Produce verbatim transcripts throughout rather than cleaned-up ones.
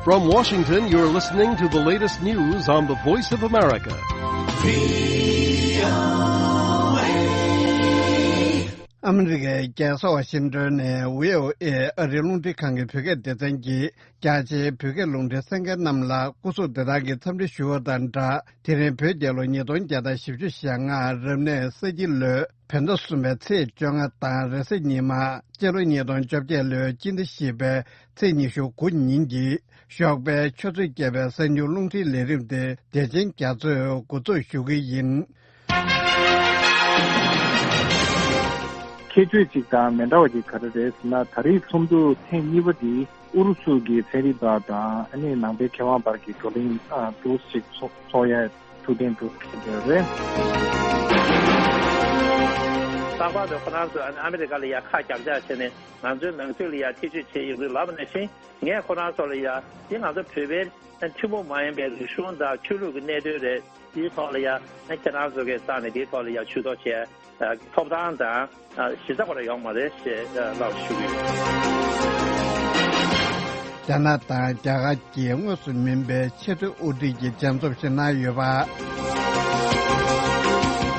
From Washington, you're listening to the latest news on the Voice of America. ཨ་མི་རི་ཀའི་རྒྱལ་ས་ཝ་ཤིང་ཏོན་ནས་བྷི་ཨོ་ཨེ་ཨ་རིའི་རླུང་འཕྲིན་ཁང་གི་བོད་སྐད་སྡེ་ཚན་གྱིས། རྒྱ་ཆེའི་བོད་སྐད་རླུང་འཕྲིན་གསན་མཁན་རྣམས་ལ་སྐུ་གཟུགས་བདེ་ཐང་གི་འཚམས་འདྲི་ཞུ་བ་དང་སྦྲགས། དེ་རིང་བོད་རྒྱལ་ལོ་ཉིས་སྟོང་བརྒྱ་དང་བཞི་བཅུ་ཞེ་ལྔ་རབ་གནས་ས་ཁྱི་ལོའི་བོད་ཟླ་གསུམ་པའི་ཚེས་བཅོ་ལྔ་དང་རེས་གཟའ་ཉི་མ་སྤྱི་ལོ་ཉིས་སྟོང་བཅོ་བརྒྱད་ལོའི་སྤྱི་ཟླ་བཞི་པའི་ཚེས་ཉི་ཤུ་དགུ་ཉིན་གྱི་ཞོགས་པའི་ཆུ་ཚོད་བརྒྱད་པའི་གསར་འགྱུར་རླུང་འཕྲིན་ལས་རིམ་དེ་བདེ་ཆེན་རྒྱ་མཚོས་འགོ་འཛུགས་ཞུ་གི་ཡིན། ཁྱད་ཆོས་གཅིག་དང་མི་འདྲ་བ་གཅིག་ག་རེ་རེད་ཟེར་ན། ད་རེས་ཚོགས་འདུ་ཐེངས་གཉིས་པ་འདི་ཨུ་རུ་སུ་གི་ཚན་རིག་པ་དང་ཨ་ནི་ནང་པའི་མཁས་དབང་བར་གྱི་བགྲོ་གླེང་ཨ་འདུག་ཅིག་ཚོགས་ཚོགས་ཡ་ཐུགས་གཏན་འདུག་ཟེར་གྱི་རེད། རྟག་པར་དུ་ཁོ་རང་ཚོ་ཨ་ནི་ཨ་མི་རི་ཀ་ལ་ཡ་ཁ་རྒྱག་རྒྱག་བྱས་ནས་ང་ཚོའི་ནང་ཁུལ་ལ་ཡ་ཐེ་བྱུས་བྱས་ཡོང་དུས་ལབ་པ་ནང་བཞིན། ངས་ཁོ་རང་ཚོ་ལ་ཡ་འདི་ང་ཚོ་བོད་པའི་ཐུན་མོང་མ་ཡིན་པའི་རིག་གཞུང་དང་ཆོས་ལུགས་ཀྱི་གནད་དོན་རེད། དེའི་ཐོག་ལ་ཡ་ཁྱེད་རང་ཚོ་གི་རྩ་ནས་དེའི་ཐོག་ལ་ཡ་ཇུས་གཏོགས་བྱས་ཐོབ་ཐང་དང་གཞི་རྩ་ཁོ་རང་ཡོང་མ་རེད་ཞེས་ལབ་ཞུ་གི་ཡོད། རྒྱ་ནག་དང་རྒྱ་གར་གྱི་དངོས་སུ་མིན་པའི་ཆེས་མཐོའི་དབུ་ཁྲིད་ཀྱི་མཇལ་འཛོམས་ཤིག་གནང་ཡོད་པ།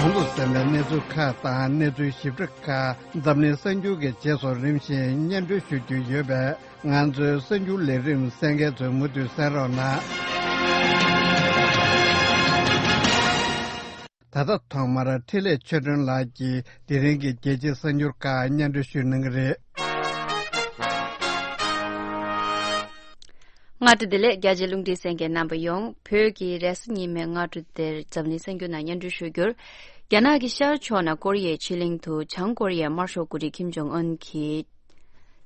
གོང་དུ་གསན་པའི་གནས་ཚུལ་ཁག་དང་གནས་ཚུལ་ཞིབ་ཕྲ་ཁག་འཛམ་གླིང་གསར་འགྱུར་གྱི་རྗེས་སུ་རིམ་བཞིན་སྙན་སྒྲོན་ཞུ་རྒྱུ་ཡོད་པས། ང་ཚོའི་གསར་འགྱུར་ལས་རིམ་གསན་མཁན་ཚོས་མུ་མཐུད་གསན་རོགས་གནང་། ད་ལྟ་ཐོག་མར་འཕྲིན་ལས་ཆོས་སྒྲོན་ལགས་ཀྱིས་དེ་རིང་གི་རྒྱལ་སྤྱིའི་གསར་འགྱུར་ཁག་སྙན་སྒྲོན་ཞུ་གནང་གི་རེད། སྔ་དྲོ་བདེ་ལེགས། རྒྱ་ཆེའི་རླུང་འཕྲིན་གསན་མཁན་རྣམ་པ་ཡོངས། བོད་ཀྱི་རེས་གཟའ་ཉི་མའི་སྔ་དྲོ་དེར་འཛམ་གླིང་གསར་འགྱུར་ནང་སྙན་སྒྲོན་ཞུ་རྒྱུར། རྒྱ་ནག་གི་ཤར་ཕྱོགས་ནས་ཀོ་རི་ཡའི་ཕྱེད་གླིང་དུ་བྱང་ཀོ་རི་ཡའི་དམར་ཤོག་འགོ་ཁྲིད་ཁིམ་ཇོང་ཨུན་གྱིས།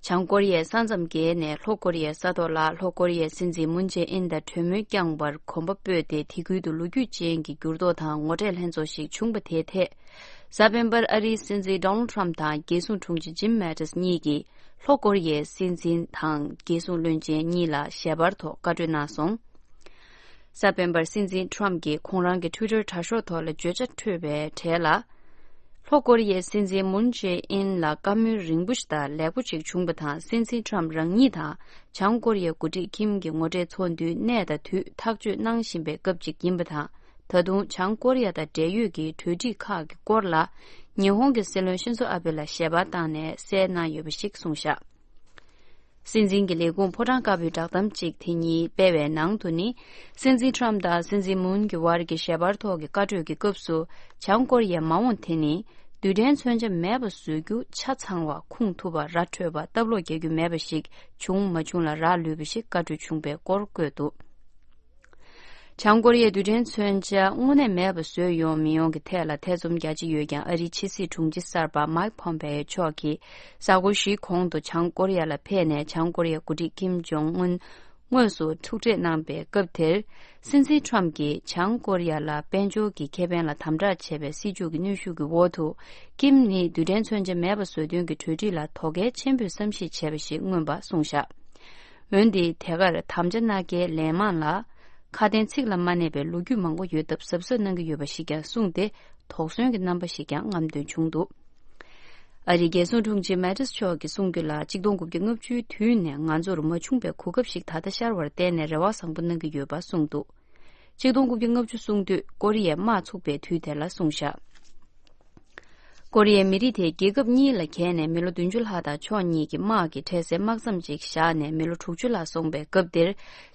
བྱང་ཀོ་རི་ཡའི་ས་མཚམས་བརྒལ་ནས་ལྷོ་ཀོ་རི་ཡའི་ས་ཐོག་ལ་ལྷོ་ཀོ་རི་ཡའི་སྲིད་འཛིན་མུན་ཇེ་ཨིན་དང་གྲོས་མོལ་བསྐྱངས་པར་གོམ་པ་སྤོས་ཏེ། དེ་ཁུལ་དུ་ལོ་རྒྱུས་ཅན་གྱི་འགྱུར་ལྡོག་དང་ངོ་འཕྲད་ལྷན་ཚོགས་ཤིག་བྱུང་བ་དེའི་ཐད། གཟའ་སྤེན་པར་ཨ་རིའི་སྲིད་འཛིན་ཌོ་ནལ་ཊམ་དང་རྒྱལ་སྲུང་དྲུང་ཆེ་ཇིམ་མེ་ཏིས་གཉིས་ཀྱིས་ལྷོ་ཀོ་རི་ཡའི་སྲིད་འཛིན་དང་རྒྱལ་སྲུང་བློན་ཆེན་གཉིས་ལ་ཞལ་པར་ཐོག་བཀའ་གྲོས་གནང་སོང་། གཟའ་སྤེན་པར་སྲིད་འཛིན་ཊམ་གྱིས་ཁོང་རང་གི་ཊུའི་ཊར་དྲ་ཤོག་ཐོག་ལ་བརྗོད་བྱ་འཕྲོད་པའི་གྲས་ལ། ལྷོ་ཀོ་རི་ཡའི་སྲིད་འཛིན་མུན་ཇེ་ཨིན་ལ་བཀའ་མོལ་རིང་པོ་ཞིག་དང་ལེགས་པོ་ཞིག་བྱུང་བ་དང་། སྲིད་འཛིན་ཊམ་རང་ཉིད་དང་བྱང་ཀོ་རི་ཡའི་འགོ་ཁྲིད་ཁིམ་གྱི་ངོ་འཕྲད་ཚོགས་འདུའི་གནས་དང་དུས་ཐག་གཅོད་གནང་བཞིན་པའི་སྐབས་ཅིག་ཡིན་པ་དང་། ད་དུང་བྱང་ཀོ་རི་ཡ་དང་འབྲེལ་ཡོད་ཀྱི་གྲོས་འགྲིག་ཁག་གི་སྐོར་ལ་ཉི་ཧོང་གི་སྲིད་བློན་ཤིན་ཛོ་ཨ་བྷེ་ལ་ཞལ་པར་བཏང་ནས་གསལ་གནང་ཡོད་པ་ཞིག་གསུངས་བཞག། སྲིད་འཛིན་གྱི་ལས་ཁུངས་ཕོ་བྲང་དཀར་པོའི་བསྒྲགས་གཏམ་གཅིག་དེ་ཉིད་སྤེལ་བའི་ནང་དུ་ནི། སྲིད་འཛིན་ཊམ་དང་སྲིད་འཛིན་མུན་གྱི་དབར་གྱི་ཞལ་པར་ཐོག་གི་བཀའ་གྲོས་ཀྱི་སྐབས་སུ། བྱང་ཀོ་རི་ཡའི་མ་འོངས་དེ་ནི་རྡུལ་ཕྲན་མཚོན་ཆ་མེད་པ་བཟོ་རྒྱུ་ཆ་ཚང་བ་ཁུངས་ཐུབ་པ་ར་འཕྲོད་པ་སྟབས་ལོག་རྒྱག་རྒྱུ་མེད་པ་ཞིག་བྱུང་མ་བྱུང་ལ་རག་ལུས་པ་ཞིག་བཀའ་གྲོས་བྱུང་བའི་སྐོར་བཀོད་འདུག། བྱང་ཀོ་རི་ཡས་རྡུལ་ཕྲན་མཚོན་ཆ་དངོས་གནས་མེད་པ་བཟོས་ཡོང་མི་ཡོང་གི་ཐད་ལ་ཐེ་ཚོམ་རྒྱ་ཆེ་ཡོད་ཀྱང་། ཨ་རིའི་ཕྱི་སྲིད་དྲུང་ཆེ་གསར་པ་མཱིག་ཕོམ་པེ་ཡོ་མཆོག་གིས་གཟའ་འཁོར་བཞིའི་གོང་དུ་བྱང་ཀོ་རི་ཡ་ལ་ཕེབས་ནས། བྱང་ཀོ་རི་ཡའི་འགོ་ཁྲིད་ཀིམ་ཇོང་ཨུན་དངོས་སུ་ཐུག་འཕྲད་གནང་པའི་སྐབས་དེར། སྲིད་འཛིན་ཁྲམ་གྱིས་བྱང་ཀོ་རི་ཡ་ལ་དཔལ་འབྱོར་གྱི་ཁེ་ཕན་ལ་དམ་དྲག་བྱས་པའི་སྲིད་བྱུས་ཀྱི་གནོན་ཤུགས་ཀྱི་འོག་ཏུ། ཀིམ་ནི་རྡུལ་ཕྲན་མཚོན་ཆ་མེད་པ་བཟོ་དོན་གྱི་གྲོས་འགྲིག་ལ་དོ་གལ་ཆེན་པོས་བསམ་གཞིག་བྱས་པ་ཞིག་མངོན་པ་གསུངས་བཞག། འོན་ཏེ་དེ་གར་དམ་བཅའ་སྣ་ཁའི་ལན་མང་ལ། ཁ་དན་ཚིག་ལ་མ་གནས་པའི་ལོ་རྒྱུས་མང་པོ་ཡོད་སྟབས་གཟབ་གཟབ་གནང་གི་ཡོད་པ་ཞིག་ཀྱང་གསུངས་ཏེ། དོགས་ཟོན་གྱི་རྣམ་པ་ཞིག་ཀྱང་རྔམ་སྟོན་བྱུང་འདུག། ཨ་རིའི་རྒྱལ་སྲུང་དྲུང་ཆེ་མེ་ཏིས་མཆོག་གིས་གསུངས་རྒྱུ་ལ། གཅིག་སྟོང་དགུ་བརྒྱ་ལྔ་བཅུའི་དུས་ནས་ང་ཚོར་མ་བྱུང་པའི་གོ་སྐབས་ཤིག་ད་ལྟ་ཤར་བར་བརྟེན་ནས་རེ་བ་བཟང་པོ་གནང་གི་ཡོད་པ་གསུངས་འདུག། གཅིག་སྟོང་དགུ་བརྒྱ་ལྔ་བཅུ་གསུངས་དུས་ཀོ་རི་ཡའི་དམག་ཚུགས་པའི་དུས་དེ་ལ་གསུངས་བཞག། ཀོ་རི་ཡའི་མི་རིགས་དེ་རྒྱལ་ཁབ་གཉིས་ལ་གྱེས་ནས་མི་ལོ་བདུན་ཅུ་ལྷག་དང་ཕྱོགས་གཉིས་ཀྱི་དམག་གི་འཕྲལ་སེལ་དམག་མཚམས་ཅིག་བཞག་ནས་མི་ལོ་དྲུག་ཅུ་ལྷག་སོང་པའི་སྐབས་དེར།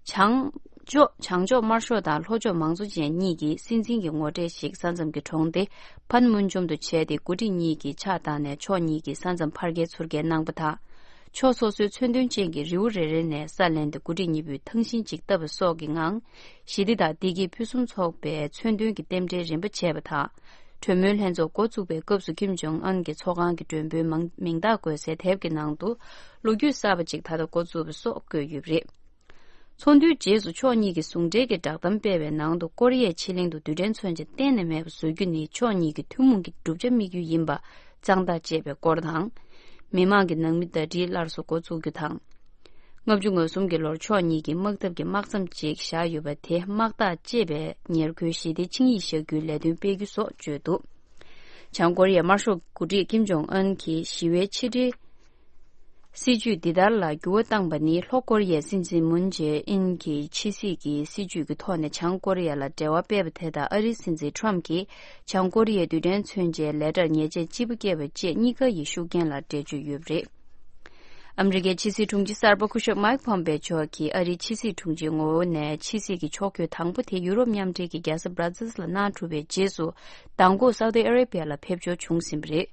བྱང་ཕྱོགས་བྱང་ཕྱོགས་དམར་ཤོག་དང་ལྷོ་ཕྱོགས་མང་གཙོ་ཅན་གཉིས་ཀྱིས་སྲིད་འཛིན་གྱི་ངོ་འཕྲད་ཞིག་ས་མཚམས་ཀྱི་གྲོང་སྡེ་ཕན་མུན་ཇོམ་དུ་བྱས་ཏེ། འགོ་ཁྲིད་གཉིས་ཀྱིས་ཕྱག་བཏང་ནས་ཕྱོགས་གཉིས་ཀྱི་ས་མཚམས་ཕར་སྐྱེལ་ཚུར་སྐྱེལ་གནང་པ་དང་། ཕྱོགས་སོ་སོའི་མཚོན་དོན་ཅན་གྱི་རི་བོ་རེ་རེ་ནས་ས་ལེན་ཏེ། འགོ་ཁྲིད་གཉིས་པོས་ཐང་ཤིང་གཅིག་བཏབ་པ་སོགས་ཀྱི་ངང་། ཞི་བདེ་དང་བདེ་སྐྱིད་ཕུན་སུམ་ཚོགས་པའི་མཚོན་དོན་གྱི་རྟེན་འབྲེལ་རིམ་པ་བྱས་པ་དང་། གྲོས་མོལ་ལྷན་ཚོགས་འགོ་བཙུགས་པའི་སྐབས་སུ། ཀིམ་ཇོང་ཨན་གྱི་ཚོགས་ཁང་གི་མགྲོན་པོའི་མིང་མིང་རྟགས་བཀོད་སའི་དེབ་ཀྱི་ནང་དུ། ལོ་རྒྱུས་གསར་པ་ཅིག་ད་ལྟ་འགོ་བཙུགས་པ་སོགས་བཀོད་ཡོད་པ་རེད། ཚོགས་འདུའི་རྗེས་སུ་ཕྱོགས་གཉིས་ཀྱིས་ཟུང་འབྲེལ་གྱི་བསྒྲགས་གཏམ་སྤེལ་བའི་ནང་དུ། ཀོ་རི་ཡའི་ཕྱེད་གླིང་དུ་རྡུལ་ཕྲན་མཚོན་ཆ་གཏན་ནས་མེད་པ་བཟོ་རྒྱུ་ནི་ཕྱོགས་གཉིས་ཀྱི་ཐུན་མོང་གི་བསྒྲུབ་བྱ་དམིགས་ཡུལ་ཡིན་པ་གཙང་ཐག་བཅད་པའི་སྐོར་དང་། མི་མང་གི་ནང་མི་ཟླ་སྒྲིལ་སླར་གསོ་འགོ་བཙུགས་རྒྱུ་དང་། ལྔ་བཅུ་ང་གསུམ་གྱི་ལོར་ཕྱོགས་གཉིས་ཀྱིས་དམག་འཐབ་ཀྱི་དམག་མཚམས་ཅིག་བཞག་ཡོད་པ་དེ་དམག་རྟགས་བཅད་པའི་ཉེར་མཁོའི་ཞི་བདེའི་ཆིངས་ཡིག་བཞག་རྒྱུའི་ལས་དོན་སྤེལ་རྒྱུ་སོགས་བརྗོད་འདུག། བྱང་ཀོ་རི་ཡའི་དམར་ཤོག་འགོ་ཁྲིད་ཀིམ་ཇོང་ཨན་གྱིས་ཞི་བའི་ཕྱི་འབྲེལ། སྲིད་ཇུས་འདི་ལྟར་ལ་འགྱུར་བ་བཏང་པ་ནི། ལྷོ་ཀོ་རི་ཡའི་སྲིད་འཛིན་མུན་ཇེ་ཨིན་གྱིས་ཕྱི་སྲིད་ཀྱི་སྲིད་ཇུས་ཀྱི་ཐོག་ནས་བྱང་ཀོ་རི་ཡ་ལ་འབྲེལ་བ་སྤེལ་བ་དེ་དང་། ཨ་རིའི་སྲིད་འཛིན་ཁྲོམ་གྱིས་བྱང་ཀོ་རི་ཡའི་རྡུལ་ཕྲན་མཚོན་ཆའི་ལས་གྲྭར་ཉེས་ཆད་ལྕི་པོ་བཀལ་བ་བཅས་གཉིས་ཀ་ཡི་ཤུགས་རྐྱེན་ལ་འགྲེལ་བརྗོད་ཡོད་པ་རེད། ཨ་མི་རི་ཀའི་ཕྱི་སྲིད་དྲུང་ཆེ་གསར་པ་སྐུ་ཞབས་མཱིག་ཕོམ་པེ་མཆོག་གིས་ཨ་རིའི་ཕྱི་སྲིད་དྲུང་ཆེའི་ངོ་བོ་ནས་ཕྱི་སྲིད་ཀྱི་ཕྱོགས་བསྐྱོད་དང་པོ་དེ་ཡུ་རོབ་མཉམ་འབྲེལ་གྱི་རྒྱལ་ས་སྦྲ་ཛིལ་ལ་གནང་གྲུབ་པའི་རྗེས་སུ། མདང་དགོང་སའུ་ཏི་ཨ་རེ་བྷི་ཡ་ལ་ཕེབས་འབྱོར་བྱུང་ཟིན་པ་རེད།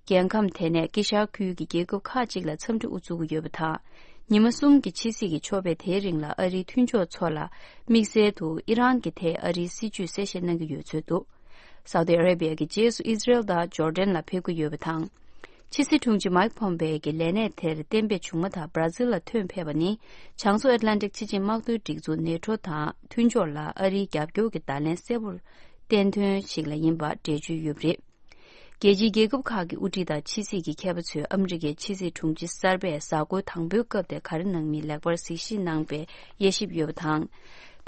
རྒྱལ་ཁམས་དེ་ནས་དཀྱིལ་ཤར་ཁུལ་གྱི་རྒྱལ་ཁབ་ཁག་ཅིག་ལ་འཚམས་འདྲི་དབུ་འཛུགས་ཀྱི་ཡོད་པ་དང་། ཉི་མ་གསུམ་གྱི་ཕྱི་སྲིད་ཀྱི་ཕྱོགས་ཕེབས་དེའི་རིང་ལ་ཨ་རིའི་མཐུན་ཕྱོགས་ཚོ་ལ་དམིགས་བསལ་དུ་ཨི་རན་གྱི་ཐད་ཨ་རིའི་སྲིད་ཇུས་གསལ་བཤད་གནང་གི་ཡོད་ཚུལ་འདུག་སའུ་ཏི་ཨ་རེ་བྷི་ཡ་གི་རྗེས་སུ་ཨི་ཟི་རེལ་དང་ཇོར་ཌན་ལ་ཕེབས་ཀྱི་ཡོད་པ་དང་། ཕྱི་སྲིད་དྲུང་ཆེ་མཱིག་ཕོམ་པེ་གྱི་ལས་གནས་དེར་གཏན་འབེབས་བྱུང་མ་ཐག་སྦྲ་ཛིལ་ལ་ཐོན་ཕེབས་པ་ནི། བྱང་མཚོ་ཨེཊ་ལན་ཊིག་སྤྱི་ཆིངས་དམག་དོན་སྒྲིག་འཛུགས་ནེ་ཊོ་དང་མཐུན་ཕྱོགས་ལ་ཨ་རིའི་རྒྱབ་སྐྱོར་གྱི་བརྡ་ལན་གསལ་པོར་བསྟན་དོན་ཞིག་ལ་ཡིན་པ་འགྲེལ་བརྗོད་ཡོད་པ་རེད། རྒྱལ་སྤྱིའི་རྒྱལ་ཁབ་ཁག་གི་དབུ་ཁྲིད་དང་ཕྱི་སྲིད་ཀྱི་མཁས་པ་ཚོས་ཨ་མི་རི་ཀའི་ཕྱི་སྲིད་དྲུང་ཆེ་གསར་པས་གཟའ་འཁོར་དང་པོའི་སྐབས་དེར་ག་རེ་གནང་མིན་ལེགས་པར་གཟིགས་ཞིབ་གནང་པའི་དབྱེ་ཞིབ་ཡོད་པ་དང་།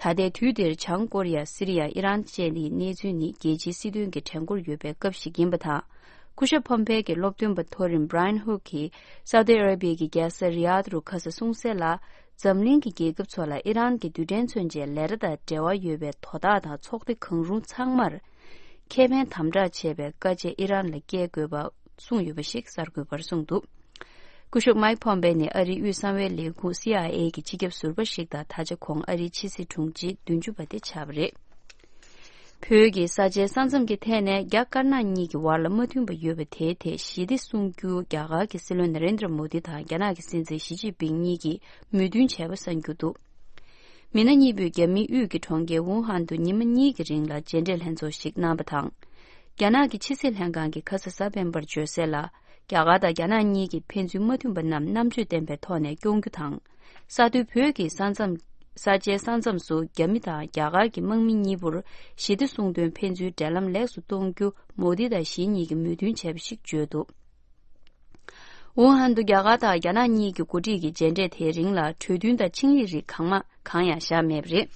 ད་ལྟའི་དུས་འདིར་བྱང་ཀོ་རི་ཡ། སི་རི་ཡ། ཨི་རན་བཅས་ནི་གནས་ཚུལ་ནི་རྒྱལ་སྤྱིའི་སྲིད་དོན་གྱི་དྲན་འཁོར་ཡོད་པའི་སྐབས་ཤིག་ཡིན་པ་དང་། སྐུ་ཞབས་ཕོམ་པེ་གྱི་སློབ་སྟོན་པ་མཐོ་རིམ་བྷ་ར་ཡན་ཧུག་གིས་སའུ་ཏི་ཨ་རེ་བྷི་ཡ་གི་རྒྱལ་ས་རི་ཡཱད་རུ་ཁ་ས་གསུངས་གསལ་ལ། འཛམ་གླིང་གི་རྒྱལ་ཁབ་ཚོ་ལ་ཨི་རན་གྱི་རྡུལ་ཕྲན་མཚོན་ཆའི་ལས་གྲྭ་དང་འབྲེལ་བ་ཡོད་པའི་དོ་བདག་དང་ཚོགས་སྡེ་གང་རུང་ཚང་མར་ཁེ་ཕན་དམ་དྲག་བྱེད་པའི་བཀའ་ཆད་ཨི་རན་ལ་བཀལ་དགོས་པ་གསུངས་ཡོད་པ་ཞིག་གསར་འགོད་པར་གསུངས་འདུག་སྐུ་ཞབས་མཱིག་ཕོམ་པེ་ནི་ཨ་རིའི་དབུས་གསང་བའི་ལས་ཁུངས་སི་ཨའི་ཨེ་གི་སྤྱི་ཁྱབ་ཟུར་པ་ཞིག་དང་། ད་ཆ་ཁོང་ཨ་རིའི་ཕྱི་སྲིད་དྲུང་ཆེ་བདུན་ཅུ་པ་དེ་ཆགས་པ་རེད། བོད་ཀྱི་ས་ཆའི་ས་མཚམས་ཀྱི་ཐད་ནས་རྒྱ་དཀར་ནག་གཉིས་ཀྱི་བར་ལ་མ་མཐུན་པ་ཡོད་པ་དེའི་ཐད་ཞི་བདེ་སྲུང་རྒྱུ་རྒྱ་གར་གྱི་སྲིད་བློན་ན་རེན་དྲ་མོ་དི་དང་རྒྱ་ནག་གི་སྲིད་འཛིན་ཞི་ཅིན་ཕིང་གཉིས་ཀྱིས་མོས་མཐུན་བྱས་པ་གསན་རྒྱུ་འདུག་མི་སྣ་གཉིས་པོས་རྒྱ་མིའི་དབུས་ཀྱི་གྲོང་ཁྱེར་ཝུ་ཧན་དུ་ཉི་མ་གཉིས་ཀྱི་རིང་ལ་མཇལ་འཕྲད་ལྷན་ཚོགས་ཤིག་གནང་བ་དང་། རྒྱ་ནག་གི་ཕྱི་སྲིད་ལྷན་ཁང་གིས་ཁ་ས་གཟའ་སྤེན་པར་བརྗོད་གསལ་ལ། རྒྱ་གར་དང་རྒྱ་ནག་གཉིས་ཀྱིས་ཕན་ཚུན་མ་མཐུན་པ་རྣམས་རྣམ་དཔྱོད་ལྡན་པའི་ཐོག་ནས་སྐྱོང་རྒྱུ་དང་། ས་མཐོའི་བོད་ཀྱི་ས་མཚམས། ས་ཆའི་ས་མཚམས་སུ་རྒྱ་མི་དང་རྒྱ་གར་གྱི་དམག་མི་གཉིས་པོར་ཞི་བདེ་སྲུང་དོན་ཕན་ཚུན་འབྲེལ་ལམ་ལེགས་སུ་གཏོང་རྒྱུ་མོ་དི་དང་ཞི་གཉིས་ཀྱིས་མོས་མཐུན་བྱས་པ་ཞིག་བརྗོད་འདུག་ཝུ་ཧན་དུ་རྒྱ་གར་དང་རྒྱ་ནག་གཉིས་ཀྱི་འགོ་ཁྲིད་ཀྱི་མཇལ་འཕྲད་དེའི་རིང་ལ་གྲོས་མཐུན་དང་ཆིངས་ཡིག་རིགས་གང་མང་གང་ཡང་བཞག་མེད་པ་རེད།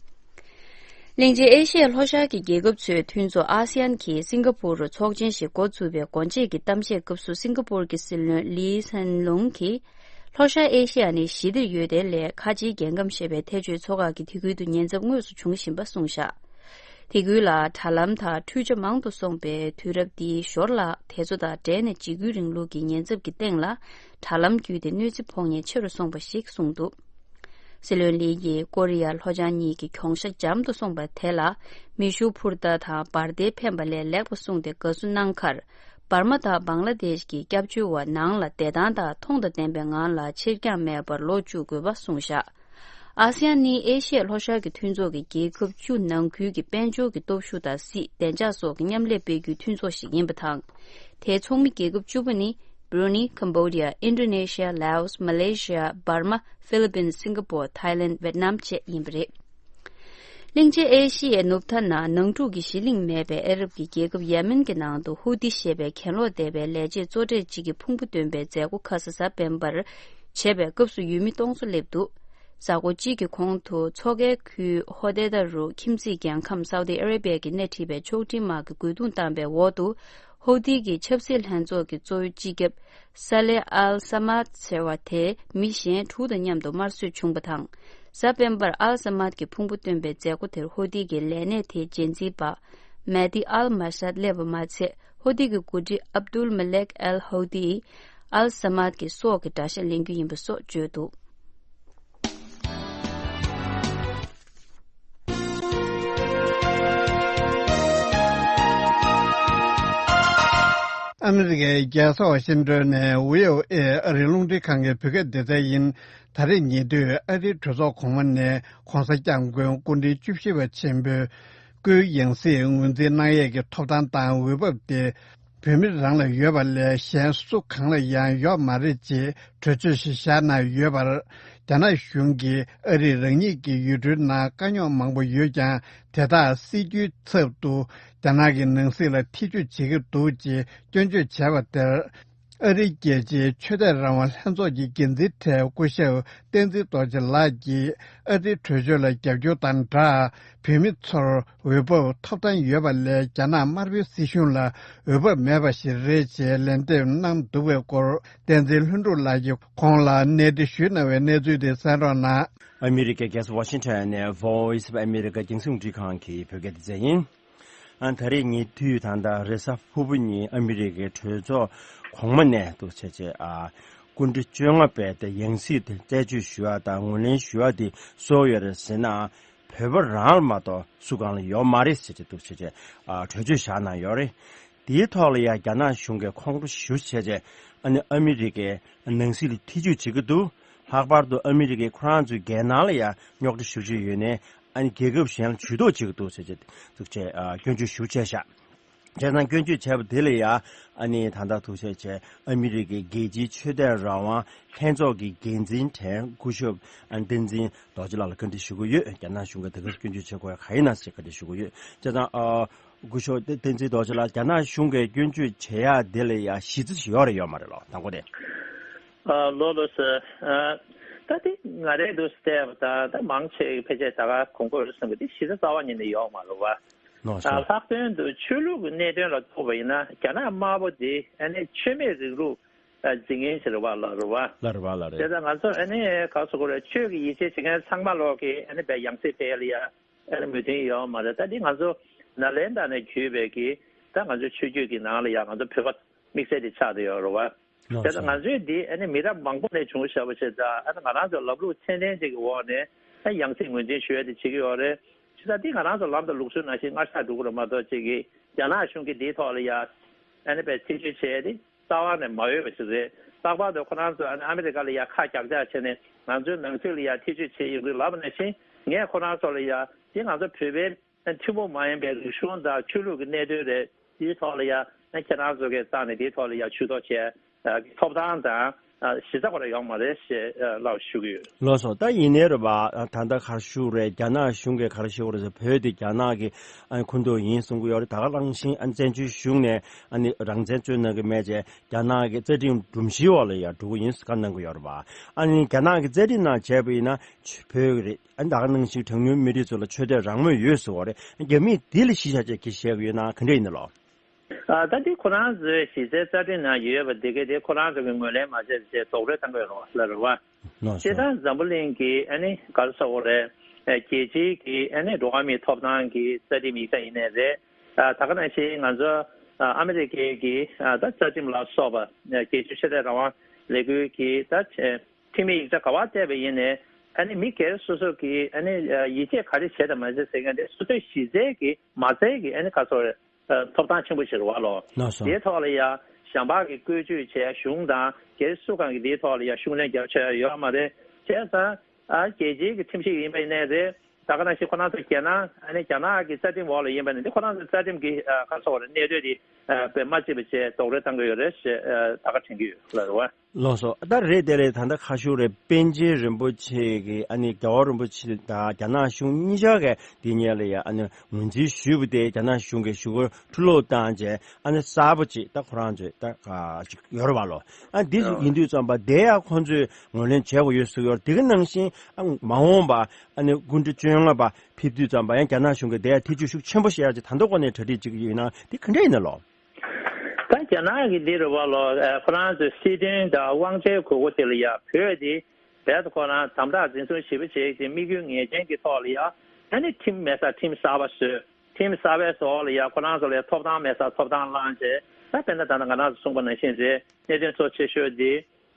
གླིང་ཆེན་ཨེ་ཤི་ཡའི་ལྷོ་ཤར་གྱི་རྒྱལ་ཁབ་ཚོའི་མཐུན་ཚོགས་ཨ་སི་ཡན་གྱིས་སིང་ག་པུར་རུ་ཚོགས་ཆེན་ཞིག་འགོ་བཙུགས་པའི་སྒོ་འབྱེད་ཀྱི་གཏམ་བཤད་སྐབས་སུ། སིང་ག་པུར་གྱི་སྲིད་བློན་ལི་ཧན་ལུང་གིས། ལྷོ་ཤར་ཨེ་ཤི་ཡ་ནི་ཞི་བདེར་ཡོད་བསྡད་ལས་ཁ་ཆེའི་རྒྱལ་ཁམས་ཞེས་པའི་ཐེ་བྱུས་ཚོ་ཁག་གིས་དེ་ཁུལ་དུ་ཉེན་ཚབས་དངོས་སུ་འབྱུང་བཞིན་པ་གསུངས་བཞག་དེ་ཁུལ་ལ་དྲ་ལམ་དང་འཕྲུལ་ཆ་མང་དུ་སོང་པའི་དུས་རབས་འདིའི་ཞོར་ལ། དེ་ཚོ་དང་འབྲེལ་ནས་འཇིགས་སྐུལ་རིང་ལུགས་ཀྱི་ཉེན་ཚབས་ཀྱི་སྟེང་ལ་དྲ་ལམ་བརྒྱུད་དེ་གནོད་འཚེ་ཕོག་ཉེན་ཆེ་རུ་སོང་པ་ཞིག་གསུངས་འདུག་སྲིད་བློན་ལི་ཡིས་ཀོ་རི་ཡ་ལྷོ་བྱང་གཉིས་ཀྱི་གྱོང་ཤ་འཇམ་དུ་སོང་བ་དེ་ལ་མེ་ཤུགས་འཕུར་མདའ་དང་འབར་མདེལ་འཕེན་པ་ལས་ལེགས་པ་གསུངས་ཏེ་དགའ་བསུ་གནང་ཁར། འབར་མ་དང་བང་ལ་དེཤ་གི་སྐྱབས་བཅོལ་བ་ནང་ལ་བདེ་ཐང་དང་མཐོང་དང་ལྡན་པའི་ངང་ལ་ཕྱིར་འགྱངས་མེད་པར་ལོག་བཅུག་དགོས་པ་གསུངས་བཞག་ཨ་སི་ཡན་ནི་ཨེ་ཤི་ཡའི་ལྷོ་ཤར་གྱི་མཐུན་ཚོགས་ཀྱི་རྒྱལ་ཁབ་བཅུ་ནང་ཁུལ་གྱི་དཔལ་འབྱོར་གྱི་སྟོབས་ཤུགས་དང་སྲིད་བདེ་འཇགས་སོགས་ཀྱི་མཉམ་ལས་སྤེལ་རྒྱུའི་མཐུན་ཚོགས་ཤིག་ཡིན་པ་དང་། དེའི་ཚོགས་མི་རྒྱལ་ཁབ་བཅུ་པོ་ནི། བྷུ་རུ་ནི། ཀམ་བྷོ་ཌི་ཡ། ཨིན་ཌོ་ནེ་ཤི་ཡ། ལའོ་སི། མ་ལེ་ཤི་ཡ། འབར་མ། ཧྥི་ལི་པིན། སིང་ག་པོར། ཐའི་ལེན། ཝེད་ནམ་བཅས་ཡིན་པ་རེད། གླིང་ཆེན་ཨེ་ཤི་ཡའི་ནུབ་མཐའ་ན་ནང་འཁྲུག་གི་གཞི་གླིང་མེད་པའི་ཨ་རབ་ཀྱི་རྒྱལ་ཁབ་ཡེ་མེན་གྱི་ནང་དུ་ཧུ་ཏི་ཞེས་པའི་གྱེན་ལོག་སྡེ་བའི་ལས་བྱེད་གཙོ་གྲས་གཅིག་གིས་ཕུང་པོ་བཏོན་པའི་མཛད་སྒོ་ཁ་ས་གཟའ་སྤེན་པར་བྱས་པའི་སྐབས་སུ་ཡུལ་མི་སྟོང་ཚོ་སླེབས་འདུག་གཟའ་འཁོར་གཅིག་གི་གོང་དུ་མཚོ་ཁའི་ཁུལ་ཧོ་དེ་ད་རུ་ཁྱིམ་མཚེས་རྒྱལ་ཁམས་སའུ་ཏི་ཨ་རེ་བྷི་ཡ་གིས་སྣེ་ཁྲིད་པའི་ཕྱོགས་སྒྲིག་དམག་གིས་རྒོལ་རྡུང་བཏང་པའི་འོག་ཏུ། ཧོ་ཏི་གི་ཆབ་སྲིད་ལྷན་ཚོགས་ཀྱི་གཙོ་བོ་སྤྱི་ཁྱབ་སཱ་ལེ་ཨལ་ས་མཱད་ཟེར་བ་དེ་མི་གཞན་དྲུག་དང་མཉམ་དུ་དམར་གསོད་བྱུང་བ་དང་། གཟའ་སྤེན་པར་ཨལ་ས་མཱད་ཀྱིས་ཕུང་པོ་བཏོན་པའི་མཛད་སྒོ་དེར་ཧོ་ཏི་གི་ལས་གནས་དེའི་འགན་འཛིན་པ་མེ་ཏི་ཨལ་མ་ཤད་སླེབས་པ་མ་ཚད། ཧོ་ཏི་གི་འགོ་ཁྲིད་ཨབ་དུལ་མ་ལེག་ཨལ་ཧོ་ཏི་ཨལ་ས་མཱད་ཀྱི་སྲོག་གི་དགྲ་ཤ་ལེན་རྒྱུ་ཡིན་པ་སོགས་བརྗོད་འདུག་ཨ་མི་རི་ཀའི་རྒྱལ་ས་ཝ་ཤིང་ཏོན་ནས་བྷི་ཨོ་ཨེ་ཨ་རིའི་རླུང་འཕྲིན་ཁང་གི་བོད་སྐད་སྡེ་ཚན་ཡིན། ད་རེས་ཉེ་དུས་ཨ་རིའི་གྲོས་ཚོགས་གོང་མ་ནས་༧གོང་ས་༧སྐྱབས་མགོན་སྐུ་ཕྲེང་བཅུ་བཞི་པ་ཆེན་པོའི་སྐུའི་ཡང་སྲིད་ངོས་འཛིན་གནང་ཡས་ཀྱི་ཐོབ་ཐང་དང་འོས་བབ་དེ། བོད་མི་རང་ལ་ཡོད་པ་ལས་གཞན་སུ་གང་ལ་ཡང་ཡོད་མ་རེད་ཅེས་གྲོས་ཆོད་ཞིག་བཞག་གནང་ཡོད་པར། རྒྱ་ནག་གཞུང་གིས་ཨ་རིས་རང་ཉིད་ཀྱི་ཡུལ་གྲུའི་ནང་དཀའ་རྙོག་མང་པོ་ཡོད་ཀྱང་། དེ་དག་སེལ་རྒྱུའི་ཚབ་ཏུ་རྒྱ་ནག་གི་ནང་སྲིད་ལ་ཐེ་ཇུས་བྱེད་ཀྱི་འདུག་ཅེས་སྐྱོན་བརྗོད་བྱས་པ་དེར། ཨ་རིའི་རྒྱལ་སྤྱིའི་ཆོས་དད་རང་དབང་ལྷན་ཚོགས་ཀྱི་འགན་འཛིན་གྲས་སྐུ་ཞབས་བསྟན་འཛིན་རྡོ་རྗེ་ལགས་ཀྱིས་ཨ་རིའི་གྲོས་ཆོད་ལ་རྒྱབ་སྐྱོར་དང་སྦྲགས། བོད་མི་ཚོར་འོས་བབ་ཐོབ་ཐང་ཡོད་པ་ལས་རྒྱ་ནག་དམར་པོའི་སྲིད་གཞུང་ལ་འོས་བབ་མེད་པ་ཞིག་རེད་ཅེས་ལན་འདེབས་གནང་འདུག་པའི་སྐོར། བསྟན་འཛིན་ལྷུན་གྲུབ་ལགས་ཀྱིས་ཁོང་ལ་གནས་འདྲི་ཞུས་གནང་བའི་གནས་ཚུལ་དེ་གསན་རོགས་གནང་། ཨ་མི་རི་ཀའི་རྒྱལ་ས་ཝ་ཤིང་ཊོན་ནས་Voice of America རྒྱང་སྲིང་རླུང་འཕྲིན་ཁང་གི་བོད་སྐད་སྡེ་ཚན་ཡིན། ཨ་ད་རེས་ཉེ་དུས་ད་ལྟ་རེས་གཟའ་ཕུར་བུ་ཉིན་ཨ་མི་རི་ཀའི་གྲོས་ཚོགས་གོང་མ་ནས་འདུག་བྱས་བྱས་ཨ་སྐུ་ཕྲེང་བཅོ་ལྔ་པའི་དེ་ཡང་སྲིད་དེ་རྩད་གཅོད་ཞུ་བ་དང་ངོས་ལེན་ཞུ་བ་དེ་སུ་ཡོད་རེད་ཟེར་ན། བོད་པ་རང་ལ་མ་གཏོགས་སུ་གང་ལ་ཡོད་མ་རེད་ཟེར་གྱི་འདུག་བྱས་བྱས་ཨ་གྲོས་ཆོད་བཞག་གནང་ཡོད་རེད། དེའི་ཐོག་ལ་ཡང་རྒྱ་ནག་གཞུང་གིས་ཁོང་ཁྲོ་ཞེ་པོ་བྱས་བྱས་ཨ་ནི་ཨ་མི་རི་ཀའི་ནང་སྲིད་ལ་ཐེ་ཇུས་བྱེད་ཀྱི་འདུག་ལྷག་པར་དུ་ཨ་མི་རི་ཀས་ཁོ་རང་ཚོའི་རྒྱལ་ནང་ལ་ཡང་རྙོག་དྲ་ཞེ་པོ་ཅིག་ཡོད་ནའི་ཨ་ནི་རྒྱལ་ཁབ་གཞན་ལ་ཇུས་གཏོགས་བྱེད་ཀྱི་འདུག་ཟེར་བྱས་འདུག་བྱས་ཨ་སྐྱོན་བརྗོད་ཞེ་པོ་བྱས་བཞག་བྱས་ཙང་སྐྱོན་བརྗོད་བྱས་པ་དེ་ལ་ཡང་ཨ་ནི་ད་ལྟ་འདུག་བྱས་བྱས་ཨ་མི་རི་ཀའི་རྒྱལ་སྤྱིའི་ཆོས་དད་རང་དབང་ལྷན་ཚོགས་ཀྱི་འགན་འཛིན་གྲས་སྐུ་ཞབས་ཨ་བསྟན་འཛིན་རྡོ་རྗེ་ལགས་ལ་བཀའ་འདྲི་ཞུ་གི་ཡོད། རྒྱ་ནག་གཞུང་གིས་དེ་གར་སྐྱོན་བརྗོད་བྱེད་དགོས་ཡ་ག་ཡིན་ན་ཟེར་བཀའ་འདྲི་ཞུ་གི་ཡོད། བྱས་ཙང་ཨ་སྐུ་ཞབས་བསྟན་འཛིན་རྡོ་རྗེ་ལགས་རྒྱ་ནག་གཞུང་གིས་སྐྱོན་བརྗོད་བྱེད་ཡ་དེ་ལ་ཡ་གཞི་རྩ་ཞིག་ཡོད་རེད་ཡོད་མ་རེད་ལོ་དང་པོ་དེ། ཨ་ལོ་ལོ་ཟེར། ཨ་ད་དེ་ང་རའི་འདུག་བལྟས་པ་དང་ད་མང་ཆེ་ཕལ་ཆེར་ད་ག་གོང་བཀུར་བཟོ་འདྲ་དེ་གཞི་རྩ་རྩ་བ་ཉིད་ནས་ཡོད་མ་རེད་བ། ལགས་སོ། ལྷག་དོན་དུ་ཆོས་ལུགས་ཀྱི་གནད་དོན་ལ་ཐུག་པ་ཡིན་ན་རྒྱ་ནག་དམར་པོ་དེ་ཨ་ནི་ཆོས་མེད་རིང་ལུགས་འཛིན་མཁན་ཞིག་རེད་བ་ལ་རེད་བ། ལ་རེད་བ་ལ་རེད། དེ་ལྟར་ང་ཚོ་ཨ་ནི་ག་རེ་ཟེར་དགོས་རེད། ཆོས་ཀྱི་ཡིད་ཆེས་བྱེད་མཁན་ཚང་མ་ལོག་གི་ཨ་ནི་བའི་ཡང་སྲིད་དེ་ལ་ཡ་ཨ་ནི་མོས་མཐུན་ཡོད་མ་རེད། ད་འདི་ང་ཚོ་ནཱ་ལེནྡྲ་ནས་བརྒྱུད་པའི་གི་ད་ང་ཚོའི་ཆོས་བརྒྱུད་ཀྱི་ནང་ལ་ཡ་ང་ཚོ་བོད་པ་དམིགས་བསལ་དེ་ཆགས་བསྡད་ཡོད་རེད་བ། ལགས་དེ་ལྟར་ང་ཚོའི་འདི་ཨ་ནི་མི་རབས་མང་པོ་ནས་བྱུང་བཞག་པ་ཞིག་དང་ཨ་ནི་ང་རང་ཚོ་ལམ་ལུགས་ཚད་ལྡན་ཅིག་གི་འོག་ནས་ཨ་ཡང་སྲིད་ངོས་འཛིན་ཞུ་ཡ་དེ་བྱེད་ཀྱི་ཡོད་རེད། བྱས་ཙང་འདི་ང་རང་ཚོ་ལམ་དང་ལུགས་སྲོལ་ནང་བཞིན་སྔར་ཆགས་འགྲོ་གི་རེད་མ་གཏོགས་ཅིག་གིས་རྒྱ་ནག་གཞུང་གིས་འདིའི་ཐོག་ལ་ཡ་ཨ་ནི་པའི་ཐེ་བྱུས་བྱས་ཏེ་རྩ་བ་ནས་མ་འོས་པ་ཞིག་རེད། ལྷག་པར་དུ་ཁོ་རང་ཚོ་ཨ་ནི་ཨ་མི་རི་ཀ་ལ་ཡ་ཁ་རྒྱག་རྒྱག་བྱས་ནས་ང་ཚོའི་ནང་སྲིད་ལ་ཡ་ཐེ་བྱུས་བྱས་ཡོང་དུས་ལབ་པ་ནང་བཞིན་ངས་ཁོ་རང་ཚོ་ལ་ཡ་འདི་ང་ཚོ་བོད་པའི་ཐུན་མོང་མ་ཡིན་པའི་རིག་གཞུང་དང་ཆོས་ལུགས་ཀྱི་གནད་དོན་རེད། དེའི་ཐོག་ལ་ཡ་ཁྱེད་རང་ཚོ་གི་རྩ་ནས་དེའི་ཐོག་ལ་ཡ་ཇུས་གཏོགས་བྱས་ཀྱི་ཐོབ་ཐང་དང་གཞི་རྩ་ཁོ་རང་ཡོད་མ་རེད་ཞེས་ལབ་ཞུ་གི་ཡོད། ལགས་སོ། ད་ཡིན་ནའི་རེད་པ། ད་ལྟ་ག་རེ་ཞུ་རེད། རྒྱ་ནག་གཞུང་གིས་ག་རེ་ཞུ་རེད་ཟེར། བོད་དེ་རྒྱ་ནག་གི་ཁོངས་གཏོགས་ཡིན་གསུང་གི་ཡོད་རེད། ད་ག་ནང་བཞིན་བཙན་བྱོལ་གཞུང་ནས་རང་བཙན་རྩོད་གནང་གི་མེད་ཅེས་རྒྱ་ནག་གི་རྩ་ཁྲིམས་སྒྲོམ་གཞིའི་འོག་ལ་ཡ་འགྲོ་གི་ཡིན་བཀའ་གནང་གི་ཡོད་རེད་པ། ཨ་ནི་རྒྱ་ནག་གི་རྩ་ཁྲིམས་ནང་བྱས་པ་ཡིན་ན་བོད་ཀྱི་རེད། ཨ་ནི་ད་ག་ནང་བཞིན་གྲངས་ཉུང་མི་རིགས་ཚོ་ལ་ཆོས་དད་རང་མོས་ཡོད་ཟེར་བ་རེད། རྒྱ་མིས་འདི་ལ་གཞི་བཞག་བྱས་ཀྱི་བཤད་ཀྱི་ཡོད་ན་ག་འདྲ་ཡིན་ནི་ལོ། ཨ་ད་འདི་ཁོ་རང་ཚོའི་གཞི་རྩའི་རྩ་ཁྲིམས་ནང་ཡོད་པ་འདི་གའི་དེ་ཁོ་རང་ཚོ་གི་ངོས་ལེན་མ་བྱས་ཟེར་རྡོག་རོལ་བཏང་གི་ཡོད་རེད་བ། ལ་རེད་བ། ལགས་སོ། སྤྱིར་བཏང་འཛམ་བུ་གླིང་གི་ཨ་ནི་ག་རེ་ཟེར་དགོས་རེད། རྒྱལ་སྤྱིའི་གི་ཨ་ནི་འགྲོ་བ་མིའི་ཐོབ་ཐང་གི་རྩ་ཁྲིམས་ཡིག་ཆ་ཡིན་ནའི་རེད། ད་ག་ནང་བཞིན་ང་ཚོ་ཨ་མི་རི་ཀའི་གི་ད་རྩ་ཁྲིམས་ལ་སོགས་པ་རྒྱལ་སྤྱིའི་ཆོས་དད་རང་དབང་ལས་འགུལ་གི་ད་ཁྲིམས་མིའི་ཡིག་ཆ་ག་པར་བལྟས་པ་ཡིན་ནའི་ཨ་ནི་མི་སྒེར་སོ་སོ་གི་ཨ་ནི་ཡིད་ཆེས་ག་རེ་བྱས་དང་མ་བྱས་ཟེར་མཁན་དེ་སོ་སོའི་གཞི་རྩའི་གི་མ་རྩའི་གི་ཨ་ནི་ག་ཚོད་ཐོབ་ཐང་ཆེན་པོ་ཞིག་རེད་བ་ལོ། ལགས་སོ། དེའི་ཐོག་ལ་ཡ་གཞན་པ་གི་བཀོལ་སྤྱོད་བྱས་གཞུང་དང་སྒེར་སུ་གང་གི་དེའི་ཐོག་ལ་ཡ་ཤུགས་སྣོན་རྒྱབ་ཆོག་ཡ་ཡོད་མ་རེད། བྱས་ཙང་ཨ་རྒྱལ་སྤྱིའི་གི་ཁྲིམས་ཤིག་ཡིན་པ་ཡིན་ནའི་རེད། ད་ག་ནང་བཞིན་ཁོ་རང་ཚོ་རྒྱལ་ནང་ཨ་ནི་རྒྱ་ནག་གི་རྩ་ཁྲིམས་འོག་ལ་ཡིན་པ་ནི་འདི་ཁོ་རང་ཚོ་རྩ་ཁྲིམས་ཀྱི་ཨ་ག་ཚོད་རེད་གནད་དོན་དེ་ཨ་དཔེ་མ་བརྩིས་པ་བྱས་རྡོག་རོལ་བཏང་གི་ཡོད་རེད་ཞེས་ཨ་ད་ག་དྲན་གྱི་ཡོད་ལ་རེད་བ། ལགས་སོ། ད་རེད་དེ་རེད། ད་ལྟ་ཁ་ཤུག་རེད། པཎ་ཆེན་རིན་པོ་ཆེ་གི་ཨ་ནི་རྒྱལ་བ་རིན་པོ་ཆེ་དང་རྒྱ་ནག་གཞུང་གཉིས་ཆ་གི་དེ་ཉིད་ལ་ཡ་ཨ་ནི་ངོས་འཛིན་ཞུས་པ་དེ་རྒྱ་ནག་གཞུང་གིས་ཞུ་སྐུལ་ཁྲི་ལོ་བཏང་རྗེས་ཨ་ནི་གསར་པ་ཅིག་ད་ཁོ་རང་ཚོས་ད་ཅིག་ཡོད་རེད་བ་ལོ། ཨ་འདི་ཡིན་དུས་ཙམ་པ་དེ་ཡང་ཁོང་ཚོས་ངོས་ལེན་བྱེད་དགོས་ཡོད་ཟེར་ཡོད་རེད། དེ་གི་ནང་བཞིན་ཨ་མ་འོངས་པ་ཨ་ནི་སྐུ་ཕྲེང་བཅོ་ལྔ་པ་ཕེབས་དུས་ཙམ་པ་ཡང་རྒྱ་ནག་གཞུང་གིས་དེ་ཡང་ཐེ་བྱུས་ཤུགས་ཆེན་པོ་བྱེད་ཡག་ཅིག་ད་ལྟ་གོ་ནས་གྲ་སྒྲིག་ཅིག་ཡིན་ན་དེ་ག་འདྲ་ཡིན་ན་ལོ། ད་རྒྱ་ནག་གི་འདི་རེད་བ་ལོ། ཨ་ཁོ་རང་ཚོའི་སྲིད་དོན་དང་དབང་ཆའི་དགོས་མཁོ་དེ་ལ་ཡ་བོད་དེ་རྦད་དེ་ཁོ་རང་དམ་དྲག་འཛིན་བཟུང་ཞེ་པོ་བྱས་ཏེ་དམིགས་ཡུལ་ངེས་ཅན་གྱི་ཐོག་ལ་ཡ་ཨ་ནི་ཁྲིམས་མེད་སར་ཁྲིམས་གསར་པ་བཟོས། ཁྲིམས་གསར་པའི་འོག་ལ་ཡ་ཁོ་རང་ཚོ་ལ་ཡ་ཐོབ་ཐང་མེད་སར་ཐོབ་ཐང་བླངས་བྱས། ད་དཔེར་ན་ད་ལྟ་ང་རང་ཚོ་གསུངས་པ་ནང་བཞིན་རེད། གནད་དོན་གཙོ་ཆེ་ཤོས་འདི་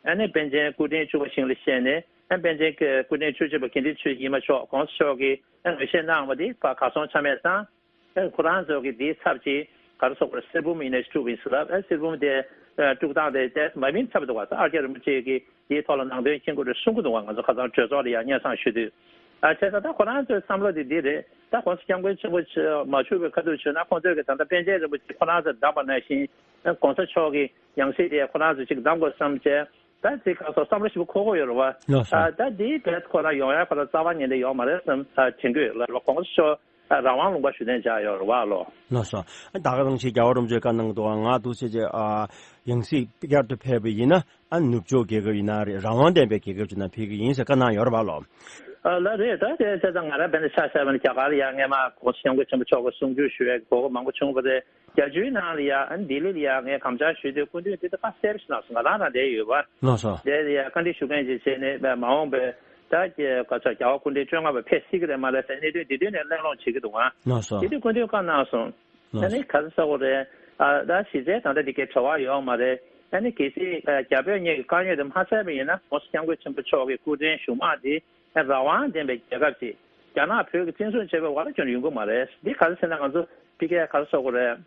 ཨ་ནི་པཎ་ཆེན་སྐུ་ཕྲེང་བཅུ་པ་ཞིག་ལ་བཤད་ནས་ཨ་པཎ་ཆེན་སྐུ་ཕྲེང་བཅུ་གཅིག་པ་དགེ་འདུན་ཆོས་ཀྱི་ཉི་མ་མཆོག་༸གོང་ས་མཆོག་གིས་ཨ་ངོས་བཞེས་གནང་བ་འདི་ཕར་གར་སོང་ཆ་མེད་བཏང་། ཨ་ཁོ་རང་ཚོ་གི་དེའི་ཚབ་ཀྱིས་ག་རེ་ཟེར་དགོས་རེད། གསེར་བུམ་ཡིན་ནའི་དཀྲུགས་པ་ཡིན་ཟེར་ལབ། ཨ་གསེར་བུམ་དེ་ཨ་དཀྲུགས་སྟངས་དེ་དེ་མ་མིན་ཚབ་འདུག་བ། ཨ་ཨར་ཀྱ་རིན་པོ་ཆེ་གིས་དེའི་ཐོག་ལ་ནང་དོན་མཁྱེན་དགོས་རེད་གསུང་གི་འདུག་བ། ང་ཚོ་ཁ་སང་གྲོས་ཚོགས་ལ་ཡང་སྙན་སེང་ཞུས་དུས། ཨ་བྱས་ཙང་ད་ཁོ་རང་ཚོའི་བསམ་བློ་དེ་འདི་རེད། ད་༸གོང་ས་༸སྐྱབས་མགོན་ཆེན་པོ་མཆོག་མ་བཞུགས་པའི་ཁ་ཐུག་བྱུང་ན་ཁོང་ཚོས་ཀྱི་ད་ལྟ་པཎ་ཆེན་རིན་པོ་ཆེ་ཁོ་རང་ཚོས་བདམས་པ་ནང་བཞིན་༸གོང་ས་མཆོག་གི་ཡང་སྲིད་དེ་ཁོ་རང་ཚོས་ཅིག་བདམས་དགོས་བསམ་བྱས། ད་ཅིག་ཁ་སང་བསམ་བློ་ཞིག་འཁོར་གྱི་ཡོད་རེད་བ། ལགས་སོ། ཨ་ད་འདི་བས་ཁོ་རང་ཡོང་ཡ་ཁོ་རང་རྩ་བ་ཉིད་ནས་ཡོད་མ་རེད་བསམ་ཨ་དྲན་གྱི་ཡོད་ལ་རེད་བ།༸གོང་ས་མཆོག་ རང་དབང་ལུང་པ་ཞུ་གཏན་འཇགས་ཡོད་རེད་བ་ལོ། ལགས་སོ། ད་ག་རང་ཆེ་རྒྱལ་བ་རིན་པོ་ཆེས་བཀའ་གནང་འདུག་ང་འདུག་སེ་བྱས་ཨ་ཡང་སྲིད་བསྐྱར་དུ་ཕེབས་པ་ཡིན་ན་ཨ་ནུབ་ཕྱོགས་རྒྱལ་ཁབ་ཡིན་ན་རེད་རང་དབང་ལྡན་པའི་རྒྱལ་ཁབ་ཅིག་ནང་ཕེབས་ཀྱི་ཡིན་ཟེར་བཀའ་གནང་ཡོད་རེད་བ་ལོ། ཨ་ལ་རེད་ད་དེ་བྱས་ཙང་ང་རང་དཔེར་ན་ཆ་བཞག་པ་ན་རྒྱ་གར་ཡ་ངས་མ་༸གོང་ས་༸སྐྱབས་མགོན་ཆེན་པོ་མཆོག་གི་གསུང་ཆོས་ཞུ་བའི་གོ་སྐབས་མང་པོ་བྱུང་བ་རེད། རྒྱ་ཆེའི་ནང་ལ་ཡ་ཨ་ནི་ལྡི་ལི་ལ་ཡ་ངས་གམ་བཅར་ཞུས་དུས་སྐུ་མདུན་དེ་ད་དཀའ་སེལ་ཞིག་གནང་སོང་ང་རང་རང་བསྡད་ཡོད་པ། ལགས་སོ། དེ་ལ་ཡ་བཀའ་འདྲི་ཞུ་མཁན་ཅིག་བྱས་ནས་མ་འོངས་པའི་ད་ཀྱི་ག་ཚོད་རྒྱལ་བ་སྐུ་ཕྲེང་བཅོ་ལྔ་པ་ཕེབས་སྲིད་ཀྱི་རེད་མ་རེད་ཟེར་གནད་དོན་འདི་དོན་ནས་གླེང་སློང་བྱེད་ཀྱི་འདུག་ཨ། ལགས་སོ། དེ་དུས་སྐུ་མདུན་བཀའ་གནང་སོང་། ལགས་ཨ་ནི་ག་རེ་ཟེར་དགོས་རེད། ཨ་ད་གཞི་རྩའི་ད་ལྟ་འདི་གའི་བྲེལ་བ་ཡོད་མ་རེད། ཨ་ནི་གལ་སྲིད་ཨ་རྒྱ་བོད་གཉིས་ཀྱི་དཀའ་རྙོག་དེ་མ་སེལ་བ་ཡིན་ན་༸གོང་ས་༸སྐྱབས་མགོན་ཆེན་པོ་མཆོག་གི་སྐུ་ཕྲེང་གཞུང་མང་དེ་ཨ་རང་དབང་ལྡན་པའི་རྒྱལ་ཁབ་ཅིག་རྒྱ་ནག་བོད་ཀྱིས་བཙན་བཟུང་བྱས་པའི་བར་ལ་ཁྱོན་ཡོང་གི་མ་རེད། འདི་ག་རེ་ཟེར་ན་ང་ཚོ་ཕ་གིའི་ག་རེ་ཟེར་དགོས་རེད།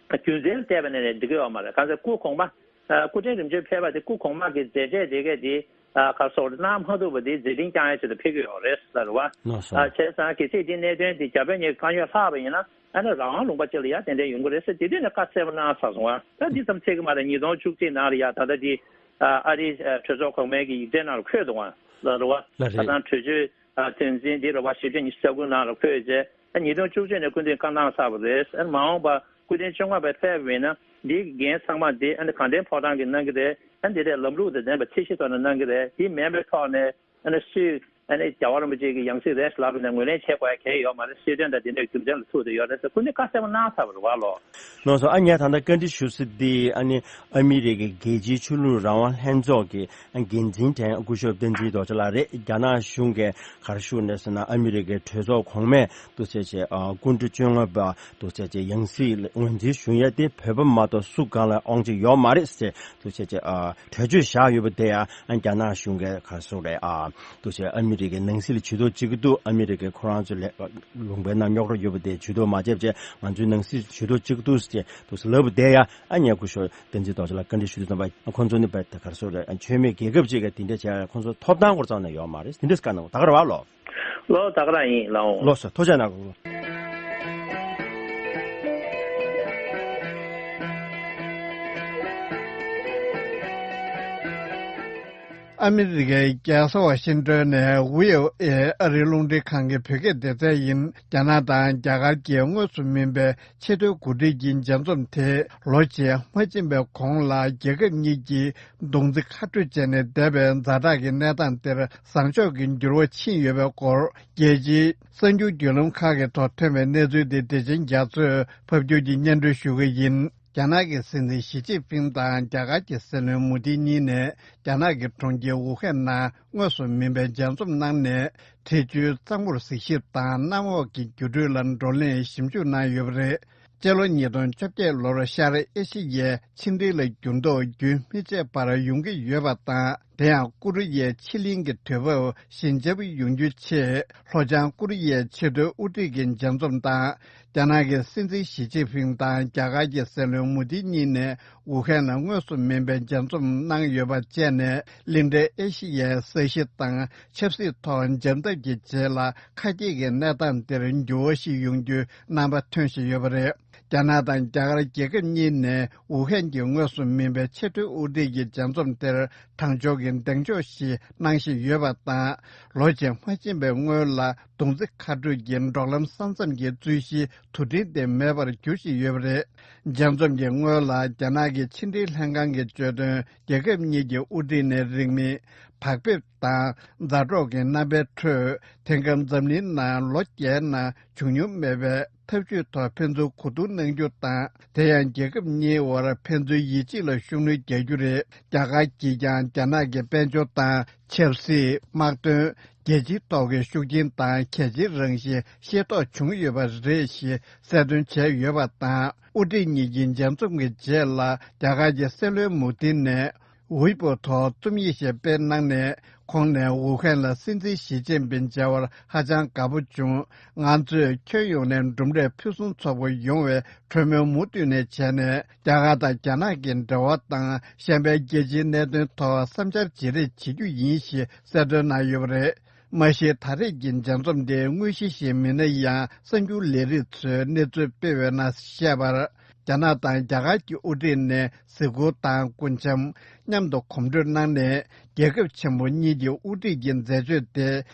རྒྱུ་མཚན་ལ་བལྟས་པ་ནས་ནས་འགྲིག་གི་ཡོད་མ་རེད། གང་ཟེར་སྐུ་གོང་མ་ཨ་སྐུ་ཕྲེང་རིམ་བྱོན་ཕེབས་པ་དེ་སྐུ་གོང་མ་གི་མཛད་རྗེས་དེ་གས་དེ་ཨ་ག་རེ་ཟེར་དགོས་རེད། གནང་མ་ཐུབ་པ་དེ་མཛད་འཕྲིན་བསྐྱང་ཡ་ཆེད་དུ་ཕེབས་ཀྱི་ཡོད་རེད་ཟེར་བ། ལགས་སོ། ཨ་བྱས་ཙང་གལ་སྲིད་དེ་གནད་དོན་དེ་རྒྱ་བོད་གཉིས་ཀྱི་དཀའ་རྙོག་ལྷག་པ་ཡིན་ན་ཨ་ནི་རང་དབང་ལུང་པ་ཅིག་ལ་ཡ་ཏན་ཏན་ཡོང་གི་རེད་ཟེར་དེ་དུས་ནས་བཀའ་གསལ་པོ་གནང་ཚར་སོང་བ། ད་འདི་ཙམ་ཚད་ཀྱི་མ་རེད། ཉིས་སྟོང་བཅུ་གཅིག་ནང་ལ་ཡ་ད་ལྟ་འདི་ཨ་ཨ་རིའི་ཨ་གྲོས་ཚོགས་གོང་མའི་གི་ཡིག་ཚད་ནང་ལ་འཁོད་འདུག་བ། ལ་རེད་བ། ལ་རེད། ད་དང་གྲོས་ཆོད་ཨ་དོན་ཚན་འདི་རེད་བ། བཞི་བཅུ་ཉི་ཤུ་རྩ་དགུ་ནང་ལ་འཁོད་བྱས་ཨ་ཉིས་སྟོང་བཅུ་གཅིག་ནས་སྐུ་མདུན་བཀའ་གནང་ཚར་བ་རེད། ཨ་མ་འོངས་པ་སྐུ་ཕྲེང་བཅོ་ལྔ་པ་ཕེབས་པ་ཡིན་ན་འདིའི་གི་འགན་ཚང་མ་འདི་ཨ་ནི་གང་དྲན་ཕོག་ཐང་གིས་གནང་གི་རེད། ཨ་འདི་རེད་ལམ་ལུགས་དང་ལྡན་པའི་ཚད་གཞི་ཐོག་ནས་གནང་གི་རེད། འདི་མིན་པའི་ཐོག་ནས་ཨ་ནི་སུས་ཨ་ནི་རྒྱལ་བ་རིན་པོ་ཆེ་གི་ཡང་སྲིད་རེད་ལབ་པ་ནས་ངོས་ལེན་བྱེད་དགོས་ཡ་གང་ཡང་ཡོད་མ་རེད། སྲིད་དོན་དང་འདི་འདྲའི་རྒྱུ་མཚན་ལ་ཐུག་བསྡད་ཡོད་རེད་ཟེར་སྐུ་མདུན་བཀའ་གསལ་པོ་གནང་ཚར་བ་རེད་བ་ལོ། ལགས་སོ། ཨ་ངས་ད་ལྟ་བཀའ་འདྲི་ཞུ་ས་འདི་ཨ་ནི་ཨ་མི་རི་ཀའི་རྒྱལ་སྤྱིའི་ཆོས་ལུགས་རང་དབང་ལྷན་ཚོགས་ཀྱི་འགན་འཛིན་དྲན་སྐུ་ཞབས་བསྟན་འཛིན་རྡོ་རྗེ་ལགས་རེད། རྒྱ་ནག་གཞུང་གིས་ག་རེ་ཞུ་ནས་ཟེར་ན་ཨ་མི་རི་ཀའི་གྲོས་ཚོགས་གོང་མས་འདུག་སེ་བྱས་ཨ་སྐུ་ཕྲེང་བཅོ་ལྔ་པ་འདུག་སེ་བྱས་ཡང་སྲིད་ངོས་འཛིན་ཞུ་ཡས་དེ་བོད་པ་མ་གཏོགས་སུ་གང་ལ་དབང་ཆ་ཡོད་མ་རེད་ཟེར་འདུག་སེ་བྱས་ཨ་གྲོས་ཆོད་བཞག་ཡོད་པ་དེ་ཡང་རྒྱ་ནག་གཞུང་གིས་ག་རེ་ཟེར་རེད་ཨ། འདུག་སེ་ཨ་མི་རི་ཀའི་ནང་སྲིད་ལ་ཇུས་གཏོགས་བྱེད་ཀྱི་འདུག་ཨ་མི་རི་ཀས་ཁོ་རང་ཚོའི་ལས་ལུང་པའི་ནང་རྙོག་དྲ་ཡོད་པ་དེ་ཇུས་གཏོགས་མ་བྱས་བྱས་ང་ཚོའི་ནང་སྲིད་ཇུས་གཏོགས་བྱེད་ཀྱི་འདུག་ཟེར་འདུག་སེ་ལབ་པ་དེ་ཡང་ཨ་ངས་སྐུ་ཞབས་བསྟན་འཛིན་རྡོ་རྗེ་ལགས་བཀའ་འདྲི་ཞུ་དུས་ཙམ་པ་ཁོང་ཚོ་ནི་བས་ད་ག་རེ་ཟེར་རེད། ཆོས་མེད་རྒྱལ་ཁབ་ཅིག་གི་དེ་འདྲ་བྱས་ཁོང་ཚོ་ཐོབ་ཐང་སྐོར་རྩ་བ་ནས་ཡོད་མ་རེད། དེ་འདྲས་བཀའ་གནང་ད་ག་རེད་བ་ལོ། ལོ་ད་ག་རང་ཡིན་ལགས་འོང་། ལགས་སོ། ཐུགས་རྗེ་གནང་གོ། ཨ་མི་རི་ཀའི་རྒྱལ་ས་ཝ་ཤིང་ཏོན་ནས་ཝི་ཨོ་ཨེ་ཨ་རིའི་རླུང་འཕྲིན་ཁང་གི་བོད་སྐད་སྡེ་ཚན་ཡིན། རྒྱ་ནག་དང་རྒྱ་གར་གྱི་དངོས་སུ་མིན་པའི་ཆེས་མཐོའི་འགོ་ཁྲིད་ཀྱི་མཇལ་འཛོམས་དེ་ལོ་གཅིག་མ་ཕྱིན་པའི་གོང་ལ་རྒྱལ་ཁབ་གཉིས་ཀྱིས་རྡུང་རྩེ་ཁ་སྤྲོད་བྱས་ནས་བསྡད་པའི་ཛ་དྲག་གི་གནས་སྟངས་དེར་བཟང་ཕྱོགས་ཀྱི་འགྱུར་བ་ཕྱིན་ཡོད་པའི་སྐོར་རྒྱལ་སྤྱིའི་གསར་འགྱུར་བརྒྱུད་ལམ་ཁག་གི་ཐོག་ཐོན་པའི་གནས་ཚུལ་དེ་བདེ་ཆེན་རྒྱ་མཚོས་ཕབ་སྒྱུར་གྱིས་སྙན་སྒྲོན་ཞུ་གི་ཡིན། རྒྱ་ནག་གི་སྲིད་འཛིན་ཞི་ཅིན་ཕིང་དང་རྒྱ་གར་གྱི་སྲིད་བློན་མོ་དི་གཉིས་ནས་རྒྱ་ནག་གི་གྲོང་ཁྱེར་ཝུ་ཧན་ནང་དངོས་སུ་མིན་པའི་མཇལ་འཛོམས་གནང་ནས་འཕྲུལ་ཆས་གཙང་པོར་གཟིགས་ཞིབ་དང་གནམ་འོག་གི་འགྱུར་འགྲོས་ལ་བགྲོ་གླེང་ཞིབ་འཇུག་གནང་ཡོད་པ་རེད། སྤྱི་ལོ་ཉིས་སྟོང་བཅོ་བརྒྱད་ལོར་ཤར་ཨེ་ཤི་ཡའི་ཕྱི་འབྲེལ་ལ་འགྱུར་ལྡོག་རྒྱུན་མི་ཆད་པར་ཡོང་གི་ཡོད་པ་དང་། དེ་ཡང་ཀོ་རི་ཡའི་ཕྱེད་གླིང་གི་དུས་བབ་ཞན་ཆ་ཡོང་རྒྱུའི་ཆེད། ལྷོ་བྱང་ཀོ་རི་ཡའི་ཆེས་མཐོའི་དབུ་ཁྲིད་ཀྱི་མཇལ་འཛོམས་དང་། རྒྱ་ནག་གི་སྲིད་འཛིན་ཞི་ཅིན་ཕིང་དང་རྒྱ་གར་གྱི་སྲིད་བློན་མོ་དི་གཉིས་ནས་ཝུ་ཧན་ལ་དངོས་སུ་མིན་པའི་མཇལ་འཛོམས་གནང་ཡོད་པ་བཅས་ནས། གླིང་ཕྲན་ཨེ་ཤི་ཡའི་ས་གཞི་དང་ཆབ་སྲིད་ཐོག་འཇམ་འཐབ་ཀྱི་རྗེས་ལ་ཁ་གྱེས་ཀྱི་གནས་སྟངས་འདིར་འགྱུར་བ་ཞིག་ཡོང་རྒྱུའི་རྣམ་པ་ཐོན་བཞིན་ཡོད་པ་རེད། རྒྱ་ནག་དང་རྒྱ་གར་རྒྱལ་ཁབ་གཉིས་ནས་ཝུ་ཧན་གྱི་དངོས་སུ་མིན་པའི་ཆེས་མཐོའི་དབུ་ཁྲིད་ཀྱི་མཇལ་འཛོམས་དེར་དང་ཕྱོགས་ཀྱི་གདེང་འཇོག་ཞིག་གནང་བཞིན་ཡོད་པ་དང་། ལོ་གཅིག་མ་ཕྱིན་པའི་སྔོན་ལ་རྡུང་རྩེ་ཁ་སྤྲོད་ཀྱི་འབྲོག་ལམ་ས་མཚམས་ཀྱི་རྩོད་གཞི་དུ་སྒྲིལ་དེ་མེད་པར་འགྱུར་བཞིན་ཡོད་པ་རེད། མཇལ་འཛོམས་ཀྱི་སྔོན་ལ་རྒྱ་ནག་གི་ཕྱི་འབྲེལ་ལྷན་ཁང་གིས་བརྗོད་དོན། རྒྱལ་ཁབ་གཉིས་ཀྱི་དབུ་ཁྲིད་ནས་རིང་མིན་བག་ཕེབས་དང་མཛའ་གྲོགས་ཀྱི་རྣམ་པའི་ཁྲོད། དེང་སྐབས་འཛམ་གླིང་ནང་ལོ་བརྒྱའི་ནང་བྱུང་མྱོང་མེད་པའི་འཐབ་ཇུས་ཐོག་ཕན་ཚུན་གོ་བསྡུར་གནང་རྒྱུ་དང་། དེ་ཡང་རྒྱལ་ཁབ་གཉིས་དབར་ཕན་ཚུན་ཡིད་ཆེས་ལ་ཤུགས་སྣོན་རྒྱག་རྒྱུ་རེད། རྒྱ་གར་གྱིས་ཀྱང་རྒྱ་ནག་གི་དཔལ་འབྱོར་དང་ཆབ་སྲིད། དམག་དོན། རྒྱལ་སྤྱིའི་ཐོག་གི་ཤུགས་རྐྱེན་དང་གལ་ཆེའི་རང་བཞིན་ཤེས་རྟོགས་བྱུང་ཡོད་པ་རེད་ཞེས་གསལ་སྟོན་བྱས་ཡོད་པ་དང་། དབུ་ཁྲིད་གཉིས་ཀྱི་མཇལ་འཛོམས་ཀྱི་རྗེས་ལ། རྒྱ་གར་གྱི་སྲིད་བློན་མོ་དི་ནས། ཝེ་པོ་ཐོག་རྩོམ་ཡིག་ཞིག་སྤེལ་གནང་ནས། ཁོང་ནས་ཝུ་ཧན་ལ་སྲིད་འཛིན་ཞི་ཅིན་ཕིང་མཇལ་བར་ཧ་ཅང་དགའ་པོ་བྱུང་། ང་ཚོས་ཁྱོན་ཡོངས་ནས་གྲུབ་འབྲས་ཕུན་སུམ་ཚོགས་པོ་ཡོང་བའི་གྲོས་མོལ་མུ་མཐུད་ནས་བྱས་ནས། རྒྱ་གར་དང་རྒྱ་ནག་གི་འབྲེལ་བ་དང་། གཞན་པའི་རྒྱལ་སྤྱིའི་གནད་དོན་ཐོག་བསམ་འཆར་བརྗེ་རེས་བྱེད་རྒྱུ་ཡིན་ཞེས་གསལ་སྟོན་གནང་ཡོད་པ་རེད། མ་གཞི་ད་རེས་ཀྱི་མཇལ་འཛོམས་དེ་དངོས་གཞི་ཞིག་མིན་ན་ཡང་། གསར་འགྱུར་ལས་རིགས་ཚོས་གནས་ཚུལ་སྤེལ་བའི་ནང་བཤད་པར། རྒྱ་ནག་དང་རྒྱ་གར་གྱི་དབུ་ཁྲིད་ནས་གཟིགས་སྐོར་དང་སྐུ་འཆམ་མཉམ་དུ་གོམ་བགྲོད་གནང་ནས། རྒྱལ་ཁབ་ཆེན་པོ་གཉིས་ཀྱི་དབུ་ཁྲིད་ཀྱི་མཛད་སྤྱོད་དེ་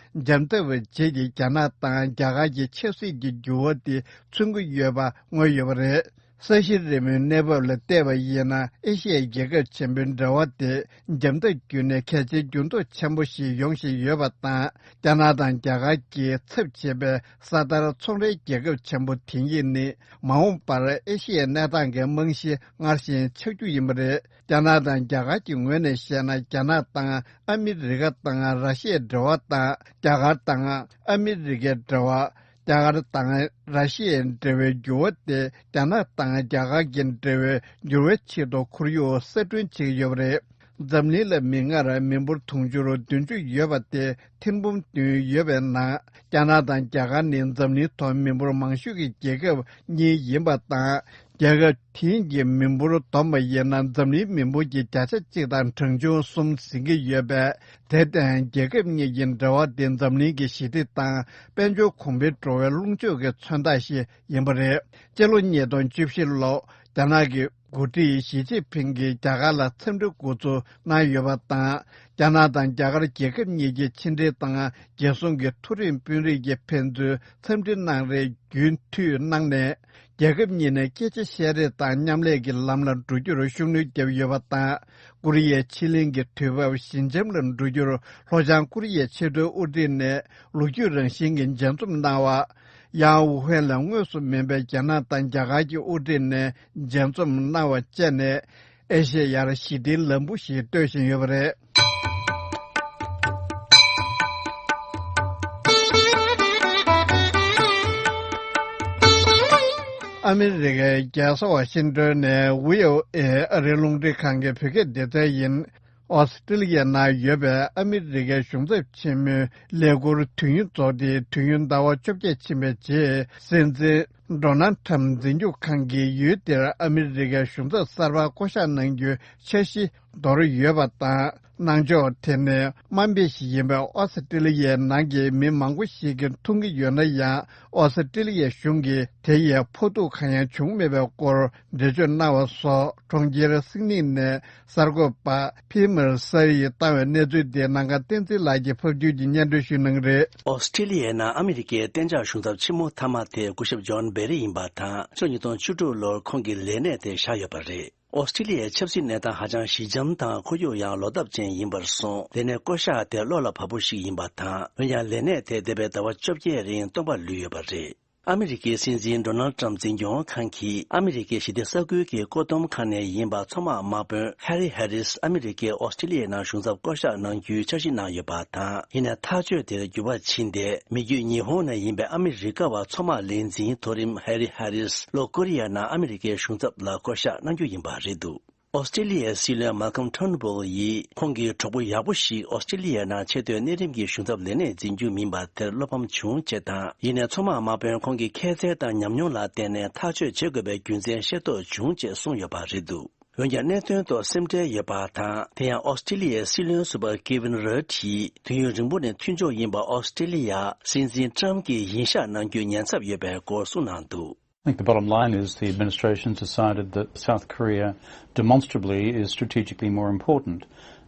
འཇམ་ཐབས་རྗེས་ཀྱི་རྒྱ་ནག་དང་རྒྱ་གར་གྱི་ཆབ་སྲིད་ཀྱི་འགྱུར་བ་དེ་མཚོན་གྱི་ཡོད་པ་མངོན་ཡོད་པ་རེད། ས་གཞི་རི་མོའི་གནས་བབ་ལ་བལྟས་པ་ཡིན་ན། ཨེ་ཤི་ཡའི་རྒྱལ་ཁབ་ཆེན་པོའི་འབྲེལ་བ་དེ་འཇམ་ཐབས་བརྒྱུད་ནས་གལ་ཆེའི་འགྱུར་ལྡོག་ཆེན་པོ་ཞིག་ཡོང་བཞིན་ཡོད་པ་དང་། རྒྱ་ནག་དང་རྒྱ་གར་གྱི་ཚབ་བྱེད་པའི་ས་དར་ཚོང་རའི་རྒྱལ་ཁབ་ཆེན་པོ་དེ་གཉིས་ནི། མ་འོངས་པར་ཨེ་ཤི་ཡའི་གནས་སྟངས་ཀྱི་རྨང་གཞི་སྔར་བཞིན་ཆགས་རྒྱུ་ཡིན་པ་རེད། རྒྱ་ནག་དང་རྒྱ་གར་གྱི་ངོས་ནས་བཤད་ན། རྒྱ་ནག་དང་ཨ་མི་རི་ཀ་དང་ར་ཤི་ཡའི་འབྲེལ་བ་དང་། རྒྱ་གར་དང་ཨ་མི་རི་ཀའི་འབྲེལ་བ། རྒྱ་གར་དང་ར་ཤི་ཡའི་འབྲེལ་བའི་འགྱུར་བ་དེ། རྒྱ་ནག་དང་རྒྱ་གར་གྱི་འབྲེལ་བའི་འགྱུར་བའི་ཆེད་དུ་ཁོར་ཡུག་གསར་སྐྲུན་བྱེད་ཀྱི་ཡོད་པ་རེད། འཛམ་གླིང་ལ་མིག་སྔར་མི་འབོར་དུང་ཕྱུར་བདུན་ཅུ་ཡོད་པ་དེ་ཐེར་འབུམ་བདུན་ཡོད་པའི་ནང་། རྒྱ་ནག་དང་རྒྱ་གར་ནི་འཛམ་གླིང་ཐོག་མི་འབོར་མང་ཤོས་ཀྱི་རྒྱལ་ཁབ་གཉིས་ཡིན་པ་དང་། རྒྱལ་ཁབ་དེ་གཉིས་ཀྱི་མི་འབོར་བསྡོམས་པ་ཡིན་ན། འཛམ་གླིང་མི་འབོར་གྱི་བརྒྱ་ཆ་གཅིག་དང་གྲངས་ཆུང་གསུམ་ཟིན་གྱི་ཡོད་པས། དེར་བརྟེན། རྒྱལ་ཁབ་གཉིས་ཀྱི་འབྲེལ་བ་དེ་འཛམ་གླིང་གི་ཞི་བདེ་དང་དཔལ་འབྱོར་གོང་འཕེལ་འགྲོ་བའི་ལྷུང་ཕྱོགས་ཀྱི་མཚོན་རྟགས་ཤིག་ཡིན་པ་རེད། སྤྱི་ལོ་ཉིས་སྟོང་བཅུ་བཞི་ལོར་རྒྱ་ནག་གི་འགོ་ཁྲིད་ཞི་ཅིན་ཕིང་གིས་རྒྱ་གར་ལ་འཚམས་འདྲི་འགོ་འཛུགས་གནང་ཡོད་པ་དང་། རྒྱ་ནག་དང་རྒྱ་གར་རྒྱལ་ཁབ་གཉིས་ཀྱི་ཕྱི་འབྲེལ་དང་རྒྱལ་སྲུང་གི་མཐོ་རིམ་དཔོན་རིགས་ཀྱིས་ཕན་ཚུན་འཚམས་འདྲི་གནང་རེས་རྒྱུན་མཐུད་གནང་ནས། རྒྱལ་ཁབ་གཉིས་ནས་སྐད་ཆ་བཤད་རེས་དང་མཉམ་ལས་ཀྱི་ལམ་ལ་འགྲོ་རྒྱུར་ཤུགས་སྣོན་བརྒྱབ་ཡོད་པ་དང་། ཀོ་རི་ཡའི་ཕྱེད་གླིང་གི་དུས་བབ་ཞི་འཇམ་ལ་འགྲོ་རྒྱུར་ལྷོ་བྱང་ཀོ་རི་ཡའི་ཆེས་མཐོའི་དབུ་ཁྲིད་ནས་ལོ་རྒྱུས་རང་བཞིན་གྱི་མཇལ་འཛོམས་གནང་བ། ཡང་ཝུ་ཧན་ལ་དངོས་སུ་མིན་པའི་རྒྱ་ནག་དང་རྒྱ་གར་གྱི་དབུ་ཁྲིད་ནས་མཇལ་འཛོམས་གནང་བ་བཅས་ནས། ཨེ་ཤེ་ཡར་ཞི་བདེའི་ལམ་བུ་ཞིག་གཏོད་བཞིན་ཡོད་པ་རེད། ཨ་མི་རི་ཀའི་རྒྱལ་ས་ཝ་ཤིང་ཏོན་ནས་ཝི་ཨོ་ཨེ་ཨ་རིའི་རླུང་འཕྲིན་ཁང་གི་བོད་སྐད་སྡེ་ཚན་ཡིན། ཨོ་སི་ཀྲི་ལི་ཡའི་ནང་ཡོད་པའི་ཨ་མི་རི་ཀའི་གཞུང་ཚབ་ཆེན་མོའི་ལས་འཁུར་དུས་ཡུན་རྫོགས་ཏེ། དུས་ཡུན་ཟླ་བ་བཅོ་བརྒྱད་ཕྱིན་པའི་རྗེས། སྲིད་འཛིན་ཌོ་ནལ་ཁྲམ་འཛིན་སྐྱོང་ཁང་གིས་ཡུལ་དེར་ཨ་མི་རི་ཀའི་གཞུང་ཚབ་གསར་པ་བསྐོ་གཞག་གནང་རྒྱུའི་འཆར་གཞི་འདོར་ཡོད་པ་དང་། གནང་ཕྱོགས་དེ་ནི་དམའ་འབེབས་ཤིག་ཡིན་པས། ཨོ་སི་ཀྲི་ལི་ཡའི་ནང་གི་མི་མང་པོ་ཞིག་གིས་མཐོང་གི་ཡོད་ན་ཡང་། ཨོ་སི་ཀྲི་ལི་ཡའི་གཞུང་གིས་དེ་ཡི་ཕོག་ཐུག་གང་ཡང་བྱུང་མེད་པའི་སྐོར་འགྲེལ་བརྗོད་གནང་བ་སོགས། གྲོང་ཁྱེར་སིད་ནི་ནས་གསར་འགོད་པ་ཕི་མར་སར་ཡིས་བཏང་བའི་གནས་ཚུལ་དེ་ནམ་མཁའ་བསྟན་འཛིན་ལགས་ཀྱིས་ཕབ་བསྒྱུར་གྱིས་སྙན་སྒྲོན་ཞུ་གནང་གི་རེད། ཨོ་སི་ཀྲི་ལི་ཡའི་ནང་ཨ་མི་རི་ཀའི་གཏན་འཇགས་གཞུང་ཚབ་ཆེན་མོ་མཐའ་མ་དེ་སྐུ་ཞབས་ཇོན་སྦེ་རི་ཡིན་པ་དང་། ཕྱི་ལོ་ཉིས་སྟོང་བཅུ་དྲུག་ལོར་ཁོང་གི་ལས་གནས་དེ་བཞག་ཡོད་པ་རེད། ཨོ་སི་ཀྲི་ལི་ཡའི་ཆབ་སྲིད་གནས་སྟངས་ཧ་ཅང་ཞི་འཇམ་དང་། ཁོར་ཡུག་ཡང་ལོག་ལྟབ་ཅན་ཡིན་པར་སོང་། དེ་ནས་བསྐོ་གཞག་དེ་བློ་ལ་བབ་པོ་ཞིག་ཡིན་པ་དང་། འོན་ཀྱང་ལས་གནས་དེ་འདས་པའི་ཟླ་བ་བཅོ་བརྒྱད་རིང་སྟོང་པར་ལུས་ཡོད་པ་རེད། ཨ་མི་རི་ཀའི་སྲིད་འཛིན་ཌོ་ནལ་ཏྲམ་འཛིན་སྐྱོང་ཁང་གིས་ཨ་མི་རི་ཀའི་ཞི་བདེ་ས་ཁུལ་གྱི་བཀོད་འདོམས་ཁང་ནས་ཡིན་པ་མཚོ་དམག་དམག་དཔོན་ཧེ་རི་ཧེ་རིས་ཨ་མི་རི་ཀའི་ཨོ་སི་ཀྲི་ལི་ཡའི་ནང་གཞུང་ཚབ་བསྐོ་གཞག་གནང་རྒྱུའི་འཆར་གཞི་གནང་ཡོད་པ་དང་། ཡིན་ནའི་ཐག་གཅོད་དེར་འགྱུར་བ་ཕྱིན་ཏེ། མི་རྒྱུད་ཉི་ཧོང་ནས་ཡིན་པའི་ཨ་མི་རི་ཀ་བ་མཚོ་དམག་ལས་འཛིན་མཐོ་རིམ་ཧེ་རི་ཧེ་རིས་ལྷོ་ཀོ་རི་ཡ་ནང་ཨ་མི་རི་ཀའི་གཞུང་ཚབ་ལ་བསྐོ་གཞག་གནང་རྒྱུ་ཡིན་པ་རེད་འདུག་ཨོ་སི་ཀྲི་ལི་ཡའི་སྲིད་བློན་མཱ་ཁམ་ཐོན་སྦུལ་ཡིས་ཁོང་གི་གྲོགས་པོ་ཡག་པོ་ཞིག་ཨོ་སི་ཀྲི་ལི་ཡའི་ནང་ཆེས་མཐོའི་གནས་རིམ་གྱི་གཞུང་ཚབ་ལས་གནས་འཛིན་རྒྱུ་མིན་པ་དེར་བློ་ཕམ་བྱུང་ཅེས་དང་། ཡིན་ནའི་མཚོ་དམག་དམག་དཔོན་ཁོང་གི་ཁྱད་ཚད་དང་ཉམས་མྱོང་ལ་བརྟེན་ནས་ཐག་གཅོད་བྱེད་དགོས་པའི་རྒྱུ་མཚན་ཤེས་རྟོགས་བྱུང་ཅེས་གསུངས་ཡོད་པ་རེད་འདུག་འོན་ཀྱང་གནད་དོན་ཐོག་སེམས་ཁྲལ་ཡོད་པ་དང་། དེ་ཡང་ཨོ་སི་ཀྲི་ལི་ཡའི་སྲིད་བློན་ཟུར་པ་ཀེ་ཝིན་ར་ཏིས་དུས་ཡུན་རིང་པོ་ནས་མཐུན་ཕྱོགས་ཡིན་པ་ཨོ་སི་ཀྲི་ལི་ཡ་སྲིད་འཛིན་ཏྲམ་གྱིས་ཡིད་ཤགས་གནང་རྒྱུའི་ཉེན་ཚབས་ཡོད་པའི་སྐོར་གསུངས་གནང་འདུག I think the bottom line is the administration has decided that South Korea demonstrably is strategically more important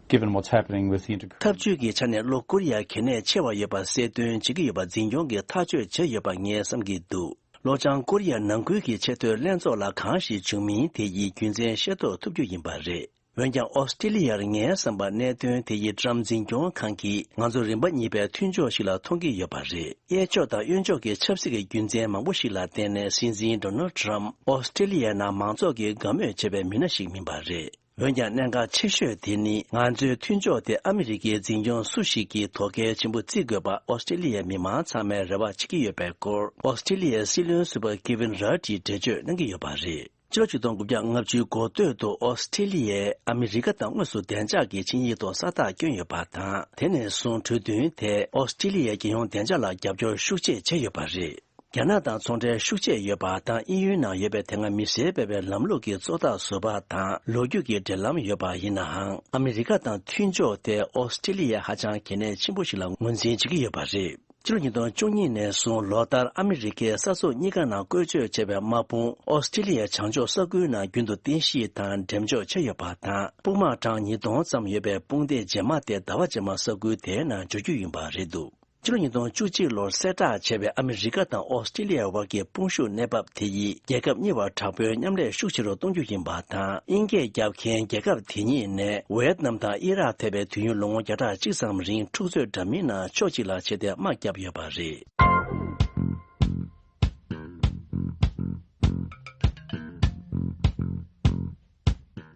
given what's happening with the inter- འཐབ་ཇུས་ཀྱི་ཆ་ནས་ལྷོ་ཀོ་རི་ཡ་གལ་གནད་ཆེ་བ་ཡོད་པ་གསལ་སྟོན་བྱེད་ཀྱི་ཡོད་པ་འཛིན་སྐྱོང་གིས་ཐག་གཅོད་བྱས་ཡོད་པ་ངས་བསམ་གྱི་འདུག་ལྷོ་བྱང་ཀོ་རི་ཡ་ནང་ཁུལ་གྱི་ཆེས་མཐོའི་ལྷན་ཚོགས་ལ་གང་ཞིག་བྱུང་མིན་དེ་ཡི་རྒྱུ་མཚན་ཤེས་རྟོགས་ཐུབ་རྒྱུ་ཡིན་པ་རེད། འོན་ཀྱང་ཨོ་སི་ཀྲི་ལི་ཡར་ངའི་བསམ་པར་གནད་དོན་དེ་ཡིས་ཀྲམ་འཛིན་སྐྱོང་ཁང་གིས་ང་ཚོ་རིམ་པ་གཉིས་པའི་མཐུན་ཕྱོགས་ཤིག་ལ་མཐོང་གི་ཡོད་པ་རེད། གཡས་ཕྱོགས་དང་གཡོན་ཕྱོགས་ཀྱི་ཆབ་སྲིད་ཀྱི་རྒྱུ་མཚན་མང་པོ་ཞིག་ལ་བརྟེན་ནས་སྲིད་འཛིན་ཌོ་ནལ་ཏྲམ་ཨོ་སི་ཀྲི་ལི་ཡའི་ནང་མང་ཚོགས་ཀྱིས་དགའ་མོས་བྱེད་པའི་མི་སྣ་ཞིག་མིན་པ་རེད། འོན་ཀྱང་གནད་འགག་ཆེ་ཤོས་དེ་ནི་ང་ཚོའི་མཐུན་ཕྱོགས་དེ་ཨ་མི་རི་ཀའི་འཛིན་སྐྱོང་སུ་ཞིག་གིས་དོ་གལ་ཆེན་པོ་བརྩི་དགོས་པ་ཨོ་སི་ཀྲི་ལི་ཡའི་མི་མང་ཚང་མས་རེ་བ་བྱེད་ཀྱི་ཡོད་པའི་སྐོར་ཨོ་སི་ཀྲི་ལི་ཡའི་སྲིད་བློན་ཟུར་པ་ཀེ་ཝིན་ར་ཏིས་འགྲེལ་བརྗོད་གནང་གི་ཡོད་པ་རེད། ཕྱི་ལོ་ཆིག་སྟོང་དགུ་བརྒྱ་ལྔ་བཅུའི་འགོ་སྟོད་དུ་ཨོ་སི་ཀྲི་ལི་ཡས་ཨ་མི་རི་ཀ་དང་དངོས་སུ་བདེ་འཇགས་ཀྱི་ཆིངས་ཡིག་ཐོག་ས་རྟགས་བསྐྱོན་ཡོད་པ་དང་། དེ་ནས་བཟུང་གྲོས་མཐུན་དེས་ཨོ་སི་ཀྲི་ལི་ཡའི་རྒྱལ་ཡོངས་བདེ་འཇགས་ལ་རྒྱབ་སྐྱོར་ཤུགས་ཆེ་བྱས་ཡོད་པ་རེད། རྒྱ་ནག་དང་ཚོང་འབྲེལ་ཤུགས་ཆེ་ཡོད་པ་དང་། དབྱིན་ཡུལ་ནང་ཡོད་པའི་དེ་སྔ་མི་སེར་སྤེལ་བའི་ལམ་ལུགས་ཀྱི་གཙོ་རྟགས་བཟོ་པ་དང་ལོ་རྒྱུས་ཀྱི་འབྲེལ་ལམ་ཡོད་པ་ཡིན་ནའང་། ཨ་མི་རི་ཀ་དང་མཐུན་ཕྱོགས་དེ་ཨོ་སི་ཀྲི་ལི་ཡ་ཧ་ཅང་གལ་གནད་ཆེན་པོ་ཞིག་ལ་ངོས་འཛིན་བྱེད་ཀྱི་ཡོད་པ་རེད། ཕྱི་ལོ་ཉིས་སྟོང་བཅུ་གཉིས་ནས་བཟུང་ལོ་ལྟར་ཨ་མི་རི་ཀའི་ས་ཕྱོགས་གཉིས་ཀ་ནང་བཀོལ་སྤྱོད་བྱས་པའི་དམག་དཔུང་ཨོ་སི་ཀྲི་ལི་ཡའི་བྱང་ཕྱོགས་ས་ཁུལ་ནང་རྒྱུན་དུ་རྟེན་གཞི་དང་འགྲེམས་འཇོག་བྱས་ཡོད་པ་དང་། དཔུང་དམག་གྲངས་ཉིས་སྟོང་ཙམ་ཡོད་པའི་དཔུང་སྡེ་རྗེས་མ་དེ་ཟླ་བ་རྗེས་མ་ས་ཁུལ་དེའི་ནང་འབྱོར་རྒྱུ་ཡིན་པ་རེད་འདུག་ཕྱི་ལོ་ཉིས་སྟོང་བཅུ་གཅིག་ལོར་གསལ་བསྒྲགས་བྱས་པའི་ཨ་མི་རི་ཀ་དང་ཨོ་སི་ཀྲི་ལི་ཡའི་དབར་གྱི་དཔུང་ཤུགས་གནས་བབ་དེ་ཡིས་རྒྱལ་ཁབ་གཉིས་བར་དྲག་པོའི་མཉམ་ལས་ཤུགས་ཆེ་རུ་གཏོང་རྒྱུ་ཡིན་པ་དང་། དབྱིན་སྐད་རྒྱབ་མཁན་རྒྱལ་ཁབ་དེ་གཉིས་ནས་ཝེ་ཏི་ནམ་དང་ཨི་རག་ཐེ་བའི་དུས་ཡུན་ལོ་ངོ་བརྒྱ་ཕྲག་གཅིག་ཙམ་རིང་འཁྲུག་རྩོད་འདྲ་མིན་ནང་ཕྱོགས་གཅིག་ལ་ཆས་ཏེ་དམག་བརྒྱབ་ཡོད་པ་རེད།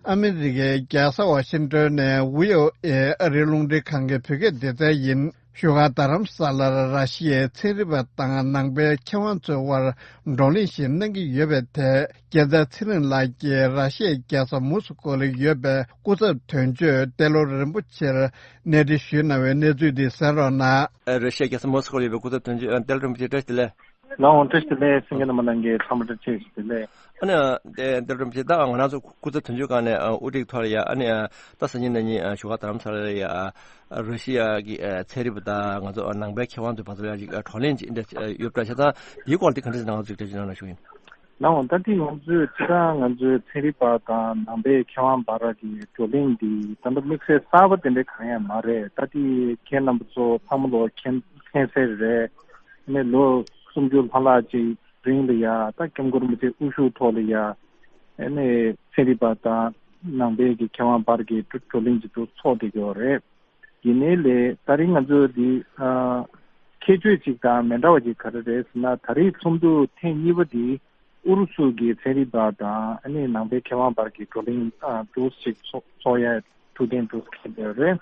ཨ་མི་རི་ཀའི་རྒྱལ་ས་ཝ་ཤིང་ཏོན་ནས་བྷི་ཨོ་ཨེ་ཨ་རིའི་རླུང་འཕྲིན་ཁང་གི་བོད་སྐད་སྡེ་ཚན་ཡིན། བཞུགས་སྒར་རྡ་རམ་ས་ལར་ར་ཤི་ཡའི་ཚན་རིག་པ་དང་ནང་པའི་མཁས་དབང་ཚོའི་དབར་བགྲོ་གླེང་ཞིག་གནང་གི་ཡོད་པའི་ཐད། སྐྱེས་ཚལ་ཚེ་རིང་ལགས་ཀྱིས་ར་ཤི་ཡའི་རྒྱལ་ས་མོ་སི་ཀོ་ལ་ཡོད་པའི་སྐུ་ཚབ་དོན་གཅོད་ཏེ་ལོ་རིན་པོ་ཆེར་གནས་འདྲི་ཞུས་གནང་བའི་གནས་ཚུལ་འདི་གསན་རོགས་གནང་། ཨ། ར་ཤི་ཡའི་རྒྱལ་ས་མོ་སི་ཀོ་ལ་ཡོད་པའི་སྐུ་ཚབ་དོན་གཅོད་ཏེ་ལོ་རིན་པོ་ཆེ་བཀྲ་ཤིས་བདེ་ལེགས། ལགས་འོང་། བཀྲ་ཤིས་བདེ་ལེགས། གསན་མཁན་རྣམ་པ་ལྷན་རྒྱས་ཚང་མ་བཀྲ་ཤིས་བདེ་ལེགས། ཨ་ནི་ཨ་ཏེ་ཏེ་རིན་པོ་ཆེ། ད་ང་རང་ཚོ་སྐུ་ཚབ་དོན་གཅོད་ཁང་ནས་ཨ་དབུ་ཁྲིད་ཐོག་ལ་ཡ། ཨ་ནི་ཨ་ད་སང་ཉིན་གནངས་ཉིན་ཨ་བཞུགས་སྒར་རྡ་རམ་ས་ལ་ལ་ཡ་ཨ་ར་ཤི་ཡ་གི་ཨ་ཚན་རིག་པ་དང་ང་ཚོ་ཨ་ནང་པའི་མཁས་དབང་ཚོའི་བར་དུ་ལ་ཡ་ཅིག་ཨ་བགྲོ་གླེང་ཅིག་འདྲ་ཨ་ཡོད་པ་འདྲ་ཆགས་ཙང་། དེའི་སྐོར་དེ་ག་འདྲ་ཞིག་ནང་ཚོས་འགྲེལ་བརྗོད་གནང་རོགས་ཞུ་ཡིན། ལགས་འོང་། ད་ལྟ་ང་ཚོས་སྤྱིར་བཏང་ང་ཚོའི་ཚན་རིག་པ་དང་ནང་པའི་མཁས་དབང་བར་གྱི་བགྲོ་གླེང་འདི་ད་ལྟ་དམིགས་བསལ་གསར་པ་དེ་འདྲ་གང་ཡང་མ་རེད། ད་དེ་ཁྱེད་རྣམ་པ་ཚོ་ཚང་མ་ལོ་མཁྱེན་མཁྱེན་གསལ་རེད། ནས་ལོ་སུམ་ཅུ་ལྷག་ལྷག་ཅིག་རིང་ལ་ཡ་ད་སྐྱབས་མགོན་རིན་པོ་ཆེ་དབུ་བཞུགས་ཐོག་ལ་ཡ་ཨ་ནི་ཚན་རིག་པ་དང་ནང་པའི་གི་མཁས་དབང་བར་གྱི་བགྲོ་གླེང་ཅིག་ཏུ་ཚོགས་བསྡད་ཀྱི་ཡོད་རེད། ཡིན་ནའི་ལས་ད་རིང་ང་ཚོ་འདི་ཨ་ཁྱད་ཆོས་ཅིག་དང་མི་འདྲ་བ་ཅིག་ག་རེ་རེད་ཟེར་ན། ད་རེས་ཚོགས་འདུ་ཐེངས་གཉིས་པ་འདི་ཨུ་རུ་སུ་གི་ཚན་རིག་པ་དང་ཨ་ནི་ནང་པའི་མཁས་དབང་བར་གྱི་བགྲོ་གླེང་ཨ་འདུག་ཅིག་ཚོགས་ཚོགས་ཡ་ཐུགས་གཏན་འདུག་ཁེལ་ཡོད་རེད།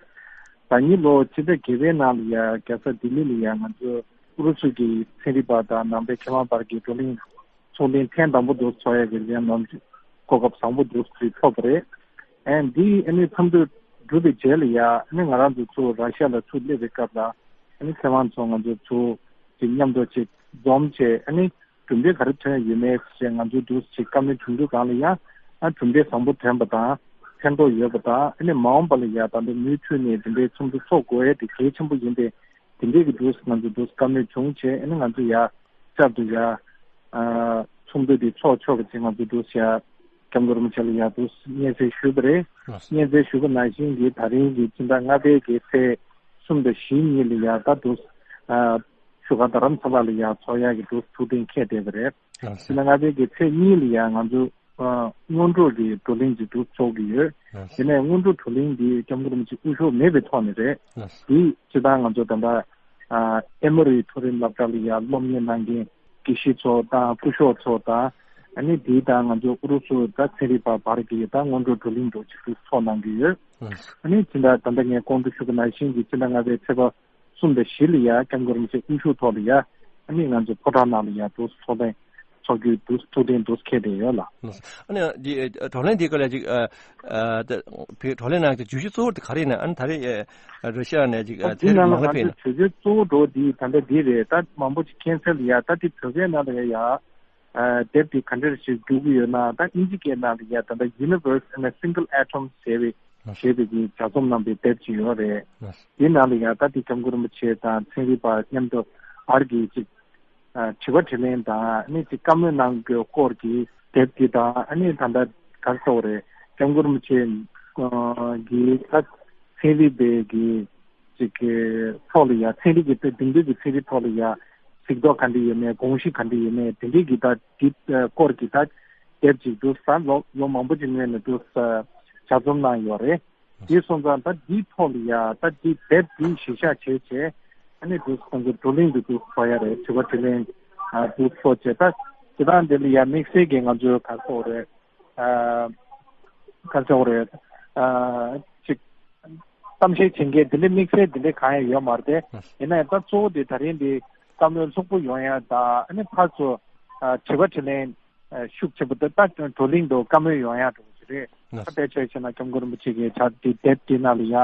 ད་ཉིན་ལོ་ཕྱི་ཟླ་བརྒྱད་པའི་ནང་ལ་ཡ་རྒྱལ་ས་ལྡི་ལི་ལ་ཡ་ང་ཚོ་ཨུ་རུ་སུ་གི་ཚན་རིག་པ་དང་ནང་པའི་མཁས་དབང་བར་གྱི་བགྲོ་གླེང་ཚོགས་ཐེངས་ཐེངས་དང་པོ་དུ་ཚོགས་ཡ་གི་ལན་ནམ་གོ་སྐབས་བཟང་པོ་འདུག་ཅིག་ཐོབ་པ་རེད། ཨན་འདི་ཨ་ནི་མཚམས་འདུ་གྲུབ་པའི་རྗེས་ལ་ཡ་ཨ་ནི་ང་རང་ཚོ་ཚུར་ར་ཤ་ལ་ཚུར་སླེབས་པའི་སྐབས་ལ་ཨ་ནི་མཁས་དབང་ཚོ་ང་ཚོ་ཚུར་ཅིག་མཉམ་དུ་ཅིག་འཛོམས་བྱས། ཨ་ནི་གྲུབ་འབྲས་ག་རེ་ཐོན་ཡོད་མེད་ཞེས་ང་ཚོ་འདུག་ཅིག་བཀའ་མོལ་བྱུང་དུས་སྒང་ལ་ཡ་ཨ་གྲུབ་འབྲས་བཟང་པོ་ཐོན་པ་དང་ཕན་ཐོགས་ཡོད་པ་དང་། ཨ་ནི་མ་འོངས་པ་ལ་ཡ་ད་ལྟ་མུ་མཐུད་ནས་དེ་འདྲའི་ཚོགས་འདུ་ཚོགས་དགོས་ཡ་དེ་གལ་ཆེན་པོ་ཡིན་པས། དེ་འདྲའི་གི་འདུག་ང་ཚོ་འདུག་བཀའ་མོལ་བྱུང་བྱས། ཨ་ནི་ང་ཚོ་ཡ་བསྐྱར་དུ་ཡ་ཨ་ཚོགས་འདུ་འདི་ཚོགས་ཆོག་པ་ཅིག་ང་ཚོ་འདུག་ཡ་སྐྱབས་མགོན་རིན་པོ་ཆེ་ལ་ཡ་འདུག་སྙན་སེང་ཞུས་པ་རེད། ལགས་སོ། སྙན་སེང་ཞུས་པ་ནང་བཞིན་གྱི་ད་རིང་གི་སྤྱི་ཟླ་ལྔ་པའི་གི་ཚེས་གསུམ་དང་བཞི་གཉིས་ལ་ཡ་ད་འདུག་ཨ་བཞུགས་སྒར་རྡ་རམ་ས་ལ་ལ་ཡ་ཚོགས་ཡ་གི་འདུག་ཐུགས་གཏན་འཁེལ་བསྡད་པ་རེད། ལགས་སོ། སྤྱི་ཟླ་ལྔ་པའི་གི་ཚེས་གཉིས་ལ་ཡ་ང་ཚོ་ཨ་སྔོན་འགྲོ་གི་བགྲོ་གླེང་ཅིག་ཏུ་ཚོགས་ཀྱི་ཡོད། ལགས་སོ། དེ་ནས་སྔོན་འགྲོ་བགྲོ་གླེང་འདི་སྐྱབས་མགོན་རིན་པོ་ཆེ་དབུ་བཞུགས་མེད་པའི་ཐོག་ནས་རེད། ལགས་སོ། འདི་སྤྱིར་བཏང་ང་ཚོ་ད་ལྟ་ཨ་ཨེ་མོ་རི་མཐོ་རིམ་སློབ་གྲྭ་ལ་ཡང་སློབ་གཉེར་གནང་མཁན་དགེ་བཤེས་ཚོ་དང་སྐུ་ཞབས་ཚོ་དང་། ཨ་ནི་འདི་དང་ང་ཚོ་ཨུ་རུ་སུ་ད་ཚན་རིག་པ་བར་གྱི་ད་སྔོན་འགྲོ་བགྲོ་གླེང་འདྲ་ཅིག་ཏུ་ཚོགས་གནང་གི་ཡོད། ལགས་སོ། ཨ་ནི་སྤྱིར་བཏང་ད་ལྟ་ངས་གོང་དུ་ཞུ་བ་ནང་བཞིན་གྱི་སྤྱི་ཟླ་ལྔ་པའི་ཚེས་པ་གསུམ་དང་བཞི་ལ་ཡ་སྐྱབས་མགོན་རིན་པོ་ཆེ་དབུ་བཞུགས་ཐོག་ལ་ཡ་ཨ་ནི་ང་ཚོ་ཕོ་བྲང་ནང་ལ་ཡ་འདུག་ཚོགས་ཐེངས་ཚོགས་རྒྱུའི་འདུག་ཐུགས་གཏན་འདུག་འཁེལ་བསྡད་ཡོད་ལགས། ཨ་ནི་འདི་ཨ་བགྲོ་གླེང་འདིའི་སྐོར་ལ་ཅིག་ཨ་ཨ་ད་བོད་བགྲོ་གླེང་ནང་གི་བརྗོད་གཞི་གཙོ་བོ་དེ་ག་རེ་ཡིན་ན། ཨ་ནི་ད་རེས་ཨ་ར་ཤི་ཡ་ནས་ཅིག་ཨ་ཨ་འདི་ཚན་རིག་ནང་ལ་མ་ང་ལྷོད་པ་ཡིན་ན། ཚོའི་བརྗོད་གཞི་གཙོ་བོ་འདྲ་བོ་འདི་ད་ལྟ་འདི་རེད། ད་མང་པོ་ཅིག་མཁྱེན་གསལ་ལ་ཡ་ད་འདི་བོད་སྐད་ནང་ལ་ཡ་ཡ་ཨ་དེབ་འདི་ག་འདྲ་ཞིག་བསྒྱུར་གྱི་ཡོད་ན། ད་དབྱིན་ཇི་སྐད་ནང་ལ་ཡ་ད་ལྟ་Universe in a Single Atom ཟེར་བའི་ཞེས་པའི་གི་ལྗགས་རྩོམ་གནང་བའི་དེབ་ཅིག་ཡོད་རེད། ལགས་སོ། དེའི་ནང་ལ་ཡང་ད་ལྟའི་སྐྱབས་མགོན་རིན་པོ་ཆེ་དང་ཚན་རིག་པ་མཉམ་དུ་བར་གྱི་ཅིག་ཨ་དྲི་བ་དྲིས་ལན་དང་ཨ་ནི་ཅིག་བཀའ་མོལ་གནང་རྒྱུའི་སྐོར་གྱི་དེབ་དེ་དང་། ཨ་ནི་ད་ལྟ་ག་རེ་ཟེར་དགོས་རེད། སྐྱབས་མགོན་རིན་པོ་ཆེ་ཨ་གི་ད་ཚན་རིག་པའི་གི་ཅིག་གི་ཐོག་ལ་ཡང་ཚན་རིག་གི་དེང་དུས་ཀྱི་ཚན་རིག་ཐོག་ལ་ཡང་གཟིགས་རྟོག་ག་འདྲ་ཡོད་མེད། དགོངས་གཞི་ག་འདྲ་ཡོད་མེད། དེ་འདྲའི་གི་ད་དེ་སྐོར་གྱི་ད་དེབ་ཅིག་འདུག་ས་ལོ་ལོ་མང་པོ་ཅིག་སྔོན་ནས་འདུག་ས་ལྗགས་རྩོམ་གནང་ཡོད་རེད། དེ་སོང་ཙང་ད་འདིའི་ཐོག་ལ་ཡ་ད་འདི་དེབ་འདི་གཞི་བཞག་བྱས་བྱས་ཨ་ནི་འདུག་ཁོང་ཚོ་བགྲོ་གླེང་འདི་འདུག་ཚོགས་ཡ་རེད། དྲི་བ་དྲིས་ལན་ཨ་འདུག་ཚོགས་བྱས། ད་སྤྱིར་བཏང་འདི་ལ་ཡ་དམིགས་བསལ་གྱི་ང་ཚོའི་ག་རེ་ཟེར་དགོས་རེད། ཨ་ག་རེ་ཟེར་དགོས་རེད། ཨ་ཅིག་གཏམ་བཤད་བྱེད་མཁན་དེ་འདྲའི་དམིགས་བསལ་དེ་འདྲའི་གང་ཡང་ཡོད་མ་རེད་དེ། ཡིན་ན་ཡང་ད་གཙོ་བོ་དེ་ད་རིང་འདི་བཀའ་མོལ་ལྷུག་པོ་ཡོང་ཡ་དང་། ཨ་ནི་ཕར་ཚུར་ཨ་དྲི་བ་དྲིས་ལན་ཨ་ཤུགས་ཆེན་པོ་དེ་ད་བགྲོ་གླེང་དུ་བཀའ་མོལ་ཡོང་ཡ་འགྲོ་གི་རེད། ད་དཔེ་ཆ་བཞག་ན་སྐྱབས་མགོན་རིན་པོ་ཆེ་གིས་ད་དེ་དེབ་དེ་ནང་ལ་ཡ་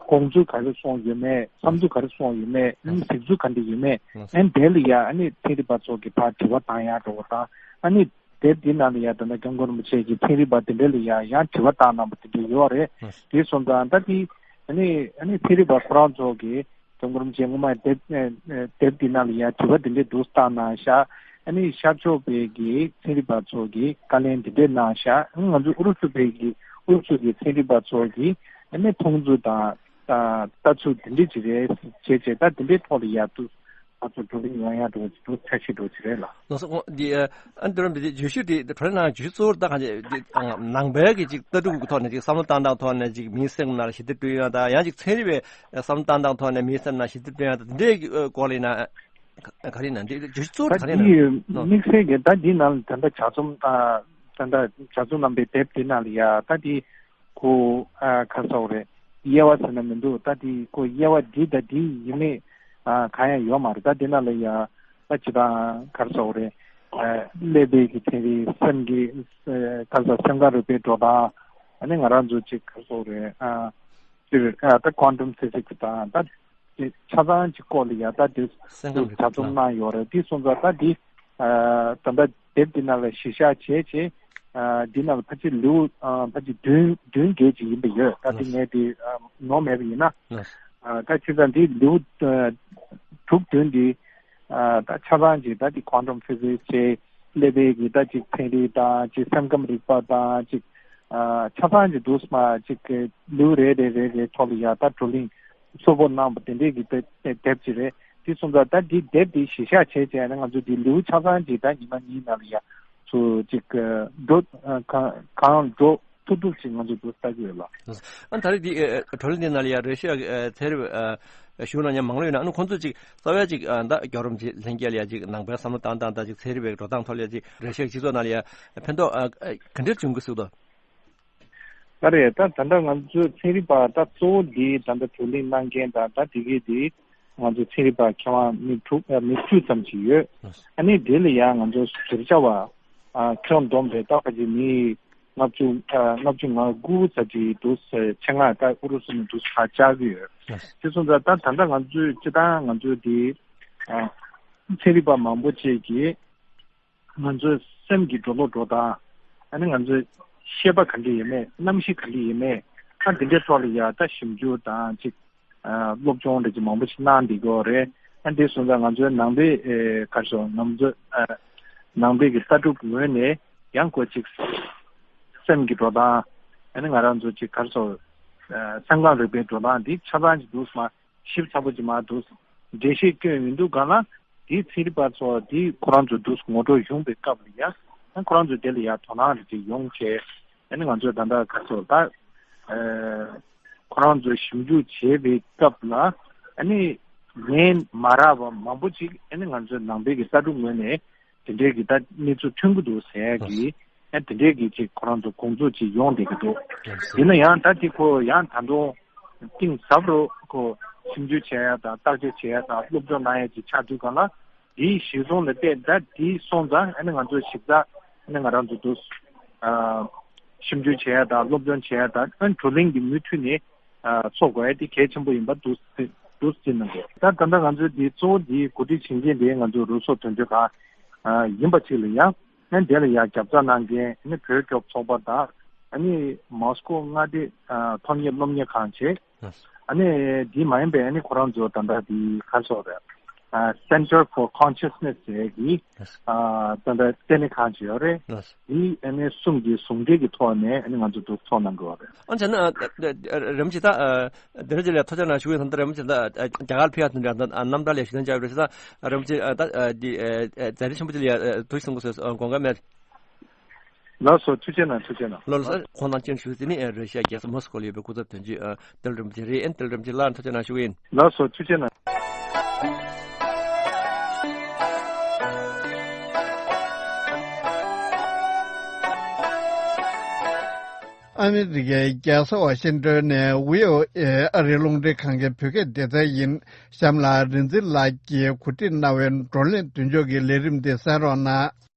དགོངས་ཚུལ་ག་རེ་གསུངས་ཡོད་མེད། བསམ་ཚུལ་ག་རེ་གསུངས་ཡོད་མེད། ཨ་ནི་གཟིགས་ཚུལ་ག་འདྲ་ཡོད་མེད། ཨ་ནི་དེ་ལ་ཡ་ཨ་ནི་ཚན་རིག་པ་ཚོ་གིས་ཕར་དྲི་བ་བཏང་ཡ་འགྲོ་བ་དང་། ཨ་ནི་དེབ་འདི་ནང་ལ་ཡ་ད་ལྟ་སྐྱབས་མགོན་རིན་པོ་ཆེ་གིས་ཚན་རིག་པ་དེ་འདྲ་ལ་ཡ་ཡང་དྲི་བ་བཏང་གནང་པ་དེ་འདྲ་ཡོད་རེད། ཨ་དེ་སོང་ཙང་ད་དེ་ཨ་ནི་ཨ་ནི་ཚན་རིག་པ་ཁོ་རང་ཚོ་གིས་ ཚོགས་སྒོར་མཇལ་ངོ་མ་དེབ་ཨ་ཨ་དེབ་འདི་ནང་ལ་ཡང་དྲི་བ་འདི་འདྲའི་འདུག་བཏང་གནང་ཤག་ཨ་ནི་ཤར་ཕྱོགས་བོད་ཀྱི་ཚན་རིག་པ་ཚོ་གིས་བཀའ་ལན་འདི་འདྲའི་གནང་ཤག་ང་ཚོ་ཨུ་རུ་སུ་བོད་ཀྱི་ཨུ་རུ་སུ་གི་ཚན་རིག་པ་ཚོ་གིས་ཨ་ནི་མཐོང་ཚུལ་དང་ད་ལྟ་ཚུལ་འདི་འདྲ་ཅིག་རེད་བྱས་བྱས། ད་འདི་འདྲའི་ཐོག་ལ་ཡར་དུ་ང་ཚོ་བགྲོ་གླེང་ཡོང་ཡག་འགྲོ་འདུག་འཆར་གཞི་འགྲོ་ཅིག་རེད་ལ། ལགས་སོ། འོ་འདི་ཨ་འདི་རུ་འདི་བརྗོད་གཞི་འདི་བགྲོ་གླེང་ནང་བརྗོད་གཞི་གཙོ་བོར་ད་གང་ཅི་འདི་ཨ་ནང་པའི་གི་ཅིག་ལྟ་གྲུབ་ཀྱི་ཐོག་ནས་ཅིག་བསམ་བློ་བཏང་སྟངས་ཐོག་ནས་ཅིག་མིའི་སེམས་ནང་ལ་ཞི་བདེ་བསྐྲུན་ཡག་དང་ཡང་ཅིག་ཚན་རིག་པའི་བསམ་བློ་བཏང་སྟངས་ཐོག་ནས་མིའི་སེམས་ནང་ཞི་བདེ་བསྐྲུན་ཡག་དང་འདི་འདྲའི་གི་ཨ་སྐོར་ལ་ཡིན་ན་ག་རེ་ཡིན་ན་འདི་བརྗོད་གཞི་གཙོ་བོར་ད་ག་རེ་ཡིན་ན། འདི་དམིགས་བསལ་གྱི་ད་འདི་ནང་ལ་ད་ལྟ་ལྗགས་རྩོམ་ཨ་ད་ལྟ་ལྗགས་རྩོམ་གནང་པའི་དེབ་འདི་ནང་ལ་ཡ་ད་འདི་ཁོ་ཨ་ག་རེ་ཟེར་དགོས་རེད། དབྱེ་བ་ཟེར་ན་མི་འདུག་ད་འདི་ཁོ་དབྱེ་བ་འདི་དང་འདི་ཡིན་མིན་ཨ་གང་ཡང་ཡོད་མ་རེད། ད་འདི་ནང་ལ་ཡ་ད་ཇི་ལྟར་ག་རེ་ཟེར་དགོས་རེད། ཨ་ཀླད་པའི་གི་ཚན་རིག་སེམས་ཀྱི་ཨ་ག་རེ་ཟེར་སེམས་ཁམས་རིག་པའི་འགྲོ་སྟངས། ཨ་ནི་ང་རང་ཚོ་ཅིག་ག་རེ་ཟེར་དགོས་རེད། ཨ་ཅིག་ཨ་ད་ཀོན་ཊམ་ཕི་ཟིག་སི་དང་ད་ཅིག་ཆ་ཚང་ཅིག་སྐོར་ལ་ཡ་ད་འདི་སེམས་ཁམས་རིག་ལྗགས་རྩོམ་གནང་ཡོད་རེད། འདི་སོང་ཙང་ད་འདི་ཨ་ད་ལྟ་དེབ་འདི་ནང་ལ་གཞི་བཞག་བྱས་བྱས། ཨ་འདི་ནང་ལ་ཕལ་ཆེར་ལེའུ་ཨ་ཕལ་ཆེར་བདུན་བདུན་བརྒྱད་ཅིག་ཡིན་པ་ཡོད། ད་འདི་ངས་འདི་ཨ་ནོར་མེད་པ་ཡིན་ན། ཨ་ད་བྱས་ཙང་འདི་ལེའུ་ཨ་དྲུག་བདུན་འདི་ཨ་ད་ཆ་ཚང་ཅིག་ད་འདི་ཀོན་ཊམ་ཕི་ཟིག་སི་བྱས། ཀླད་པའི་གི་ད་ཅིག་ཚན་རིག་དང་ཅིག་སེམས་ཁམས་རིག་པ་དང་ཅིག་ཨ་ཆ་ཚང་ཅིག་འདུག་སེ་མར་ཅིག་གི་ལེའུ་རེ་རེ་རེ་རེ་ཐོག་ལ་ཡ་ད་བགྲོ་གླེང་ཚུར་སྤོ་གནང་བ་དེ་འདྲའི་གི་དེབ་དེབ་ཅིག་རེད། དེ་སོང་ཙང་ད་འདི་དེབ་འདི་གཞི་བཞག་བྱས་བྱས་ནས་ང་ཚོ་འདི་ལེའུ་ཆ་ཚང་ཅིག་ད་ཉི་མ་གཉིས་ནང་ལ་ཡ་ཚུར་ཅིག་གི་འགྲོ་ཨ་གང་གང་འགྲོ་ཐུབ་ཐུབ་ཅིག་ང་ཚོ་འདུག་ལྟ་གི་ཡོད་ལ། ཨ་ད་རེས་འདི་ཨ་བགྲོ་གླེང་འདི་ནང་ལ་ཡ་རེ་ཤ་ཨ་ཚན་རིག་ཨ་ཞུ་ན་ཡང་མང་ལོས་ཡོད་ན་ཨ་ནི་ཁོང་ཚོ་ཅིག་རྩ་བའི་ཅིག་ཨ་ད་རྒྱལ་བ་རིན་པོ་ཆེ་ལྷན་རྒྱས་ལ་ཡ་ཅིག་ནང་པའི་བསམ་བློ་བཏང་སྟངས་དང་ཅིག་ཚན་རིག་པའི་འགྲོ་སྟངས་ཐོག་ལ་ཡ་ཅིག་རེ་ཤ་སྤྱི་ཚོགས་ནང་ལ་ཡ་ཕན་ཐོགས་ཨ་ཨ་ག་འདྲ་བྱུང་གི་སྲིད་དོ། ད་རེད། ད་ད་ལྟ་ང་ཚོའི་ཚན་རིག་པ་ད་གཙོ་བོ་འདི་ད་ལྟ་བགྲོ་གླེང་གནང་མཁན་དང་ད་དེ་གའི་དེ་ང་ཚོའི་ཚན་རིག་པ་མཁས་དབང་མི་དྲུག་ཨ་མི་བཅུ་ཙམ་ཞིག་ཡོད། ཨ་ནི་དེ་ལ་ཡང་ང་ཚོ་ཟུར་བཅར་བ་ཨ་ཁྱོན་བསྡོམས་པས་ད་ཕལ་ཆེར་མི་ལྔ་བཅུ་ཨ་ལྔ་བཅུ་ང་དགུ་ཙམ་ཅིག་འདུག་ཟེར་ཆེད་མངགས་ད་ཨུ་རུ་སུ་ནས་འདུག་ཟེར་ཕར་བཅར་གྱི་ཡོད། དེ་སོང་ཙང་ད་ད་ལྟ་ང་ཚོས་སྤྱིར་བཏང་ང་ཚོའི་དེ་ཨ་ཚན་རིག་པ་མང་པོ་ཅིག་གིས། ང་ཚོའི་སེམས་ཀྱི་འགྲོ་ལུགས་འགྲོ་སྟངས། ཨ་ནི་ང་ཚོའི་ཤེས་པ་ག་འདྲ་ཡིན་མིན། གནམ་གཤིས་ག་འདྲ་ཡིན་མིན། ཨ་འདི་འདྲའི་ཐོག་ལ་ཡ་ད་ཞིབ་འཇུག་དང་ཅིག་ཨ་སློབ་སྦྱོང་འདྲ་ཅིག་མང་པོ་ཞིག་གནང་བསྡད་ཀྱི་ཡོད་རེད། ཨ་འདི་སོང་ཙང་ང་ཚོའི་ནང་པའི་ཨེ་ག་རེ་ཟེར་ང་ཚོའི་ཨ་ནང་པའི་གི་ལྟ་གྲུབ་ངོས་ནས་ཡང་ཁོ་ཅིག་སེམས་ཀྱི་འགྲོ་སྟངས། ཨ་ནི་ང་རང་ཚོ་ཅིག་ག་རེ་ཟེར་ཨ་སེམས་ཁམས་རིག་པའི་འགྲོ་སྟངས་འདི་ཆ་ཚང་ཅིག་འདུག་སེ་མར་ཞིབ་ཚགས་པོ་ཅིག་མར་འདུག་འགྲེལ་བཤད་བསྐྱོན་ཡོང་དུས་སྒང་ལ་དེའི་ཚན་རིག་པ་ཚོ་དེ་ཁོ་རང་ཚོ་འདུག་ངོ་སྤྲོད་ཡོང་པའི་སྐབས་ལ་ཡ་ཨ་ཁོ་རང་ཚོ་དེ་ལ་ཡ་དོ་སྣང་རེ་ཅིག་ཡོང་བྱས། ཨ་ནི་ང་ཚོས་ད་ལྟ་ག་ཚོད་ད་ཨ་ཁོ་རང་ཚོ་ཞིབ་འཇུག་བྱེད་པའི་སྐབས་ལ་ཨ་ནི་ཉན་མ་རག་པ་མང་པོ་ཅིག་ཨ་ནི་ང་ཚོའི་ནང་པའི་གི་ལྟ་གྲུབ་ངོས་ནས། དེ་འདྲའི་གི་ད་གནས་ཚུལ་ཐོན་གྱི་འདུག་ཟེར་ཡ་གི་ཨ་དེ་འདྲའི་གི་ཅིག་ཁོ་རང་ཚོ་དགོངས་ཚུལ་ཅིག་ཡོང་བསྡད་ཀྱི་འདུག་ཡིན་ན་ཡང་ད་དེ་ཁོ་ཡང་ད་དུང་གཏིང་ཟབ་རུ་ཁོ་ཞིབ་འཇུག་བྱེད་ཡ་དང་བརྟག་དཔྱད་བྱེད་ཡ་དང་སློབ་སྦྱོང་གནང་ཡ་ཅིག་ཆགས་དུས་སྒང་ལ་དེའི་གཞིར་བཟུང་ལ་བལྟས་ད་དེ་སོང་ཙང་ཨ་ནི་ང་ཚོ་ཞིབ་ཚགས་ཨ་ནི་ང་རང་ཚོ་འདུག་ཨ་ཞིབ་འཇུག་བྱེད་ཡ་དང་སློབ་སྦྱོང་བྱེད་ཡ་དང་ཨ་ནི་བགྲོ་གླེང་གི་མུ་མཐུད་ནས། ཚོགས་དགོས་ཡ་དེ་གལ་ཆེན་པོ་ཡིན་པ་འདུག་འདུག་ཟེར་གནང་དགོས། ད་ད་ལྟ་ང་ཚོའི་དེ་གཙོ་བོ་དེ་གོ་སྒྲིག་བྱེད་མཁན་དེ་ང་ཚོའི་རུ་སོག་དོན་གཅོད་ཁང་ཡིན་པ་ཅིག་ལ་ཡང་ཨ་དེ་ལ་ཡང་རྒྱབ་རྩ་གནང་མཁན་ཨ་ནི་བོད་སྐྱོབ་ཚོགས་པ་དང་ཨ་ནི་མོ་སི་ཀོ་མངའ་སྡེ་ཐོན་སྐྱེད་སློབ་གཉེར་ཁང་བྱས། ཨ་ནི་དེ་མ་ཡིན་པའི་ཨ་ནི་ཁོ་རང་ཚོ་ད་ལྟ་དེ་ག་རེ་ཟེར་དགོས་རེད། Center for Consciousness ཟེར་གྱི་ད་ལྟ་ལྟེ་གནས་ཁང་ཅིག་ཡོད་རེད། འདི་ཨ་ནི་གསུམ་གྱི་ཟུང་འབྲེལ་གྱི་ཐོག་ནས་ཨ་ནི་ང་ཚོ་འདུག་ཚོགས་གནང་དགོས་པ་རེད། ཨ་ནི་བྱས་ན་རིན་པོ་ཆེ་ད་དེ་རིན་པོ་ཆེ་ལ་ཐུགས་རྗེ་གནང་ཞུ་གི་ཡིན། ད་རིན་པོ་ཆེ་ད་རྒྱ་གར་ཕེབས་ཡག་དེ་འདྲ་ད་རྣམ་ཐར་ལ་ཞུ་དོན་བྱ་བའི་རིན་པོ་ཆེ་ད་རིན་པོ་ཆེ་ད་འདི་མཛད་རིམ་ཆེན་པོ་ཅིག་ལ་ཐུགས་རྗེ་གནང་དགོས་ཟེར་དགོངས་འགལ་མེད། ལགས་སོ། ཐུགས་རྗེ་གནང་། ཐུགས་རྗེ་གནང་། ལགས་ལགས་སོ། ཁོང་རྣམ་མཁྱེན་ཞུ་རྩིས་ནི་རེ་ཤ་རྒྱལ་ས་མོ་སི་ཀོ་ལ་ཡོད་པའི་སྐུ་ཚབ་དོན་གཅོད་ཏེལ་རིན་པོ་ཆེ་རེད། ཨེན་ཏེལ་རིན་པོ་ཆེ་ལགས་ཐུགས་རྗེ་གནང་ཞུ་གི་ཡིན། ལགས་སོ། ཐུགས་རྗེ་གནང་། ཨ་མི་རི་ཀའི་རྒྱལ་ས་ཝ་ཤིང་ཏོན་ནས་ཝི་ཨོ་ཨེ་ཨ་རིའི་རླུང་འཕྲིན་ཁང་གི་བོད་སྐད་སྡེ་ཚན་ཡིན། གཤམ་ལ་རིག་འཛིན་ལགས་ཀྱིས་གོ་སྒྲིག་གནང་བའི་བགྲོ་གླེང་མདུན་ལྕོག་གི་ལས་རིམ་འདི་གསན་རོགས་གནང་།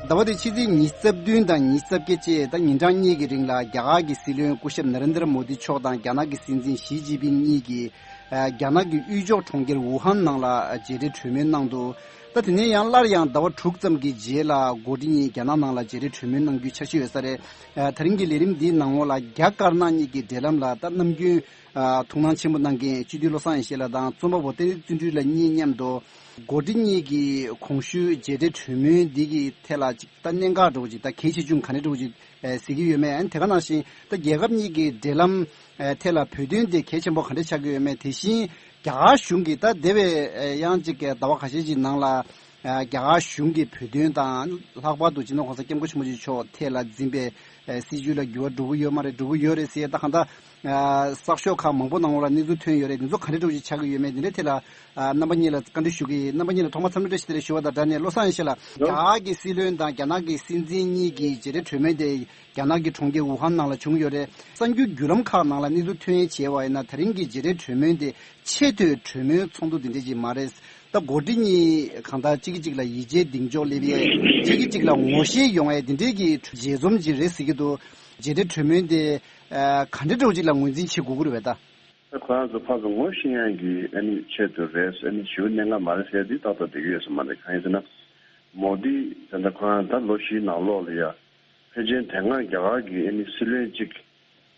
ཟླ་བ་འདིའི་ཕྱི་ཚེས་ཉི་ཤུ་རྩ་བདུན་དང་ཉི་ཤུ་རྩ་བརྒྱད་བཅས་ད་ཉིན་གྲངས་གཉིས་ཀྱི་རིང་ལ་རྒྱ་གར་གྱི་སྲིད་བློན་སྐུ་ཞབས་ན་རེན་དྲ་མོ་དི་མཆོག་དང་རྒྱ་ནག་གི་སྲིད་འཛིན་ཞི་ཅིན་ཕིང་གཉིས་ཀྱིས་ རྒྱ་ནག་གི་དབུས་ཕྱོགས་གྲོང་ཁྱེར་ཝུ་ཧན་ནང་ལ་མཇལ་འཕྲད་གྲོས་མོལ་གནང་འདུག་ད་དེ་ནས་ཡང་སླར་ཡང་ཟླ་བ་དྲུག་ཙམ་གྱི་རྗེས་ལ་འགོ་ཁྲིད་གཉིས་རྒྱ་ནག་ནང་ལ་མཇལ་འཕྲད་གྲོས་མོལ་གནང་རྒྱུའི་འཆར་གཞི་ཡོད་ས་རེད། དེ་རིང་གི་ལས་རིམ་འདིའི་ནང་ལོགས་ལ་རྒྱ་དཀར་ནག་གཉིས་ཀྱི་འབྲེལ་ལམ་ལ་ད་ནམ་རྒྱུན་ཐུགས་སྣང་ཆེན་པོ་གནང་མཁན་སྤྱི་འཐུས་བློ་བཟང་ཡེ་ཤེས་ལགས་དང་རྩོམ་པ་པོ་བསྟན་འཛིན་བརྩོན་འགྲུས་ལགས་གཉིས་མཉམ་དུ། འགོ་ཁྲིད་གཉིས་ཀྱིས་གོང་ཞུས་མཇལ་འཕྲད་གྲོས་མོལ་འདི་གི་ཐད་ལ་ཅིག་ད་གནད་འགག་འདྲ་བོ་ཅིག་ད་གལ་ཆེ་ཆུང་ག་འདྲ་འདྲ་བོ་ཅིག་གཟིགས་ཀྱི་ཡོད་མེད། ཨ་ནི་དེ་ག་ནང་བཞིན་ད་རྒྱལ་ཁབ་གཉིས་ཀྱི་འབྲེལ་ལམ་ཐད་ལ་བོད་དོན་དེ་གལ་ཆེན་པོ་ག་འདྲ་ཆགས་ཀྱི་ཡོད་མེད། དེ་བཞིན་རྒྱ་གར་གཞུང་གིས་ད་འདས་པའི་ཡང་ཅིག་ཟླ་བ་ཁ་ཤས་ཅིག་ནང་ལ་རྒྱ་གར་གཞུང་གིས་བོད་དོན་དང་ལྷག་པར་དུ་སྤྱི་ནོར་༸གོང་ས་༸སྐྱབས་མགོན་ཆེན་པོ་མཆོག་ཐད་ལ་འཛིན་པའི་སྲིད་བྱུས་ལ་འགྱུར་བ་འགྲོ་གི་ཡོད་མ་རེད། འགྲོ་གི་ཡོད་རེད་ཟེར་ད་གང་ལྟར། གསར་ཤོག་ཁག་མང་པོ་ནང་ལ་གནས་ཚུལ་ཐོན་ཡོད་རེད། འདི་ཚོ་ག་འདྲ་འདྲ་བོ་ཞིག་ཆགས་ཀྱི་ཡོད་མེད་འདི་འདྲའི་ཐད་ལ་རྣམ་པ་གཉིས་ལ་བཀའ་འདྲི་ཞུ་གི་ཡིན། རྣམ་པ་གཉིས་ལ་ཐོག་མར་འཚམས་འདྲི་བཀྲ་ཤིས་བདེ་ལེགས་ཞུ་བ་དང་སྦྲགས་ནས་བློ་བཟང་ཡེ་ཤེས་ལགས། རྒྱ་གར་གྱི་སྲིད་བློན་དང་རྒྱ་ནག་གི་སྲིད་འཛིན་གཉིས་ཀྱི་མཇལ་འཕྲད་གྲོས་མོལ་དེ་རྒྱ་ནག་གི་གྲོང་ཁྱེར་ཝུ་ཧན་ནང་ལ་བྱུང་ཡོད་རེད། གསར་འགྱུར་བརྒྱུད་ལམ་ཁག་ནང་ལ་གནས་ཚུལ་ཐོན་ཡས་བྱས་པ་ཡིན་ན་དེ་རིང་གི་མཇལ་འཕྲད་གྲོས་མོལ་དེ་ཆེས་མཐོའི་གྲོས་མོལ་ཚོགས་འདུ་དེ་འདྲ་ཅིག་མ་རེད། ད་འགོ་ཁྲིད་གཉིས་གང་ལྟར་གཅིག་གིས་གཅིག་ལ་ཡིད་ཆེས་གདེང་འཇོག་སླེབས་ཡས་གཅིག་གིས་གཅིག་ལ་ངོ་ཤེས་ཡོང་ཡས་དེ་འདྲའི་གི་མཇལ་འཛོམས་ཅིག་རེད་ཟེར་གྱི་འདུག་མཇལ་འཕྲད་གྲོས་མོལ་དེ་ག་འདྲ་འདྲ་བོ་ཅིག་ལ་ངོས་འཛིན་བྱེད་དགོས་ཀྱི་རེད་པས་ད། ད་ཁོ་རང་ཚོ་ཕར་ཚུར་ངོ་ཤེས་ཡག་གི་ཨ་ནི་ཆེད་དུ་རེད། ཨ་ནི་ཞེ་པོ་གནད་འགག་མ་རེད་ཟེར་འདི་ཏག་ཏག་བསྡད་ཀྱི་ཡོད་ས་མ་རེད། གང་ཡིན་ཟེར་ན། མོ་དི་ད་ལྟ་ཁོ་རང་ད་ལོ་བཞིའི་ནང་ལོགས་ལ་ཡ་ཕལ་ཆེར་དེ་སྔ་རྒྱ་གར་གྱི་ཨ་ནི་སྲིད་བློན་གཅིག་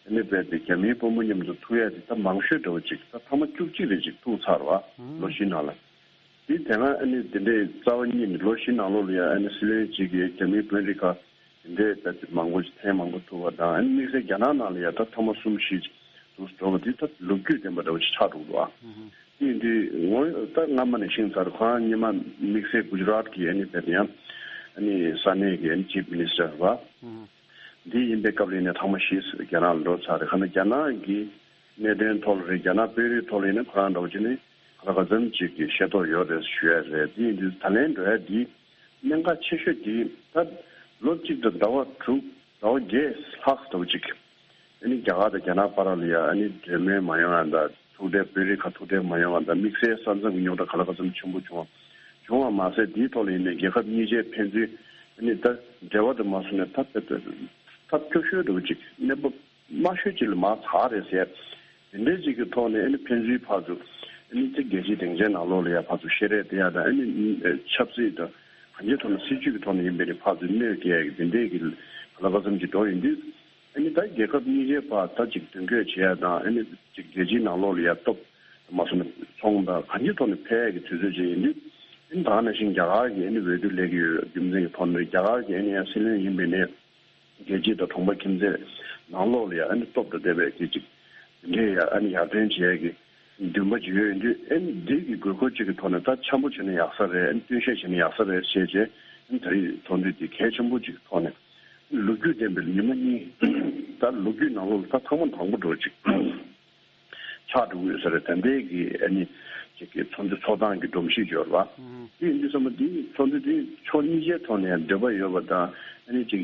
ཨ་ནི་རྦད་དེ་རྒྱ་མིའི་དཔོན་པོ་མཉམ་དུ་ཐུག་ཡག་དེ་ད་མང་ཤོས་འདྲ་བོ་ཅིག་ད་ཐེངས་མ་བཅུ་གཅིག་རེ་ཅིག་ཐུག་ཚར་བ། ལོ་བཞིའི་ནང་ལ། དེ་དེ་སྔ་ཨ་ནི་དེ་འདྲའི་རྩ་བ་ཉིད་ནས་ལོ་བཞི་ནང་ལོགས་ལ་ཡ་ཨ་ནི་སྲིད་བློན་གཅིག་གིས་རྒྱ་མིའི་དཔོན་རིགས་ཁག་དེ་འདྲའི་ད་ཅིག་མང་པོ་ཞིག་ཐེངས་མང་པོ་ཐུག་པ་དང་། ཨ་ནི་དམིགས་བསལ་རྒྱ་ནག་ནང་ལ་ཡ་ད་ཐེངས་མ་གསུམ་བཞི་ཅིག་འདུག་འགྲོ་བ་འདི་ད་ལོ་རྒྱུས་ལྡན་པ་འདྲ་བོ་ཞིག་ཆགས་འགྲོ་གི་འདུག་ཨ། དེ་ཡིན་དུས་ངོ་ད་སྔ་མ་ནས་ཤེས་ཚར། ཁོ་རང་སྔོན་མ་དམིགས་བསལ་གུ་ཇ་རཱཏ་གི་ཨ་ནི་དེ་ཡང་ཨ་ནི་ས་གནས་ཀྱི་ཨ་ནི་ཅིབ་མི་ནི་སི་ཊར་བ། འདི་ཡིན་པའི་སྐབས་ལ་ཡིན་ནའི་ཐེངས་མ་བཞི་རྒྱ་ནག་ལ་འགྲོ་ཚར་རེད། ཁ་ན་རྒྱ་ནག་གི་གནད་དོན་ཐོག་ལ་རེད། རྒྱ་ནག་དཔོན་རིགས་ཐོག་ལ་ཡིན་ནའི་ཁོ་རང་འདྲ་བོ་ཅིག་ནི་ག་ལ་ག་ཙམ་ཅིག་གི་ཤེས་རྟོགས་ཡོད་རེད་ཞུ་ཡ་རེད། དེ་ཡིན་དུས་ད་ལན་འགྲོ་ཡ་འདི་གནད་འགག་ཆེ་ཤོས་འདི་ད་ལོ་གཅིག་དང་ཟླ་བ་དྲུག་ཟླ་བ་བརྒྱད་ལྷག་འདྲ་བོ་ཅིག་ཨ་ནི་རྒྱ་གར་དང་རྒྱ་ནག་བར་ལ་ཡ་ཨ་ནི་གྲོས་མོལ་མ་ཡོང་ཡ་དང་། ཐུག་འཕྲད་དཔོན་རིགས་ཁག་ཐུག་འཕྲད་མ་ཡོང་བ་དང་། དམིགས་བསལ་ས་མཚམས་ཀྱི་རྙོག་དྲ་ག་ལ་ག་ཙམ་ཆེན་པོ་བྱུང་བ། བྱུང་བ་མ་ཟད་དེའི་ཐོག་ལ་ཡིན་ནའི་རྒྱལ་ཁབ་གཉིས་ཆའི་ཕན་ཚུན་ཨ་ནི་ད་འབྲེལ་བ་དུ་མ་སོང་ནས་ཐབས་ཐབས་སྐྱོ་ཤོས་འདྲ་བོ་ཅིག་གནས་བབ་དམའ་ཤོས་ཅིག་ལ་མར་ཚར་རེད་ཟེར། དེ་འདྲའི་ཅིག་གི་ཐོག་ནས་ཨ་ནི་ཕན་ཚུན་ཕར་ཚུར་ཨ་ནི་ཅིག་རྒྱལ་སྤྱིའི་སྡིངས་ཆའི་ནང་ལོགས་ལ་ཡ་ཕར་ཚུར་ཤེས་རེས་དེ་ཡ་དང་། ཨ་ནི་ཆབ་སྲིད་དང་གང་ཅིའི་ཐོག་ནས་སྲིད་ཇུས་ཀྱི་ཐོག་ནས་ཡིན་པའི་ནི་ཕར་ཚུར་གནོད་སྐྱེལ་ཡ་གི་དེ་འདྲའི་གི་ག་ལ་ག་ཙམ་ཅིག་འགྲོ་ཡིན་དུས། ཨ་ནི་ད་རྒྱལ་ཁབ་གཉིས་ཀའི་བར་ད་ཅིག་མདུན་སྐྱོད་བྱེད་ཡ་དང་། ཨ་ནི་ཅིག་རྒྱལ་སྤྱིའི་ནང་ལོགས་ལ་ཡ་སྟོབས་མ་སོང་ན་ཚོང་དང་གང་ཅིའི་ཐོག་ནས་འཕེལ་ཡ་གི་དུས་ཚོད་ཅིག་ཡིན་དུས། ཨ་ནི་ད་ག་ནང་བཞིན་རྒྱ་གར་གྱི་ཨ་ནི་འོས་བསྡུ་སླེབས་ཀྱི་ཡོད་རྒྱུ་མཚན་གྱི་ཐོག་ནས་རྒྱ་གར་གྱི་ཨ་ནི་ཡ་སྲིད་བློན་ཡིན་པའི་ནས་རྒྱལ་སྤྱི་དང་གྲོང་པ་ཁྱིམ་མཚེས་ནང་ལོགས་ལ་ཡ་ཨ་ནི་སྟོབས་དང་ལྡན་པའི་གི་ཅིག་འདི་འདྲའི་ཡ་ཨ་ནི་ཡར་ཐོན་བྱེད་ཡ་གི་འདུན་པ་ཅིག་ཡོད་ཡིན་དུས། ཨ་ནི་འདི་གི་དགོས་མཁོ་ཅིག་གི་ཐོག་ནས་ད་འཆམ་པོ་བྱས་ན་ཡག་ས་རེད། ཨ་ནི་སྟོན་བཤད་བྱས་ན་ཡག་ས་རེད་ཞེས་བྱས། ཨ་ནི་ད་རེས་ཚོགས་འདུ་འདི་གལ་ཆེན་པོ་ཅིག་གི་ཐོག་ནས། ལོ་རྒྱུས་ལྡན་པའི་ཉི་མ་གཉིས། ད་ལོ་རྒྱུས་ནང་ལོགས་ལ་ད་ཐེངས་མ་དང་པོ་འདྲ་བོ་ཅིག་ཆགས་འགྲོ་གི་ཡོད་ས་རེད། ད་ལྟའི་གི་ཨ་ནི་ཅིག་གི་ཚོགས་འདུ་ཚོགས་སྟངས་ཀྱི་སྒྲོམ་གཞི་ཡོད་རེད་བ། དེ་ཡིན་དུས་ཙམ་པ་འདི་ཚོགས་འདུ་འདི་ཕྱོགས་གཉིས་ཆའི་ཐོག་ནས་འབྲེལ་བ་ཡོད་པ་དང་། ཨ་ནི་ཅིག་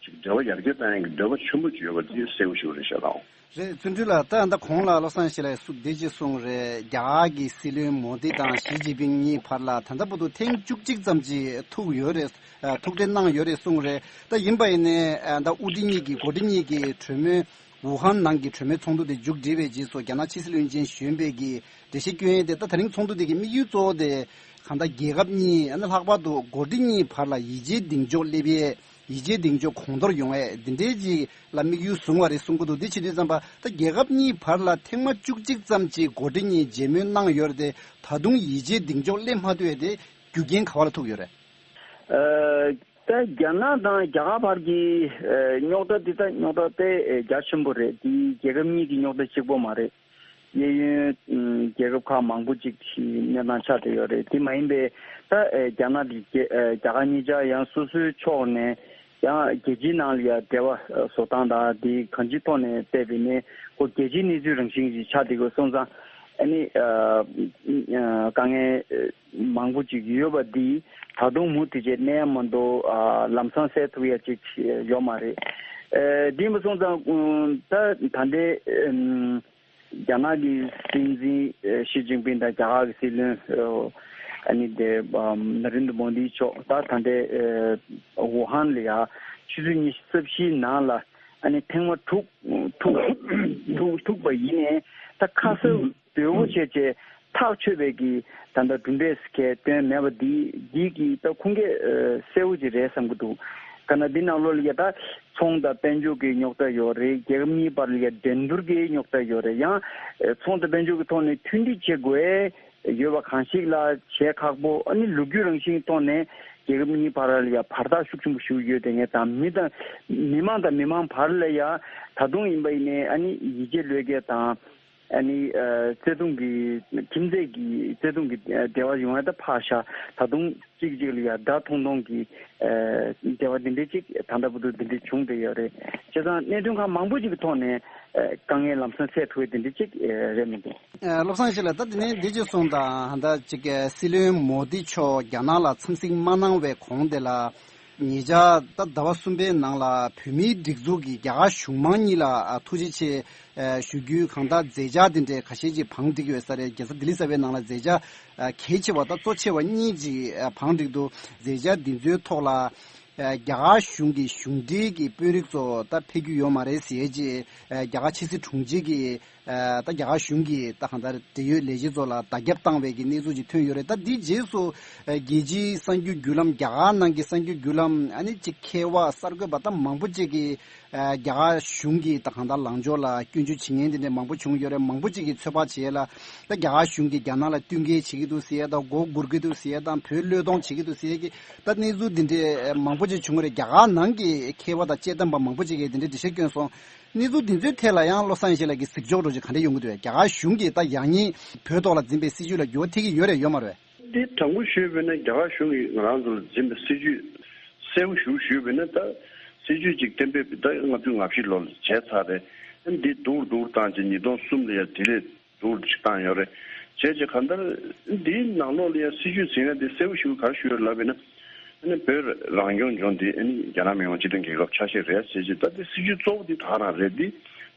ཅིག་འབྲེལ་བ་ཡར་རྒྱས་གཏོང་ཡག་གི་འདོད་པ་ཆེན་པོ་ཅིག་ཡོད་པ་འདི་གསལ་པོ་ཞིག་རེད་ཤག་ལགས། རེད། བརྩོན་འགྲུས་ལགས། ད་ད་གོང་ལ་བློ་བཟང་ཡེ་ཤེས་ལགས་སུ་འདི་ཅིག་གསུངས་རེད། རྒྱ་གར་གྱི་སྲིད་བློན་མོ་དི་དང་ཞི་ཅིན་ཕིང་གཉིས་བར་ལ་ད་ལྟ་བར་དུ་ཐེངས་བཅུ་གཅིག་ཙམ་ཅིག་ཐུག་ཡོད་རེད། ཨ། ཐུག་འཕྲད་གནང་ཡོད་རེད་གསུངས་རེད། ད་ཡིན་པ་ཡིན་ནའི་ཨ་ད་དབུ་ཁྲིད་གཉིས་ཀྱི་འགོ་ཁྲིད་གཉིས་ཀྱི་གྲོས་མོལ། ཝུ་ཧན་ནང་གི་གྲོས་མོལ་ཚོགས་འདུ་དེ་མཇུག་བསྒྲིལ་བའི་རྗེས་སུ་རྒྱ་ནག་ཕྱི་སྲིད་བློན་ཆེན་གཞོན་པས་ཀྱིས་འགྲེལ་བཤད་སྐྱོན་ཡས་དེ། ད་ད་རིང་ཚོགས་འདུ་དེ་གི་དམིགས་ཡུལ་གཙོ་བོ་དེ་གང་ལྟར་རྒྱལ་ཁབ་གཉིས། ཨ་ནི་ལྷག་པར་དུ་འགོ་ཁྲིད་གཉིས་བར་ལ་ཡིད་ཆེས་གདེང་འཇོག་སླེབས་ཡས། ཡིད་ཆེས་གདེང་འཇོག་གོང་མཐོར་ཡོང་ཡས་འདི་འདྲའི་ཅིག་ལ་དམིགས་ཡུལ་བཟུང་བ་རེད་གསུང་གི་འདུག་འདི་བྱེད་དུས་ཙམ་པ་ད་རྒྱལ་ཁབ་གཉིས་བར་ལ་ཐེངས་མ་བཅུ་གཅིག་ཙམ་ཅིག་འགོ་ཁྲིད་གཉིས་མཇལ་མོལ་གནང་ཡོད་རེད་དེ། ད་དུང་ཡིད་ཆེས་གདེང་འཇོག་སླེབས་མ་ཐུབ་ཡས་དེ་རྒྱུ་རྐྱེན་ག་བ་ལ་ཐུག་ཡོད་རེད། ཨ། ད་རྒྱ་ནག་དང་རྒྱ་གར་བར་གྱི་ཨ་རྙོག་དྲ་འདི་ད་རྙོག་དྲ་དཔེ་རྒྱ་ཆེན་པོ་རེད། འདི་རྒྱལ་ཁབ་གཉིས་ཀྱི་རྙོག་དྲ་གཅིག་པོ་མ་རེད། གཡས་གཡོན་ཨ་རྒྱལ་ཁབ་ཁག་མང་པོ་ཅིག་གི་གནས་སྟངས་ཆགས་བསྡད་ཡོད་རེད། དེ་མ་ཡིན་པའི་ད་ཨ་རྒྱ་ནག་དང་རྒྱ་ཨ་རྒྱ་གར་གཉིས་ཆ་ཡང་སོ་སོའི་ཕྱོགས་ནས་ཡང་རྒྱལ་སྤྱིའི་ནང་ལ་ཡང་འབྲེལ་བ་བཟོ་སྟངས་དང་། དེ་གང་ཅིའི་ཐོག་ནས་བལྟས་པ་ཡིན་ནའི་ཁོ་རྒྱལ་སྤྱིའི་གནས་ཚུལ་རང་བཞིན་ཞིག་ཆགས་བསྡད་ཡོད་སོང་ཙང་། ཨ་ནི་ཨ་ཨ་དཀའ་ངལ་མང་པོ་ཅིག་ཡོད་པ་འདི་ད་དུང་མུ་མཐུད་བྱས་གནས་ཡ་མ་གཏོགས་ཨ་ལམ་སང་སེལ་ཐུབ་ཡ་ཅིག་ཡོད་མ་རེད། ཨ་དེ་ཡིན་པ་སོང་ཙང་ད་ད་ལྟའི་ཨམ་རྒྱ་ནག་གི་སྲིད་འཛིན་ཨ་ཞི་ཅིན་ཕིང་དང་རྒྱ་གར་གྱི་སྲིད་བློན་ཨ་ཨ་ནི་དེ་ཨམ་ན་རེན་དྲ་མོ་དི་མཆོག་ད་ད་ལྟའི་ཨ་ཝུ་ཧན་ལ་ཡ་ཆུ་ཚོད་ཉི་ཤུ་རྩ་བཞིའི་ནང་ལ། ཨ་ནི་ཐེངས་མ་དྲུག་ཐུག་ཐུག་ཐུག་པ་ཡིན་ནའི་ད་ཁ་གསལ་དོད་པོ་བྱས་བྱས་ཐག་ཆོད་པའི་གི་ད་ལྟ་གྲུབ་འབྲས་གལ་དོན་མེད་པ་འདི་འདི་གི་ད་ཁུངས་སྐྱེལ་གསལ་པོ་ཅིག་རེད་བསམ་གི་འདུག་ག་ན་འདི་ནང་ལོགས་ལ་ཡ་ད་ཚོང་དང་དཔལ་འབྱོར་གྱི་རྙོག་དྲ་ཡོད་རེད། རྒྱལ་ཁབ་གཉིས་བར་ལ་ཡ་འགྲན་བསྡུར་གྱི་རྙོག་དྲ་ཡོད་རེད། ཡང་ཚོང་དང་དཔལ་འབྱོར་གྱི་ཐོག་ནས་མཐུན་སྒྲིལ་བྱེད་དགོས། ཡོད་པ་གང་ཞིག་ལ་བྱེད་ཁག་པོ། ཨ་ནི་ལོ་རྒྱུས་རང་བཞིན་ཐོག་ནས་རྒྱལ་ཁབ་གཉིས་བར་ལ་ཡང་བར་ཐག་ཤུགས་ཆེན་པོ་ཞིག་ཡོད་དེ། ངས་དང་མི་དང་མི་མང་དང་མི་མང་བར་ལ་ཡང་ད་དུང་ཡིན་པ་ཡིན་ནའི་ཨ་ནི་ཡིད་ཆེས་བློས་འགེལ་དང་ཨ་ནི་བརྩེ་དུང་གི་ཁྱིམ་མཚེས་ཀྱི་བརྩེ་དུང་གི་འབྲེལ་བ་ཡོང་ཡ་ད་ཕར་བཞག་ད་དུང་གཅིག་གཅིག་ལ་ཡང་དགྲ་མཐོང་མཐོང་གི་འབྲེལ་བ་འདི་འདྲའི་ཅིག་ད་ལྟ་བར་དུ་འདི་འདྲའི་བྱུང་བསྡད་ཡོད་རེད། བྱས་ཙང་གནད་དོན་ཁག་མང་པོ་ཅིག་གི་ཐོག་ནས་དཀའ་ངལ་ལམ་སང་སེལ་ཐུབ་པའི་འདི་འདྲའི་ཅིག་རེད་མི་འདུག་ཨ། བློ་བཟང་ཡེ་ཤེས་ལགས། ད་དེ་ནས་འདི་ཅིག་གསུངས་དང་། ད་ཅིག་སྲིད་བློན་མོ་དི་མཆོག་རྒྱ་ནག་ལ་འཚམས་གཟིགས་མ་གནང་བའི་གོང་དེ་ལ། ཉེ་ཆར་ད་ཟླ་བ་གསུམ་པའི་ནང་ལ་བོད་མིའི་སྒྲིག་འཛུགས་ཀྱིས་རྒྱ་གར་གཞུང་མང་གཉིས་ལ་ཨ་ཐུགས་རྗེ་ཆེ་ཨ་ཞུ་རྒྱུའི་གང་ལྟར་མཛད་འཆར་དེ་འདྲའི་ཁ་ཤས་ཅིག་བང་བསྒྲིགས་ཡོད་ས་རེད། རྒྱལ་ས་ལྡི་ལི་གསར་པའི་ནང་ལ་མཛད་འཆར་ཨ་གལ་ཆེ་བ་ད་གཙོ་ཆེ་བ་གཉིས་ཅིག་ཨ་བང་བསྒྲིགས་འདུག་མཛད་འཆར་འདི་ཚོའི་ཐོག་ལ། ཨ་རྒྱ་གར་གཞུང་གི་གཞུང་འབྲེལ་གྱི་དཔོན་རིགས་ཚོ་ད་ཕེབས་རྒྱུ་ཡོད་མ་རེད་ཟེར་ཅིག་ཨ་རྒྱ་གར་ཕྱི་སྲིད་དྲུང་ཆེ་གིས་ཨ་ད་རྒྱ་གར་གཞུང་གིས་ད་གང་ལྟར་འབྲེལ་ཡོད་ལས་བྱེད་ཚོ་ལ་བརྡ་ཁྱབ་བཏང་བའི་གི་གནས་ཚུལ་ཅིག་ཐོན་ཡོད་རེད། ད་འདིའི་རྗེས་སུ་ཨ་རྒྱལ་སྤྱིའི་གསར་འགྱུར་བརྒྱུད་ལམ། རྒྱ་གར་ནང་གི་གསར་འགྱུར་བརྒྱུད་ལམ། ཨ་ནི་ཅིག་མཁས་པ་གསར་འགོད་པ་ད་མང་པོ་ཅིག་གིས་ཨ་རྒྱ་གར་གཞུང་གི་ད་གང་ལྟར་ལངས་ཕྱོགས་ལ་སྐྱོན་བརྗོད་བྱེད་མཁན་དེ་འདྲ་མང་པོ་བྱུང་ཡོད་རེད། མང་པོ་ཅིག་གིས་ཚོད་དཔག་བྱས་ལ། ད་རྒྱ་གར་གཞུང་གིས་རྒྱ་ནག་ལ་བསྟུན་མཁས་བྱེད་ཀྱི་འདུག་ཟེར་ཡ་དང་། མགོ་སྒུར་གྱི་འདུག་ཟེར་ཡ་དང་། བོད་བློས་གཏོང་བྱེད་ཀྱི་འདུག་ཟེར་ཡ་གི་ད་གནས་ཚུལ་འདི་འདྲའི་མང་པོ་ཅིག་བྱུང་བ་རེད། རྒྱ་གར་ནང་གི་མཁས་པ་དང་དཔྱད་འདེམས་པ་མང་པོ་ཅིག་གིས་འདི་འདྲའི་འགྲེལ་བཤད་བསྐྱོན་སོང་། གནས་ཚུལ་འདི་ཚོའི་ཐད་ལ་ཡང་བློ་བཟང་ཡེ་ཤེས་ལགས་ཀྱིས་གཟིགས་ཕྱོགས་འདྲ་ཅིག་ག་འདྲ་ཡོང་གི་འདུག་རྒྱ་གར་གཞུང་གིས་ད་ཡང་སྙིང་བོད་ཐོག་ལ་འཛིན་པའི་སྲིད་བྱུས་ལ་འགྱུར་བ་ཐེབས་ཀྱི་ཡོད་རེད་ཡོད་མ་རེད། འདི་དྲང་པོ་ཞུས་པ་ཡིན་ན་རྒྱ་གར་གཞུང་གིས་ང་རང་ཚོ་ལ་འཛིན་པའི་སྲིད་བྱུས་གསལ་པོ་ཞིག་ཞུས་པ་ཡིན་ན། ད་སྲིད་བྱུས་ཅིག་གཏན་འབེབས་ད་ལྔ་བཅུ་ང་བཞི་ལོ་ལ་བྱས་ཚར་རེད། འདི་སྡུག་རུ་སྡུག་རུ་བཏང་བྱས་ཉིས་སྟོང་གསུམ་ལ་ཡང་དེ་ལས་སྡུག་རུ་ཅིག་བཏང་ཡོད་རེད། བྱས་རྗེས་གང་ལྟར་འདིའི་ནང་ལོགས་ལ་ཡང་སྲིད་བྱུས་ཟིན་ཡ་འདི་གསལ་པོ་ཞིག་ག་རེ་ཞུ་ཡོད་ལབ་པ་ཡིན་ན། ཨ་ནི་བོད་རང་སྐྱོང་ལྗོངས་འདི་ཨ་ནི་རྒྱ་ནག་མི་དམངས་སྤྱི་མཐུན་རྒྱལ་ཁབ་ཆ་ཤས་རེད་ཟེར་བྱས། ད་འདི་སྲིད་བྱུས་གཙོ་བོ་འདི་ད་ག་རང་རེད། འདི་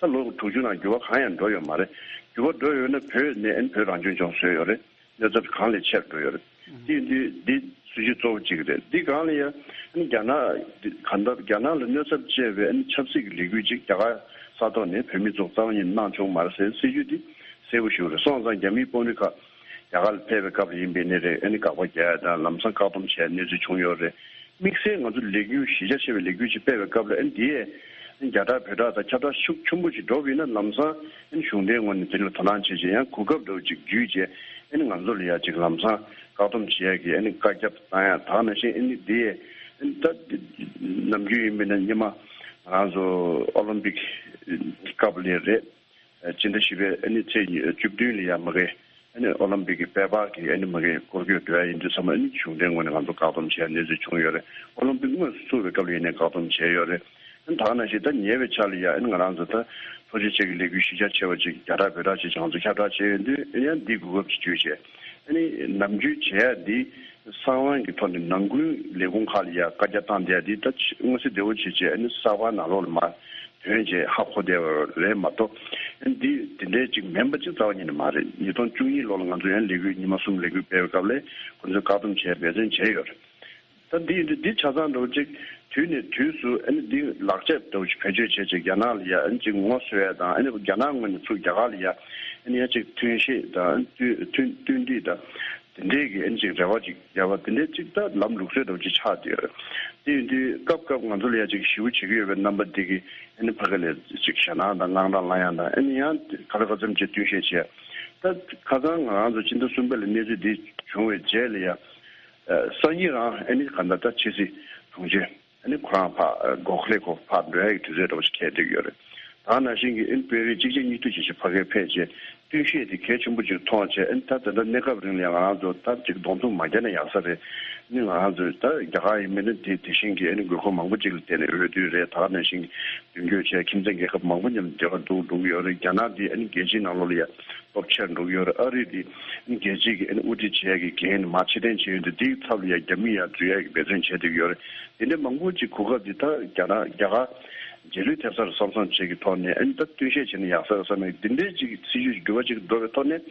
ད་ལོ་དྲུག་ཅུ་ནང་འགྱུར་བ་གང་ཡང་འགྲོ་ཡོད་མ་རེད། འགྱུར་བ་འགྲོ་ཡོད་ན་བོད་ནས་ཨ་ནི་བོད་རང་སྐྱོང་ལྗོངས་བཟོས་ཡོད་རེད། གནོད་ཚབས་གང་ལས་ཆེར་འགྲོ་ཡོད་རེད། དེ་ཡིན་དུས་འདི་སྲིད་བྱུས་གཙོ་བོ་གཅིག་རེད། འདི་སྒང་ལ་ཡང་ཨ་ནི་རྒྱ་ནག་འདི་གང་ལྟར་རྒྱ་ནག་ལ་གནོད་ཚབས་བཅས་པའི་ཨ་ནི་ཆབ་སྲིད་ཀྱི་ལས་འགུལ་ཅིག་རྒྱ་གར་ས་ཐོག་ནས་བོད་མི་ཚོ་རྩ་བ་ཉིད་གནང་ཆོག་མ་རེད་ཟེར་སྲིད་བྱུས་འདི་གསལ་པོ་ཞིག་རེད། སོང་ཙང་རྒྱ་མིའི་དཔོན་རིགས་ཁག་རྒྱ་གར་ལ་ཕེབས་པའི་སྐབས་ལ་ཡིན་པའི་ནི་རེད། ཨ་ནི་དགག་པ་རྒྱག་ཡ་དང་ལམ་སང་བཀག་སྡོམ་བྱས་གནས་ཚུལ་བྱུང་ཡོད་རེད། དམིགས་བསལ་ང་ཚོ་ལས་འགུལ་གཞི་རྒྱ་ཆེ་བའི་ལས་འགུལ་ཅིག་སྤེལ་བའི་སྐབས་ལ་ཨ་ནི་འདི་ཡས་རྒྱ་དྲག་བོད་དྲག་དང་ཁྱབ་བསྒྲགས་ཤུགས་ཆེན་པོ་ཞིག་འགྲོ་བ་ཡིན་ན་ལམ་སང་ཨ་ནི་གཞུང་འབྲེལ་ངོས་ནས་དེ་ལ་དོ་སྣང་བྱེད་ཅིང་། ཡང་གོ་སྐབས་འདྲ་བོ་ཅིག་བརྒྱུད་བྱས་ཨ་ནི་ང་ཚོ་ལ་ཡ་ཅིག་ལམ་སང་བཀག་སྡོམ་བྱེད་ཡ་གི་ཨ་ནི་བཀའ་ཁྱབ་བཏང་ཡ། ད་ག་ནང་བཞིན་ཨ་ནི་འདི་ཡས་ཨ་ནི་ད་ནམ་རྒྱུན་ཡིན་པ་ཡིན་ན་སྔོན་མ་ང་རང་ཚོ་ཨོ་ལིམ་པིག་སྐབས་ལ་རེད། སྤྱི་ཟླ་བཞི་པའི་ཨ་ནི་ཚེས་བཅུ་བདུན་ལ་ཡ་མ་གི་ཨ་ནི་ཨོ་ལིམ་པིག་གི་དཔལ་འབར་གྱི་ཨ་ནི་མ་གི་སྐོར་སྐྱོད་འགྲོ་ཡ་ཡིན་དུས་ཙམ་པ་ཨ་ནི་གཞུང་འབྲེལ་ངོས་ནས་ང་ཚོ་བཀག་སྡོམ་བྱས་གནས་ཚུལ་བྱུང་ཡོད་རེད། ཨོ་ལིམ་པིག་དངོས་སུ་ཚུགས་པའི་སྐབས་ལ་ཡིན་ནའི་བཀག་སྡོམ་བྱས་ཡོད་རེད། ཨ་ནི་ད་ག་ནང་བཞིན་ད་ཉེ་བའི་ཆར་ལ་ཡ་ཨ་ནི་ང་རང་ཚོ་ད་ཐུགས་རྗེ་ཆེ་གི་ལས་འགུལ་གཞི་རྒྱ་ཆེ་བ་ཅིག་རྒྱ་དྲག་བོད་དྲག་ཅིག་བྱས་ང་ཚོ་ཁྱབ་བསྒྲགས་བྱས་ཡོད་དུས་ཨ་ནི་ཡང་འདི་གོ་སྐབས་ཅིག་བརྒྱུད་བྱས་ཨ་ནི་ནམ་རྒྱུན་བྱས་ཡ་འདི་གསང་བ་གི་ཐོག་ནས་ནང་ཁུལ་ལས་ཁུངས་ཁག་ལ་ཡ་བཀའ་རྒྱ་བཏང་བསྡད་ཡ་འདི་ད་མངོན་གསལ་དོད་པོ་བྱས་བྱས་ཨ་ནི་གསར་པ་ནང་ལོགས་ལ་མར་ཐོན་རྗེས་ཧ་གོ་བསྡད་པ་རེད་མ་གཏོགས། འདི་དེ་འདྲའི་ཅིག་མིན་པ་ཅིག་རྩ་བ་ཉིད་ནས་མ་རེད། ཉིས་སྟོང་བཅུ་གཉིས་ལོ་ལ་ང་ཚོ་ཡང་ལས་འགུལ་ཉི་མ་གསུམ་ལས་འགུལ་སྤེལ་བའི་སྐབས་ལ་ཁོ་ཚོས་བཀག་སྡོམ་བྱས་འབད་བརྩོན་བྱས་ཡོད་རེད། ད་འདི་འདི་འདི་ཆ་ཚང་འདྲ་བོ་ཅིག་དུས་ནས་དུས་སུ་ཨ་ནི་འདི་ལག་དཔྱད་འདྲ་བོ་ཅིག་བེད་སྤྱོད་བྱས་ཅིག་རྒྱ་ནག་ལ་ཡ་ཨ་ནི་ཅིག་ངོ་སོ་ཡ་དང་། ཨ་ནི་རྒྱ་ནག་ངོས་ནས་ཚུར་རྒྱ་གར་ལ་ཡ་ཨ་ནི་ཡ་ཅིག་ཐོན་སྐྱེད་དང་ཨ་ནི་བསྟུན་བསྟུན་བསྟུན་ཏིག་དང་། དེ་འདྲས་ཀྱི་ཨ་ནི་ཅིག་རེ་བ་ཅིག་རྒྱབ་པ་དེ་འདྲས་ཅིག་ད་ལམ་ལུགས་སྲོལ་འདྲ་བོ་ཅིག་ཆགས་བསྡད་ཡོད་རེད། དེ་ཡིན་དུས་སྐབས་སྐབས་ང་ཚོ་ལ་ཡ་ཅིག་ཞེ་པོ་བྱེད་ཀྱི་ཡོད་པའི་རྣམ་པ་འདི་གིས་ཨ་ནི་ཕ་གི་ལ་ཅིག་ཞེད་སྣང་དང་དངངས་སྐྲག་ལངས་ཡ་དང་། ཨ་ནི་ཡང་ག་ལ་ག་ཙམ་ཅིག་བསྟུན་ཤེས་བྱས། ད་ཁ་སང་ང་རང་ཚོ་ཕྱི་ཟླ་གསུམ་པ་ལ་གནས་ཚུལ་འདི་བྱུང་བའི་རྗེས་ལ་ཡ་སང་ཉིན་རང་ཨ་ནི་ག་འདྲ་ད་ཕྱི་སྲིད་དྲུང་ཆེ། ཨ་ནི་ཁོ་རང་ཕར་གྷོ་ཁ་ལེ་ཁོ་ཕར་འགྲོ་ཡ་གི་དུས་ཚོད་འདྲ་བོ་ཞིག་འཁེལ་བསྡད་ཀྱི་ཡོད་རེད། ད་ནང་བཞིན་གྱི་ཨ་ནི་དཔོན་རིགས་གཅིག་རྗེས་གཉིས་མཐུད་བྱས་བྱས་ཕ་གིར་ཕེབས་བྱས་བསྟུན་བཤད་དེ་གལ་ཆེན་པོ་ཅིག་མཐོང་བྱས། ཨ་ནི་ད་དེ་འདྲ་གནས་སྐབས་རིང་ལ་ཡང་ང་རང་ཚོ་ད་ཅིག་གདོང་ཐུག་མ་རྒྱག་ན་ཡག་ས་རེད། ཨ་ནི་ང་རང་ཚོས་ད་རྒྱ་གར་ཡིན་མིན་ནི་དེ་དེ་བཞིན་གྱི་ཨ་ནི་དགོས་མཁོ་མང་པོ་ཅིག་ལ་བརྟེན་ནས་འོས་བསྡུ་རེད། ད་ནང་བཞིན་གྱི་མདུན་སྐྱོད་བྱས་ཁྱིམ་མཚེས་རྒྱལ་ཁབ་མང་པོ་མཉམ་འབྲེལ་བ་འདུག་འགྲོ་གི་ཡོད་རེད། རྒྱ་ནག་འདི་ཨ་ནི་རྒྱལ་སྤྱིའི་ནང་ལོགས་ལ་ཡང་སྟོབས་ཆེར་འགྲོ་གི་ཡོད་རེད། ཨ་རི་འདི་ཨ་ནི་རྒྱལ་སྤྱིའི་གི་ཨ་ནི་དབུ་ཁྲིད་བྱེད་ཡ་གི་འགན་ནི་མར་ཕྱིར་འཐེན་བྱས་ཡོད་འདུག་འདིའི་ཚབ་ལ་ཡ་རྒྱ་མི་ཡ་འཛུལ་ཡ་གི་འབད་བརྩོན་བྱས་བསྡད་ཀྱི་ཡོད་རེད། དེ་འདྲ་མང་པོ་ཅིག་གོ་སྐབས་འདི་ད་རྒྱ་ནག་རྒྱ་གར་ རྗེས་ལུས་ཐེབས་སར་གསོ་སྐྱོང་བཅས་ཀྱི་ཐོག་ནས་ཨ་ནི་ད་བསྟུན་ཤེས་བྱས་ན་ཡག་ས་རེད་བསམ་ཡག་འདི་འདྲའི་ཅིག་སྲིད་ཇུས་འགྱུར་བ་ཅིག་འགྲོ་བའི་ཐོག་ནས་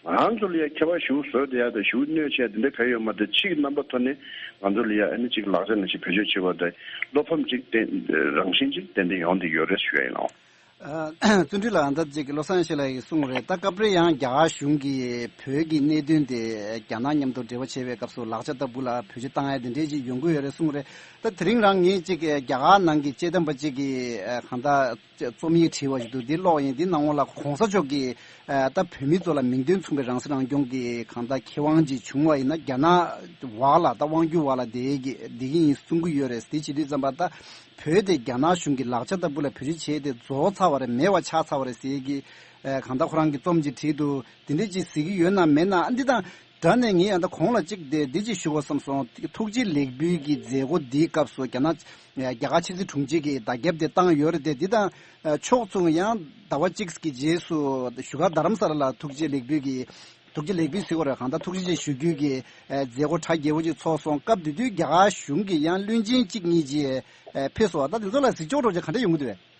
ང་རང་ཚོ་ལ་ཡ་ཁྱད་པར་ཞུ་བཟོས་བསྡད་ཡག་དང་ཞུ་གནོད་བྱས་འདི་འདྲ་ག་ཡོད་མ་རེད། ཕྱི་གི་རྣམ་པ་ཐོག་ནས་ང་ཚོ་ལ་ཡ་ཨ་ནི་ཅིག་ལག་ཆ་ནང་བཞིན་བེད་སྤྱོད་བྱེད་པ་དང་བློ་ཕམ་ཅིག་ཏན་རང་བཞིན་ཅིག་ཏན་ཏན་ཡོང་བསྡད་ཡོད་རེད་ཞུ་ཡ་ཡིན་ལགས། ཨ། བརྩོན་འགྲུས་ལགས། ད་ཅིག་བློ་བཟང་ཡེ་ཤེས་ལགས་ཀྱིས་གསུངས་རེད། ད་སྐབས་རེ་ཡང་རྒྱ་གར་གཞུང་གིས་བོད་ཀྱི་གནད་དོན་དེ་རྒྱ་ནག་མཉམ་དུ་འབྲེལ་བ་བྱེད་པའི་སྐབས་སུ་ལག་ཆ་ལྟ་བུ་ལ་བེད་སྤྱོད་བཏང་ཡ་དེ་འདྲས་ཅིག་ཡོང་གི་ཡོད་རེད་གསུངས་རེད། ད་དེ་རིང་རང་ངས་ཅིག་རྒྱ་གར་ནང་གི་དཔྱད་འདེམས་པ་ཅིག་གིས་གང་ལྟར་རྩོམ་ཡིག་བྲིས་པ་ཞིག་འདུག་འདི་ཀློག་ཡིན། འདི་ནང་ལོགས་ལ་གོང་ས་མཆོག་གིས་ད་བོད་མི་ཚོ་ལ་མིང་དོན་མཚུངས་པའི་རང་སྲིད་རང་སྐྱོང་གི་གང་ལྟར་ཁེ་དབང་ཅིག་བྱུང་བ་ཡིན་ན་རྒྱ་ནག་བར་ལ་ད་དབང་སྒྱུར་བར་ལ་བསྡད་ཀྱི་བསྡད་ཀྱི་ཡིན་གསུང་གི་ཡོད་རེད། དེ་བྱེད་དུས་ཙམ་པ་ད། བོད་དེ་རྒྱ་ནག་གཞུང་གི་ལག་ཆ་ལྟ་བུ་ལ་བེད་སྤྱོད་བྱས་ཏེ་རྫོགས་ཚར་བ་རེད། མེད་པ་ཆགས་ཚར་བ་རེད་ཟེར་གྱི། ཨ། གང་ལྟར་ཁོ་རང་གིས་རྩོམ་ཅིག་བྲིས་འདུག་དེ་འདྲས་ཅིག་ཟེར་གྱི་ཡོད་ན་མེད་ན། ཨ། འདི་དང་འདྲ་ནས་ངས་ཡང་ད་གོང་ལ་ཅིག་དེ་འདི་ཅིག་ཞུ་དགོས་བསམ་སོང་། ཐུགས་རྗེ་ལེགས་འབུལ་གྱི་མཛད་སྒོ་འདིའི་སྐབས་སུ་རྒྱ་ནག་རྒྱ་གར་ཕྱི་སྲིད་དྲུང་ཆེ་གིས་བརྡ་ཁྱབ་དེ་བཏང་ཡོད་རེད་དེ། འདི་དང་ཕྱོགས་མཚུངས་ཡང་ཟླ་བ་གཅིག་གི་རྗེས་སུ་བཞུགས་སྒར་རྡ་རམ་ས་ལ་ལ་ཐུགས་རྗེ་ལེགས་འབུལ་གྱི། ཐུགས་རྗེ་ལེགས་འབུལ་ཟེར་དགོས་རེད། གང་ལྟར་ཐུགས་རྗེ་ཆེ་ཞུ་རྒྱུ་གི་མཛད་སྒོ་གྲ་རྒྱས་པོ་ཅིག་ཚོགས་སོང་། སྐབས་དེ་དུས་རྒྱ་གར་གཞུང་གི་ཡང་བློན་ཆེན་གཅིག་གཉིས་ཅིག་ཕེབས་སོང་བ། ད་དེ་ཚོ་ལ་གཟིགས་ཕྱོགས་འདྲ་བོ་ཅིག་ག་འདྲ་ཡོང་གི་འདུག་བས།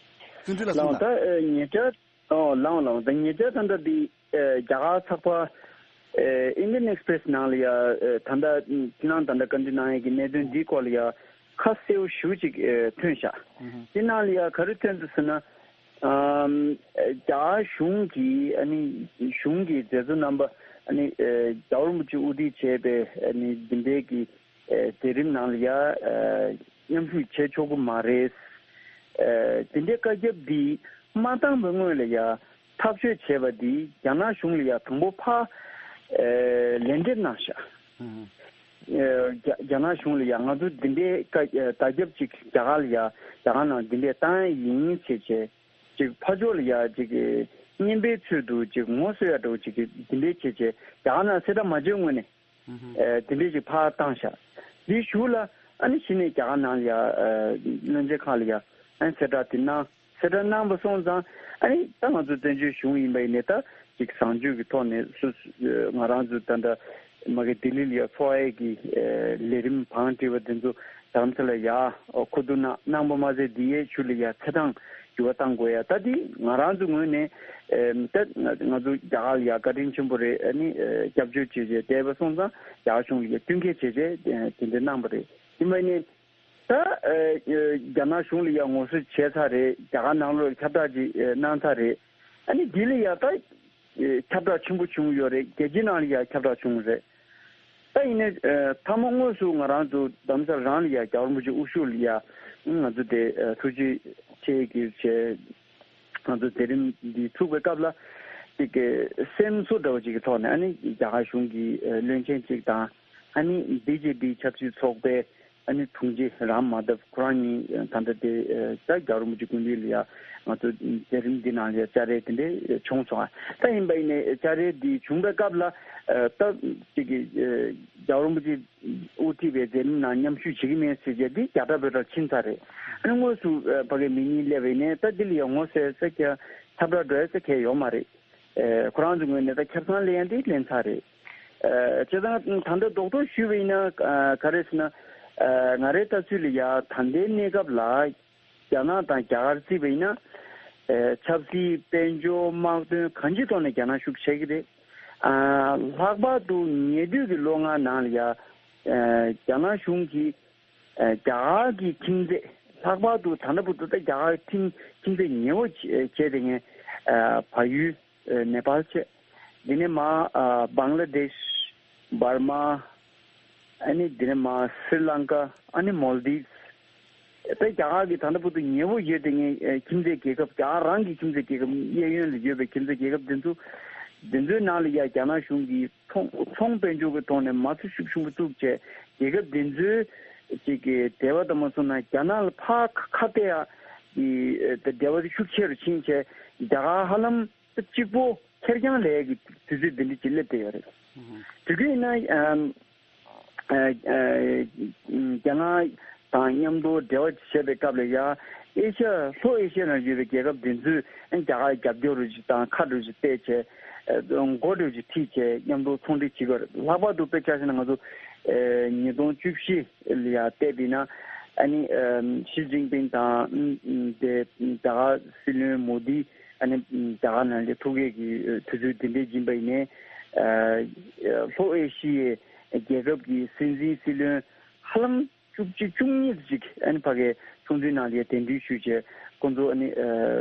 བརྩོན་འགྲུས་ལགས་གསུངས་དང་། ད་ཉེ་ཆར་ཨོ་ལའང་ལའང་ད་ཉེ་ཆར་ད་ལྟ་འདི་རྒྱ་གར་ཚགས་པར་Indian Express ནང་ལ་ཡ་ད་ལྟ་ཁྱེད་རང་ད་ལྟ་བཀའ་འདྲི་གནང་ཡས་ཀྱི་གནད་དོན་འདིའི་སྐོར་ལ་ཡ་ཁ་གསལ་པོ་ཞེ་པོ་ཅིག་ཐོན་ཤག་དེ་ནང་ལ་ཡ་ག་རེ་ཐོན་འདུག་ཟེར་ན། ཨམ། རྒྱ་གཞུང་གིས་ཨ་ནི་གཞུང་གི་མཛད་གཙོ་རྣམ་པ་ཨ་ནི་ཨེ་རྒྱལ་བ་རིན་པོ་ཆེ་དབུ་ཁྲིད་བྱས་པའི་ཨ་ནི་འདི་འདྲའི་གི་ཨེ་མཛད་རིམ་ནང་ལ་ཡ་ཨེ་མཉམ་ཞུགས་བྱེད་ཆོག་གི་མ་རེད། ཨེ་དེ་འདྲའི་བཀའ་ཁྱབ་འདི་མ་བཏང་བའི་སྔོན་ལ་ཡ་ཐག་གཅོད་བྱས་པ་འདི་རྒྱ་ནག་གཞུང་ལ་ཡ་དང་པོ་ཕར་ཨེ་ལན་འདེབས་གནང་ཤག་ཨུ། ཨེ་རྒྱ་རྒྱ་ནག་གཞུང་ལ་ཡ་ང་ཚོ་འདི་འདྲའི་བཀའ་ཨེ་བརྡ་ཁྱབ་ཅིག་རྒྱ་གར་ལ་ཡ་རྒྱ་གར་ནང་འདི་འདྲའི་བཏང་ཡ་ཡིན་ཟེར་བྱས། ཅིག་ཕར་ཕྱོགས་ལ་ཡ་ཅིག་གི་རྔན་པའི་ཚུལ་དུ་ཅིག་ངོ་སོ་ཡ་འདྲ་བོ་ཅིག་གི་འདི་འདྲའི་བྱས་བྱས་རྒྱ་གར་ནང་གསལ་བསྒྲགས་མ་བྱས་སྔོན་ནས་ཨུ་ཧུ། ཨེ་དེ་འདྲའི་ཅིག་ཕར་བཏང་ཤག་འདིའི་གཞུག་ལ་ཨ་ནི་གཞི་ནས་རྒྱ་གར་ནང་ལ་ཡ་ཨེ་བློན་ཆེན་ཁག་ལ་ཡ་ཨ་ནི་གསལ་བསྒྲགས་དེ་གནང་། གསལ་བསྒྲགས་གནང་བ་སོང་ཙང་ཨ་ནི་ད་ང་ཚོ་བཙན་བྱོལ་གཞུང་ཡིན་པ་ཡིན་ནའི་ད་ཅིག་བཟང་སྤྱོད་ཀྱི་ཐོག་ནས་སུ་སུ་ང་རང་ཚོ་ད་ལྟ་མ་གི་ལྡི་ལི་ལ་ཡ་འཚོགས་ཡས་ཀྱི་ཨེ་ལས་རིམ་བང་བསྒྲིགས་པ་འདི་ཚོ་རྡ་རམ་ས་ལ་ཡ་མཁོ་བསྡུ་གནང་གནང་པ་མ་ཟད་འདི་ཡའི་ཆུ་ལ་ཡ་ཚད་དང་འགྱུར་བ་གཏང་དགོས་ཡ། ད་འདི་ང་རང་ཚོ་ངོས་ནས་ཨེ་ད་ང་ང་ཚོ་རྒྱ་གར་ལ་ཡ་བཀའ་དྲིན་ཆེན་པོ་རེད། ཨ་ནི་ཨེ་སྐྱབས་བཅོལ་བྱས་བྱས་བསྡད་པ་སོང་ཙང་རྒྱ་གར་གཞུང་ལ་ཡ་བསྟུན་མཁས་བྱས་བྱས་ཨེ་དེ་འདྲ་གནང་པ་རེད། ཡིན་པ་ནི། ད་ཨེ་རྒྱ་ནག་གཞུང་ལ་ཡ་ངོ་སོ་བྱས་ཚར་རེད། རྒྱ་གར་ནང་ལོགས་ཁྱབ་བསྒྲགས་ཅིག་ཨེ་གནང་ཚར་རེད། ཨ་ནི་འདི་ལ་ཡ་ད་ཨེ་ཁྱབ་བསྒྲགས་ཆེན་པོ་བྱུང་ཡོད་རེད། རྒྱལ་སྤྱིའི་ནང་ལ་ཡ་ཁྱབ་བསྒྲགས་བྱུང་རེད། ད་ཡིན་ནའི་ཨེ་མཐའ་མ་དངོས་སུ་ང་རང་ཚོ་རྡ་རམ་ས་ལ་རང་ལ་ཡ་རྒྱལ་བ་རིན་པོ་ཆེ་དབུ་བཞུགས་ལ་ཡ་ང་ཚོ་དེ་ཨེ་ཐུགས་རྗེ་ཆེ་གི་བྱས། ང་ཚོ་དེ་རིང་འདི་ཚུགས་པའི་སྐབས་ལ་ཅིག་གི་སེམས་གསོ་འདྲ་བོ་ཅིག་གི་ཐོག་ནས་ཨ་ནི་རྒྱ་གར་གཞུང་གི་ཨེ་བློན་ཆེན་ཅིག་དང་ཨ་ནི་བི་ཇེ་པི་ཆབ་སྲིད་ཚོགས་པའི་ཨ་ནི་དྲུང་ཆེ་རམ་མ་དབ་ཁོ་རང་གཉིས་ད་ལྟ་དེ་ཨེ་ད་རྒྱལ་བ་རིན་པོ་ཆེ་སྐུ་མདུན་ལ་ཡ་ང་ཚོ་མཛད་རིམ་འདི་ནང་ལ་བཅར་རེས་དེ་འདྲས་བྱུང་སོང་། ཨ་ད་ཡིན་པ་ཡིན་ནའི་བཅར་རེས་འདི་བྱུང་པའི་སྐབས་ལ་ཨེ་ད་ཅིག་གི་ཨེ་རྒྱལ་བ་རིན་པོ་ཆེ་དབུ་ཁྲིད་པའི་མཛད་རིམ་ནང་མཉམ་ཞུགས་བྱེད་ཀྱི་མེད་ཟེར་བྱས་འདི་རྒྱ་གྲ་བོད་གྲ་ཕྱིན་ཚར་རེད། ཨ་ནི་དངོས་སུ་ཨེ་ཕ་གི་མི་གཉིས་སླེབས་པ་ཡིན་ནའི་ད་འདི་ལ་ཡང་ངོ་ཟེར་ས་ཁྱབ་ཁྱབ་བསྒྲགས་འགྲོ་ཡ་ས་ཁྱད་ཡོད་མ་རེད། ཨེ་ཁོ་རང་ཚོའི་ངོས་ནས་ད་ཁྱབ་ཚང་ལེན་ཡ་འདི་ལེན་ཚར་རེད། ཨེ་བྱས་ཙང་ད་ལྟ་རྡོག་རྡོག་ཞུས་པ་ཡིན་ན་ཨེ་ག་རེ་ཟེར་ན་ཨེ་ང་རའི་ལྟ་ཚུལ་ལ་ཡ་ད་ལྟའི་གནས་སྐབས་ལ་རྒྱ་ནག་དང་རྒྱ་གར་བརྩིས་པ་ཡིན་ན་ཨེ་ཆབ་སྲིད་དཔལ་འབྱོར་དམག་དོན་གང་ཅིའི་ཐོག་ནས་རྒྱ་ནག་ཤུགས་ཆེ་གི་རེད། ཨ་ལྷག་པར་དུ་ཉེ་དུས་ཀྱི་ལོ་ལྔ་ནང་ལ་ཡ་ཨ་རྒྱ་ནག་གཞུང་གིས་ཨ་རྒྱ་གར་གྱི་ཁྱིམ་མཚེས་ལྷག་པར་དུ་ད་ལྟ་བར་དུ་ད་རྒྱ་གར་ཁྱིམ་ཁྱིམ་མཚེས་ཉེ་བོ་བྱས་བྱས་ཏེ་ངས་ཨ་བལ་ཡུལ་ཨ་ནེ་པཱལ་བྱས། དེ་ནས་མར་ཨ་བང་ལ་དེཤ། འབར་མ། ཨ་ནི་དེ་ནས་མར་སི་རི་ལང་ཀ། ཨ་ནི་མོལ་དིབ། ད་རྒྱ་གར་གྱི་ད་ལྟ་བར་དུ་ཉེ་བོ་ཡོད་དེ་ངའི་ཨེ་ཁྱིམ་མཚེས་རྒྱལ་ཁབ། རྒྱ་གར་རང་གི་ཁྱིམ་མཚེས་རྒྱལ་ཁབ། གཡས་གཡོན་ལ་ཡོད་པའི་ཁྱིམ་མཚེས་རྒྱལ་ཁབ་འདི་ཚོ་འདི་ཚོའི་ནང་ལ་ཡ་རྒྱ་ནག་གཞུང་གིས་ཚོང་ཚོང་དཔལ་འབྱོར་གྱི་ཐོག་ནས་མ་ཚུགས་ཤུགས་ཆེན་པོ་བཙུགས་བྱས། རྒྱལ་ཁབ་འདི་ཚོའི་ཅིག་གི་འབྲེལ་བ་དང་མ་སོང་ན་རྒྱ་ནག་ལ་ཕར་ཁ་ཁ་གཏད་ཡ་གི་ཨེ་འབྲེལ་བ་དེ་ཤུགས་ཆེ་རུ་ཕྱིན་བྱས། རྒྱ་གར་ཧ་ལམ་གཅིག་པོ་ཁེར་རྐྱང་ལས་ཀྱི་དུས་ཚོད་འདི་འདྲ་ཅིག་སླེབས་བསྡད་ཡོད་རེད། དེ་གུ་ཡིན་ན་ཨམ་ཨ་ཨ་རྒྱ་ནག་དང་མཉམ་དུ་འབྲེལ་བ་བྱེད་པའི་སྐབས་ལ་ཡ་ཨེ་ཤ་ལྷོ་ཨེ་ཤ་ནང་ཡོད་པའི་རྒྱལ་ཁབ་འདི་ཚོས་རྒྱ་གར་རྒྱབ་སྐྱོར་རུ་ཅིག་དང་ཁ་རུ་ཅིག་གཏད་བྱས་ཨ་འགོ་རུ་ཅིག་ཁྲིད་བྱས་མཉམ་དུ་ཚོང་འབྲེལ་བྱེད་ཀྱི་ཡོད་རེད། ལྷག་པར་དུ་དཔེ་ཆ་བཞག་ན་ང་ཚོ་ཨ་ཉིས་སྟོང་བཅུ་བཞི་ལ་ཡ་བལྟས་པ་ཡིན་ན་ ཨ་ནི་ཨམ་ཞི་ཅིན་ཕིང་དང་ཨམ་དེ་རྒྱ་གར་སྲིད་བློན་མོ་དི། ཨ་ནི་ཨམ་རྒྱ་གར་ནང་ལ་ཐུག་ཡས་ཀྱི་དུས་ཚོད་དེ་འདྲས་ཡིན་པ་ཡིན་ནའི། ཨ་ལྷོ་ཨེ་ཤི་ཡའི་རྒྱལ་ཁབ་ཀྱི་སྲིད་འཛིན་སྲིད་བློན་ཧ་ལམ་བཅུ་གཅིག་བཅུ་གཉིས་ཅིག་ཨ་ནི་ཕ་གིའི་ཚོགས་འདུའི་ནང་ལ་གདན་འདྲེན་ཞུས་བྱས། ཁོང་ཚོ་ཨ་ནི་ཨ་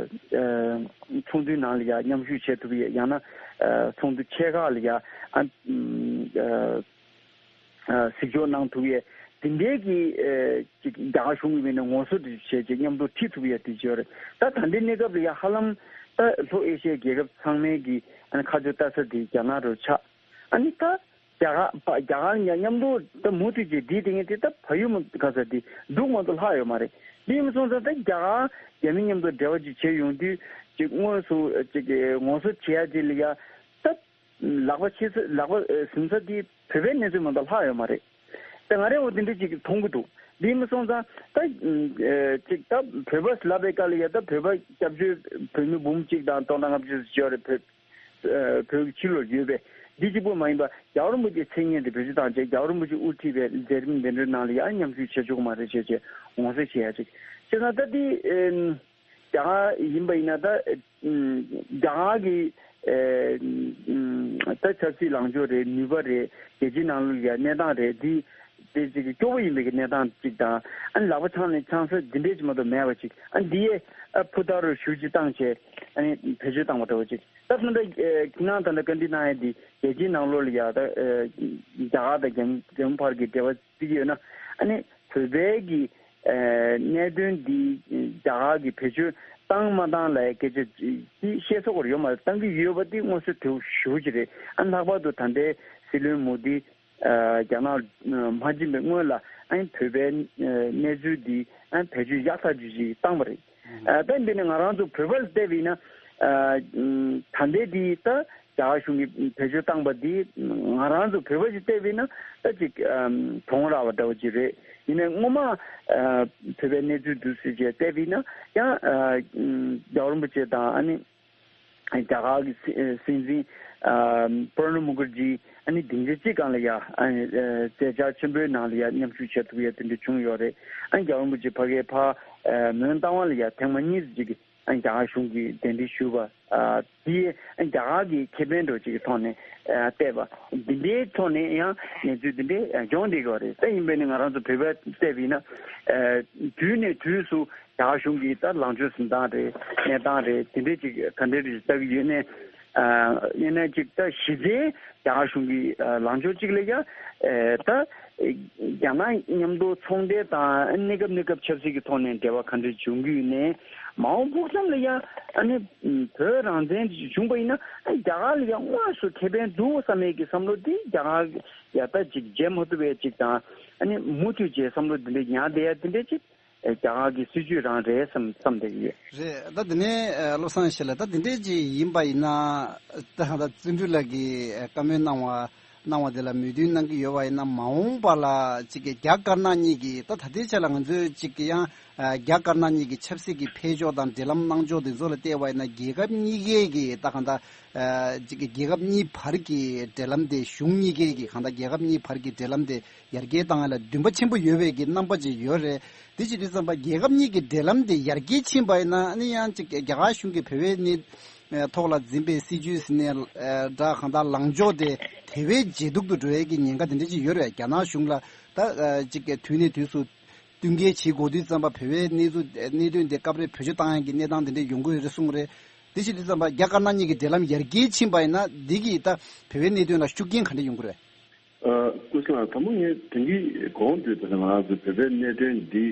ཨ་ཚོགས་འདུའི་ནང་ལ་ཡང་མཉམ་ཞུགས་བྱེད་ཐུབ་ཡས། ཡང་ན་ཨ་ཚོགས་འདུ་ཆེ་ཁག་ལ་ཡང་ཨ་ཨ་གཟིགས་ཕྱོགས་གནང་ཐུབ་ཡས་དེ་འདྲའི་གི་ཨ་ཅིག་རྒྱ་གར་གཞུང་གི་ངོས་ནས་ངོ་སོ་དེ་བྱས་ཅིག་མཉམ་དུ་ཁྲིད་ཐུབ་ཡས་དེ་བྱས་རེད། ད་ད་ལྟའི་གནས་སྐབས་ལ་ཡང་ཧ་ལམ་ད་ལྷོ་ཨེ་ཤི་ཡའི་རྒྱལ་ཁབ་ཚང་མའི་གི་ཨ་ནི་ཁ་ཕྱོགས་ལྟ་ས་དེ་རྒྱ་ནག་རུ་ཆགས། ཨ་ནི་ད་རྒྱ་གར་པ་རྒྱ་གར་མཉམ་དུ་ད་མུ་མཐུད་ཅིག་འདི་དེ་ངས་དེ་ད་ཕ་ཡུལ་མ་ག་ས་དེ་འདུག་མ་གཏོགས་ལྷག་ཡོད་མ་རེད། འདི་ཡིན་སོང་ཙང་ད་རྒྱ་གར་རྒྱ་མི་མཉམ་དུ་འབྲེལ་བ་ཅིག་བྱས་ཡོང་དུས་ཅིག་དངོས་སུ་ཅིག་ངོ་སོ་བྱེད་ཡ་ཅིག་ལ་ཡ་ད་ལག་པ་ཕྱི་ས་ལག་པ་ཟིན་ས་དེ་བོད་པའི་གནས་ཚུལ་མ་གཏོགས་ལྷག་ཡོད་མ་རེད། ད་ང་རའི་འོ་དེ་འདྲ་ཅིག་མཐོང་གི་འདུག་འདི་ཡིན་སོང་ཙང་ད་ཅིག་ད་བོད་པ་ལབ་པའི་སྐབས་ལ་ཡ་ད་བོད་པ་སྐྱབས་བཅོལ་བོད་མི་འབུམ་གཅིག་དང་སྟོང་ཕྲག་ལྔ་བཅུ་ཙམ་ཡོད་རེད། བོད་བོད་ཀྱི་ཕྱི་ལོགས་ཡོད་པས་འདི་གཅིག་པུ་མ་ཡིན་པར་རྒྱལ་བ་རིན་པོ་ཆེའི་མཚན་སྙན་དེ་བེད་སྤྱོད་བཏང་བྱས་རྒྱལ་བ་རིན་པོ་ཆེས་དབུ་ཁྲིད་པའི་མཛད་རིམ་འདི་འདྲའི་ནང་ལ་ཡང་མཉམ་ཞུགས་བྱེད་ཆོག་གི་མ་རེད་ཅེས་བྱས་ངོ་སེ་བྱེད་ཡ་ཅིག་བྱས་ཙང་ད་འདི་རྒྱ་གར་ཡིན་པ་ཡིན་ན་ད་རྒྱ་གར་གྱི་ད་ཆབ་སྲིད་ལངས་ཕྱོགས་རེད། ནུས་པ་རེད། རྒྱལ་སྤྱིའི་ནང་ལོགས་ཀྱི་གནས་སྟངས་རེད། འདི་དེ་ཅིག་སྐྱོ་པོ་ཡིན་པའི་གནས་སྟངས་ཅིག་དང་ཨ་ནི་ལག་པ་འཆང་ནས་འཆང་ས་འདི་འདྲས་ཅིག་མ་གཏོགས་མེད་པ་ཅིག་ཨ་འདི་ཡས་ཨ་ཕུ་ཐག་རུ་ཞུ་ཅིག་བཏང་བྱས་ཨ་ནི་བེད་སྤྱོད་བཏང་བ་འདྲ་བོ་ཅིག་ད་ད་ལྟ་ཁྱེད་རང་ད་ལྟ་བཀའ་འདྲི་གནང་ཡས་འདི་རྒྱལ་སྤྱིའི་ནང་ལོགས་ལ་ཡ་ད་རྒྱ་གར་དང་རྒྱ་རྒྱ་མི་བར་གྱི་འབྲེལ་བ་བརྩི་གི་ཡོད་ན་ཨ་ནི་བོད་པའི་གི་གནད་དོན་འདི་རྒྱ་གར་གྱི་བེད་སྤྱོད་བཏང་མ་བཏང་ལ་སྐད་ཆ་འདི་བཤད་ས་སྐོར་ཡོད་མ་རེད། བཏང་གི་ཡོད་པ་འདི་མངོན་གསལ་དོད་པོ་ཞེ་པོ་ཅིག་རེད། ཨ་ནི་ལྷག་པར་དུ་ད་ལྟའི་སྲིད་བློན་མོ་དི་རྒྱ་ནག་མ་ཕྱིན་པའི་སྔོན་ལ་ཨ་ནི་བོད་པའི་གནས་ཚུལ་འདི་ཨ་ནི་བེད་སྤྱོད་ཡག་ཐག་ཆོད་ཅིག་བཏང་བ་རེད། ཨ་ད་འདི་ནི་ང་རང་ཚོ་བོད་པར་བལྟས་པ་ཡིན་ན་ཨ་ད་ལྟའི་འདི་ད་རྒྱ་གར་གཞུང་གིས་བེད་སྤྱོད་བཏང་པ་འདི་ང་རང་ཚོ་བོད་པ་ཞིག་བལྟས་པ་ཡིན་ན་ད་ཅིག་ཨམ་གྱོང་རག་པ་འདྲ་བོ་ཅིག་རེད། ཡིན་ནའི་སྔོན་མ་ཨ་བོད་པའི་གནས་ཚུལ་འདུག་སེ་བྱས་བལྟས་པ་ཡིན་ན་ཡང་ཨ་ཨམ་རྒྱལ་བ་རིན་པོ་ཆེ་དང་ཨ་ནི་རྒྱ་གར་གྱི་སྲིད་སྲིད་འཛིན་ཨ་པྲ་ནབ་མུ་ཁར་ཇི་ཨ་ནི་སྡིངས་ཆ་གཅིག་སྒང་ལ་ཡ་ཨ་ནི་ཨ་མཛད་འཆར་ཆེན་པོའི་ནང་ལ་ཡ་མཉམ་ཞུགས་བྱེད་ཐུབ་ཡ་དེ་འདྲ་བྱུང་ཡོད་རེད། ཨ་ནི་རྒྱལ་བ་རིན་པོ་ཆེ་ཕ་གིར་ཕར་ཨ་མོན་རྟ་དབང་ལ་ཡ་ཐེངས་མ་གཉིས་ཅིག་རྒྱ་གར་གཞུང་གིས་གདན་འདྲེན་ཞུས་པ། ཨ་དེ་རྒྱ་གར་གྱི་ཁེ་ཕན་འདྲ་བོ་ཅིག་གི་ཐོག་ནས་ཨ་བལྟས་པ་འདི་འདྲའི་ཐོག་ནས་ཡང་གནས་ཚུལ་འདི་འདྲའི་ཨ་འབྱུང་བསྡད་ཀྱི་ཡོད་རེད། ད་ཡིན་པས་ནི་ང་རང་ཚོ་བོད་པ་བལྟས་པ་ཡིན་ན་ཨ་དུས་ནས་དུས་སུ་རྒྱ་གར་གཞུང་གིས་ད་ལངས་ཕྱོགས་འཛིན་སྟངས་རེད། གནས་སྟངས་རེད། དེ་འདྲའི་ཅིག་ག་འདྲའི་རིགས་ལྟ་གི་ཡོད་ནས། ཨ་ཡིན་ན་ཅིག་ད་གཞི་རྩའི་རྒྱ་གར་གཞུང་གི་ཨ་ལངས་ཕྱོགས་གཅིག་ལ་ཡ་ཨ་ད་རྒྱ་ནག་མཉམ་དུ་ཚོང་འབྲེལ་དང་གནས་སྐབས་གནས་སྐབས་ཆབ་སྲིད་ཀྱི་ཐོག་ནས་འབྲེལ་བ་ག་འདྲ་བྱུང་གི་ཡོད་ནས། མ་འོངས་ཕུགས་བསམ་ལ་ཡ་ཨ་ནི་བོད་རང་བཙན་བྱུང་པ་ཡིན་ན་ཨ་རྒྱ་གར་ལ་ཡ་དངོས་སུ་ཁེ་ཕན་འདུག་བསམ་ཡས་ཀྱི་བསམ་བློ་འདི་རྒྱ་གར་ཡ་ད་ཅིག་བརྗེད་མ་ཐུབ་པའི་ཅིག་དང་ཨ་ནི་མུ་མཐུད་བྱས་བསམ་བློ་འདི་འདྲ་ཉར་བསྡད་ཡ་འདི་འདྲ་ཅིག་རྒྱ་གར་གྱི་སྲིད་ཇུས་རང་རེད་བསམ་བསམ་བསྡད་ཀྱི་ཡོད། རེད། ད་དེ་ནས་ཨ་བློ་བཟང་ཞིག་ལ་ད་དེ་འདྲས་ཅིག་ཡིན་པ་ཡིན་ན་ད་ད་བརྩོན་འགྲུས་ལགས་ཀྱིས་བཀའ་མོལ་གནང་བ་གནང་བ་དེ་ལ་མོས་མཐུན་གནང་གི་ཡོད་པ་ཡིན་ན། མ་འོངས་པ་ལ་ཅིག་གི་རྒྱ་དཀར་ནག་གཉིས་ཀྱི་ད་ད་ལྟའི་ཆ་ལ་ང་ཚོས་ཅིག་གི་ཡང་ཨ་རྒྱ་དཀར་ནག་གཉིས་ཀྱི་ཆབ་སྲིད་ཀྱི་འཕེལ་ཕྱོགས་དང་འབྲེལ་ལམ་གནང་ཕྱོགས་དེ་ཚོ་ལ་བལྟས་པ་ཡིན་ན། རྒྱལ་ཁབ་གཉིས་ཀའི་གི་ད་གང་ལྟར་ཨ་ཅིག་གི་རྒྱལ་ཁབ་གཉིས་བར་གྱི་འབྲེལ་ལམ་དེ་གཞུང་གཉིས་ཀའི་གི་གང་ལྟར་རྒྱལ་ཁབ་གཉིས་བར་གྱི་འབྲེལ་ལམ་དེ་ཡར་རྒྱས་བཏང་ཡ་ལ་འདུན་པ་ཆེན་པོ་ཡོད་པའི་གི་རྣམ་པ་ཅིག་ཡོད་རེད། དེ་བྱེད་དུས་ཙམ་པ་རྒྱལ་ཁབ་གཉིས་ཀྱི་འབྲེལ་ལམ་དེ་ཡར་རྒྱས་ཕྱིན་པ་ཡིན་ན་ཨ་ནི་ཡང་ཅིག་རྒྱ་གར་གཞུང་གིས་བོད་པའི་གནས་ཐོག་ལ་འཛིན་པའི་སྲིད་ཇུས་ཟེར་ནས་འདྲ་གང་ལྟར་ལངས་ཕྱོགས་དེ་དེ་བས་ཇེ་སྡུག་ཏུ་འགྲོ་ཡས་ཀྱི་ཉེན་ཁ་དེ་འདྲ་ཅིག་ཡོད་རེད། རྒྱ་ནག་གཞུང་ལ་ད་ཅིག་དུས་ནས་དུས་སུ་བསྟུན་མཁས་བྱེད་དགོས་དུས་ཙམ་པ་བོད་པའི་གནས་ཚུལ་གནད་དོན་དེ་སྐབས་རེ་བེད་སྤྱོད་བཏང་ཡས་ཀྱི་གནས་སྟངས་དེ་འདྲ་ཡོང་གི་ཡོད་རེད་གསུངས་རེད། དེ་བྱེད་དུས་ཙམ་པ་རྒྱ་དཀར་ནག་གཉིས་ཀྱི་འབྲེལ་ལམ་ཡར་རྒྱས་ཕྱིན་པ་ཡིན་ན་འདི་གིས་ད་བོད་པའི་གནད་དོན་ལ་ཤུགས་རྐྱེན་ག་འདྲ་ཡོང་གི་རེད། ཨ་སྐུ་ཞབས་ལགས། དང་པོ་ངས་དེང་གི་གོང་དུ་ད་ང་རང་ཚོ་བོད་པའི་གནད་དོན་འདི་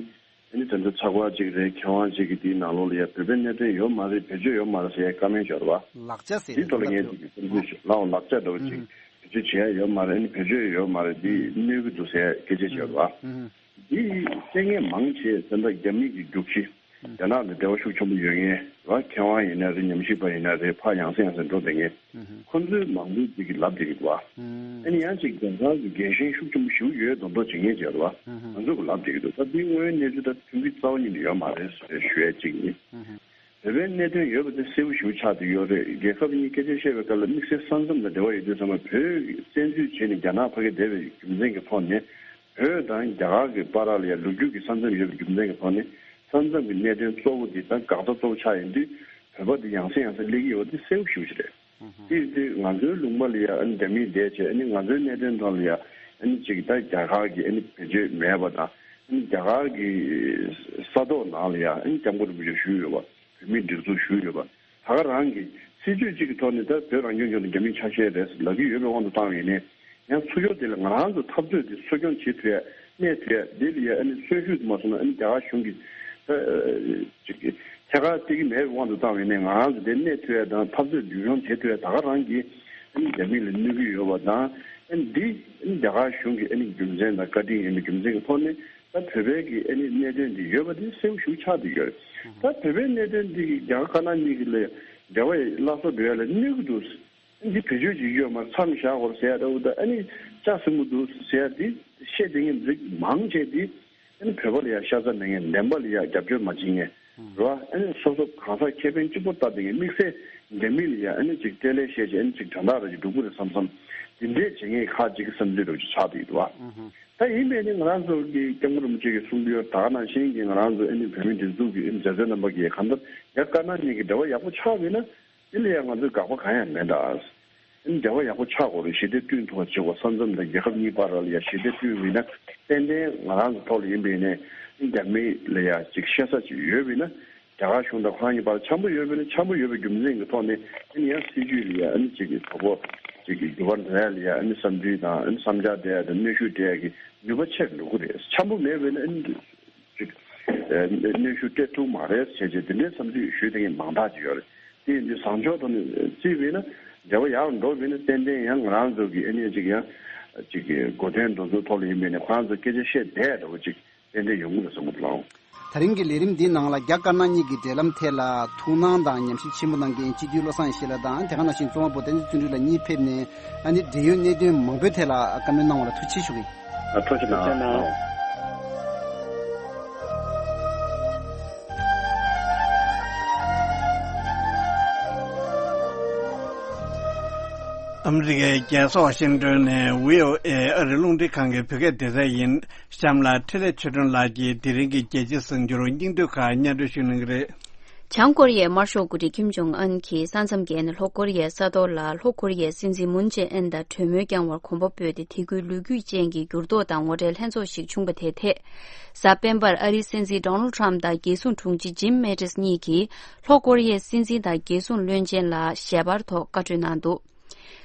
ཨ་ནི་ད་ལྟ་ཚགས་པར་ཅིག་རེད། མཁས་དབང་ཅིག་གིས་འདིའི་ནང་ལོགས་ལ་ཡ་བོད་པའི་གནད་དོན་ཡོད་མ་རེད། བེད་སྤྱོད་ཡོད་མ་རེད་ཟེར་ཡ་བཀའ་མོལ་ཡོད་རེད་བ། ལག་ཆ་ཟེར་འདིའི་ཐོག་ལ་ངས་ཅིག་བསམ་ཚུལ་ཞིག་ལའོ་ལག་ཆ་འདྲ་བོ་ཅིག་བེད་སྤྱོད་བྱེད་ཡ་ཡོད་མ་རེད། ཨ་ནི་བེད་སྤྱོད་ཡོད་མ་རེད། འདི་གནོད་གི་འདུག་ཟེར་ཡ་སྐད་ཆ་ཅིག་ཡོད་རེད་བ། འདི་བཤད་མཁན་མང་ཆེ་ད་ལྟ་རྒྱ་མི་གི་རྒྱུག་ཁྱི། རྒྱ་ནག་ལ་འབྲེལ་བ་ཤུགས་ཆེན་པོ་ཡོད་མཁན་རེད་བ། མཁས་དབང་ཡིན་ན་རེད། ཉམས་ཞིབ་པ་ཡིན་ན་རེད། ཕར་ཡང་སེ་ཡང་སེ་འགྲོ་བསྡད་མཁན། ཁོ་ཚོའི་མང་པོ་ཅིག་གིས་ལབ་བསྡད་ཀྱི་འདུག་བ། ཨ་ནི་ཡང་ཅིག་རྒྱ་གར་གྱི་རྒྱལ་ཞེན་ཤུགས་ཆེན་པོ་ཞིག་ཡོད་མདོག་མདོག་བྱེད་མཁན་ཅིག་ཡོད་རེད་བ། ང་ཚོ་གིས་ལབ་བསྡད་ཀྱི་འདུག་ད་འདི་དངོས་ཡོད་གནས་ཚུལ་ད་མཐུན་གྱི་རྩ་བ་ཉིད་ནས་ཡོད་མ་རེད་ཟེར་ཞུ་ཡ་གཅིག་ཡིན། བོད་པའི་གནད་དོན་ཡོད་པ་དེ་གསལ་པོ་ཞེ་པོ་ཆགས་བསྡད་ཡོད་རེད། རྒྱལ་ཁབ་གཉིས་སྐད་ཆ་བཤད་པའི་སྐབས་ལ་དམིགས་བསལ་ས་མཚམས་ལ་འབྲེལ་བ་ཡོད་དུས་ཙམ་པ་བོད་ཀྱི་བཙན་འཛུལ་བྱས་ནས་རྒྱ་ནག་ཕ་གིར་བསྡད་པའི་རྒྱུ་མཚན་གྱི་ཐོག་ནས་ བོད་དང་རྒྱ་གར་གྱི་བར་ལ་ཡང་ལོ་རྒྱུས་ཀྱི་ས་མཚམས་ཡོད་པའི་རྒྱུ་མཚན་གྱི་ཐོག་ནས། ས་མཚམས་ཀྱི་གནད་དོན་གཙོ་བོ་འདི་དང་འགག་རྩ་གཙོ་བོ་ཆགས་ཡོང་དུས། བོད་པ་འདི་ཡང་སེ་ཡང་སེ་སླེབས་ཀྱི་ཡོད་པ་འདི་གསལ་པོ་ཞེ་པོ་ཅིག་རེད། དེ་ཡིན་དུས་ང་ཚོའི་ལུང་པ་ལ་ཡང་ཨ་ནི་རྒྱ་མིས་བསྡད་བྱས། ཨ་ནི་ང་ཚོའི་གནད་དོན་ཐོག་ལ་ཡང་ཨ་ནི་ཅིག་ད་རྒྱ་གར་གྱི་ཨ་ནི་བེད་སྤྱོད་མེད་པ་དང་། ཨ་ནི་རྒྱ་གར་གྱི་ས་ཐོག་ནང་ལ་ཡང་ཨ་ནི་སྐྱབས་མགོན་རིན་པོ་ཆེ་བཞུགས་ཡོད་པ། བོད་མིའི་སྒྲིག་འཛུགས་བཞུགས་ཡོད་པ། ད་ག་རང་གི་སྲིད་ཇུས་གཅིག་གི་ཐོག་ནས་ད་བོད་རང་སྐྱོང་ལྗོངས་དེ་རྒྱ་མིའི་ཆ་ཤས་རེད་ལབ་ཀྱི་ཡོད་པའི་དབང་དུ་བཏང་བ་ཡིན་ནའི། ཡང་ཚུར་ཕྱོགས་དེ་ལ་ང་རང་ཚོ་འཐབ་རྩོད་དེ་གསོ་སྐྱོང་བྱེད་ཐུབ་ཡ། གནས་ཐུབ་ཡ། དེ་ལ་ཡ་ཨ་ནི་གསོན་ཤུགས་དེ་མ་སོང་ན། ཨ་ནི་རྒྱ་གར་གཞུང་གིས་ད་ཅིག་ཐད་ཀར་སྟེར་གྱི་མེད་པའི་དབང་དུ་བཏང་བ་ཡིན་ནའི། ང་རང་ཚོ་དེ་གནས་ཐུབ་ཡ་དང་འཐབ་རྩོད་རྒྱུན་འཁྱོངས་བྱེད་ཐུབ་ཡ། ད་ག་རང་གིས་ཨ་ནི་རྒྱ་མི་ལ་གནོད་ཀྱི་ཡོད་པ་དང་། ཨ་ནི་འདི་ཨ་ནི་རྒྱ་གར་གཞུང་གི་ཨ་ནི་རྒྱུ་མཚན་དང་བཀའ་དྲིན་ཡིན་པའི་རྒྱུ་མཚན་གྱི་ཐོག་ནས། ད་བོད་པའི་གི་ཨ་ནི་གནད་དོན་འདི་ཡོད་པ་དེ་གསལ་པོ་ཞེ་པོ་ཆགས་བསྡད་ཡོད་རེད། ད་བོད་པའི་གནད་དོན་འདི་གི་རྒྱ་དཀར་ནག་གཉིས་ཀྱི་ལ་འབྲེལ་བ་སླར་གསོ་འགྲོ་ཡ་ལ་གནོད་ཀྱི་འདུག། འདི་བེད་སྤྱོད་བྱེད་ཀྱི་ཡོད་མ་རེད། མཚམས་བཞག་དགོས་རེད་ཟེར་ཡ་འདྲ་བོ་དང་། ཨ་ནི་ལྕགས་ཟིན་པོ་འདུག་ཟེར་ཡ་འདི་བཤད་བསྡད་མཁན་འདི་མང་ཆེ་འདི། ཨ་ནི་བོད་པ་ལ་ཡ་ཤ་ཚ་མེད་མཁན། བདེན་པ་ལ་ཡ་རྒྱབ་སྐྱོར་མ་བྱེད་མཁན་རེད་བ། ཨ་ནི་སོ་སོ་གང་ཟག་ཁེ་ཕན་གཅིག་པོ་ལྟ་བསྡད་མཁན། དམིགས་བསལ་རྒྱ་མི་ལ་ཡ་ཨ་ནི་ཅིག་སྤྲེལ་ལད་བཤད་བྱས། ཨ་ནི་ཅིག་དོན་དག་རེ་ཅིག་སྒྲུབ་ཀྱི་རེད་བསམ་བསམ། འདི་འདྲས་བྱེད་མཁན་ཁག་ཅིག་གི་བསམ་ཚུལ་རེ་ཅིག་ཆགས་བསྡད་ཡོད་རེད་བ། ད་ཡིན་པས་ནི་ང་རང་ཚོ་གི་སྐྱབས་མགོན་རིན་པོ་ཆེ་གིས་གསུང་གི་ཡོད། ད་ག་ནང་བཞིན་གྱི་ང་རང་ཚོ་ཨ་ནི་བོད་མི་སྒྲིག་འཛུགས་ཀྱི་ཨ་ནི་མཛད་གཙོ་རྣམ་པ་གིས་གང་ལྟར་རྒྱ་དཀར་ནག་གཉིས་ཀྱི་འབྲེལ་བ་ཡག་པོ་ཆགས་པ་ཡིན་ན། དེ་ལ་ཡང་ང་ཚོས་དགག་པ་གང་ཡང་མེད་ད། ཨ་ནི་འབྲེལ་བ་ཡག་པོ་ཆགས་དགོས་རེད། ཞི་བདེ་བསྐྲུན་ཐུབ་པ་བྱེད་དགོས། ས་མཚམས་དང་རྒྱལ་ཁབ་གཉིས་བར་ལ་ཡང་ཞི་བདེ་བསྐྲུན་པ་ཡིན་ན། ཏན་ཏན་ང་རང་ཚོ་ཐོག་ལ་ཡིན་པ་ཡིན་ནའི། ཨ་ནི་རྒྱ་མི་ལ་ཡང་ཅིག་བཤད་ས་ཅིག་ཡོད་པ་ཡིན་ན། རྒྱ་གར་གཞུང་དང་ཁོ་རང་གཉིས་བར་འཆམ་པོ་ཡོད་པ་ཡིན་ན། འཆམ་པོ་ཡོད་པའི་རྒྱུ་མཚན་གྱི་ཐོག་ནས། ཨ་ནི་ཡང་སྲིད་ཇུས་ལ་ཡང་ཨ་ནི་ཅིག་གི་གོ་སྐབས་ཅིག་གི་འགྱུར་བ་འགྲོ་ཡ་ལ་ཡང་། ཨ་ནི་བསམ་ཚུལ་དང་ཨ་ནི་བསམ་འཆར་སྤྲད་ཡ་དང་གནོན་ཤུགས་སྤྲད་ཡ་གི་ནུས་པ་ཆེར་འགྲོ་གི་རེད། འཆམ་པོ་མེད་པ་ཡིན་ན་ཨ་ནི་ཅིག་ཨ་གནོན་ཤུགས་སྤྲད་ཐུབ་མ་རེད་ཟེར་བྱས། དེ་འདྲའི་བསམ་ཚུལ་ཞུ་བསྡད་མཁན་མང་དག་ཅིག་ཡོད་རེད། དེ་ཡིན་དུས་བཟང་ཕྱོགས་ཐོག་ནས་བརྩིས་པ་ཡིན་ན། འབྲེལ་བ་ཡག་འགྲོ་བ་ཡིན་ན། ཏན་ཏན་ཡང་ང་རང་ཚོ་གི་ཨ་ནི་ཅིག་ཡང་ཅིག་གི་གོ་དོན་འགྲོ་ཚུལ་ཐོག་ལ་ཡིན་པ་ཡིན་ནའི་ཁོ་རང་ཚོ་སྐད་ཆ་བཤད་བསྡད་འདྲ་བོ་ཅིག་ཏན་ཏན་ཡོང་གི་རེད་བསམ་གྱི་འདུག་ལགས། ད་རིང་གི་ལས་རིམ་འདིའི་ནང་ལ་རྒྱ་དཀར་ནག་གཉིས་ཀྱི་འབྲེལ་ལམ་ཐད་ལ་ཐུགས་སྣང་དང་ཉམས་ཞིབ་ཆེན་པོ་གནང་མཁན་སྤྱི་འཐུས་བློ་བཟང་ཡེ་ཤེས་ལགས་དང་། དེ་ག་ནང་བཞིན་གཙོ་བོ་བོད་བསྟན་འཛིན་བརྩོན་འགྲུས་ལགས་གཉིས་ཕེབས་ནས། ཨ་ནི་འབྲེལ་ཡོད་གནད་དོན་མང་པོའི་ཐད་ལ་བཀའ་མོལ་གནང་བ་ལ་ཐུགས་རྗེ་ཆེ་ཞུ་གི་ཡིན། ཨ། ཐུགས་རྗེ་གནང་། ཐུགས་རྗེ་གནང་། ཨ་མི་རི་ཀའི་རྒྱལ་ས་ཝ་ཤིང་ཏོན་ནས་བྷི་ཨོ་ཨེ་ཨ་རིའི་རླུང་འཕྲིན་ཁང་གི་བོད་སྐད་སྡེ་ཚན་ཡིན། གཤམ་ལ་འཕྲིན་ལས་ཆོས་སྒྲོན་ལགས་ཀྱིས་དེ་རིང་གི་རྒྱལ་སྤྱིའི་གསར་འགྱུར་སྙིང་བསྡུས་ཁག་སྙན་སྒྲོན་ཞུ་གནང་གི་རེད། བྱང་ཀོ་རི་ཡའི་དམར་ཤོག་འགོ་ཁྲིད་ཁིམ་ཇོང་ཨན་གྱིས་ས་མཚམས་བརྒལ་ནས་ལྷོ་ཀོ་རི་ཡའི་ས་ཐོག་ལ་ལྷོ་ཀོ་རི་ཡའི་སྲིད་འཛིན་མུན་ཇེ་ཨིན་དང་གྲོས་མོལ་བསྐྱང་བར་གོམ་པ་སྤོས་ཏེ། དེ་ཁུལ་ལོ་རྒྱུས་ཅན་གྱི་འགྱུར་ལྡོག་དང་ངོ་འཕྲད་ལྷན་ཚོགས་ཤིག་བྱུང་བ་དེའི་ཐད། གཟའ་སྤེན་པར་ཨ་རིའི་སྲིད་འཛིན་ཌོ་ནལ་ཊམ་དང་རྒྱལ་སྲུང་དྲུང་ཆེ་ཇིམ་མེ་ཏིས་གཉིས་ཀྱིས་ལྷོ་ཀོ་རི་ཡའི་སྲིད་འཛིན་དང་རྒྱལ་སྲུང་བློན་ཆེན་ལ་ཞལ་པར་ཐོག་བཀའ་གྲོས་གནང་འདུག།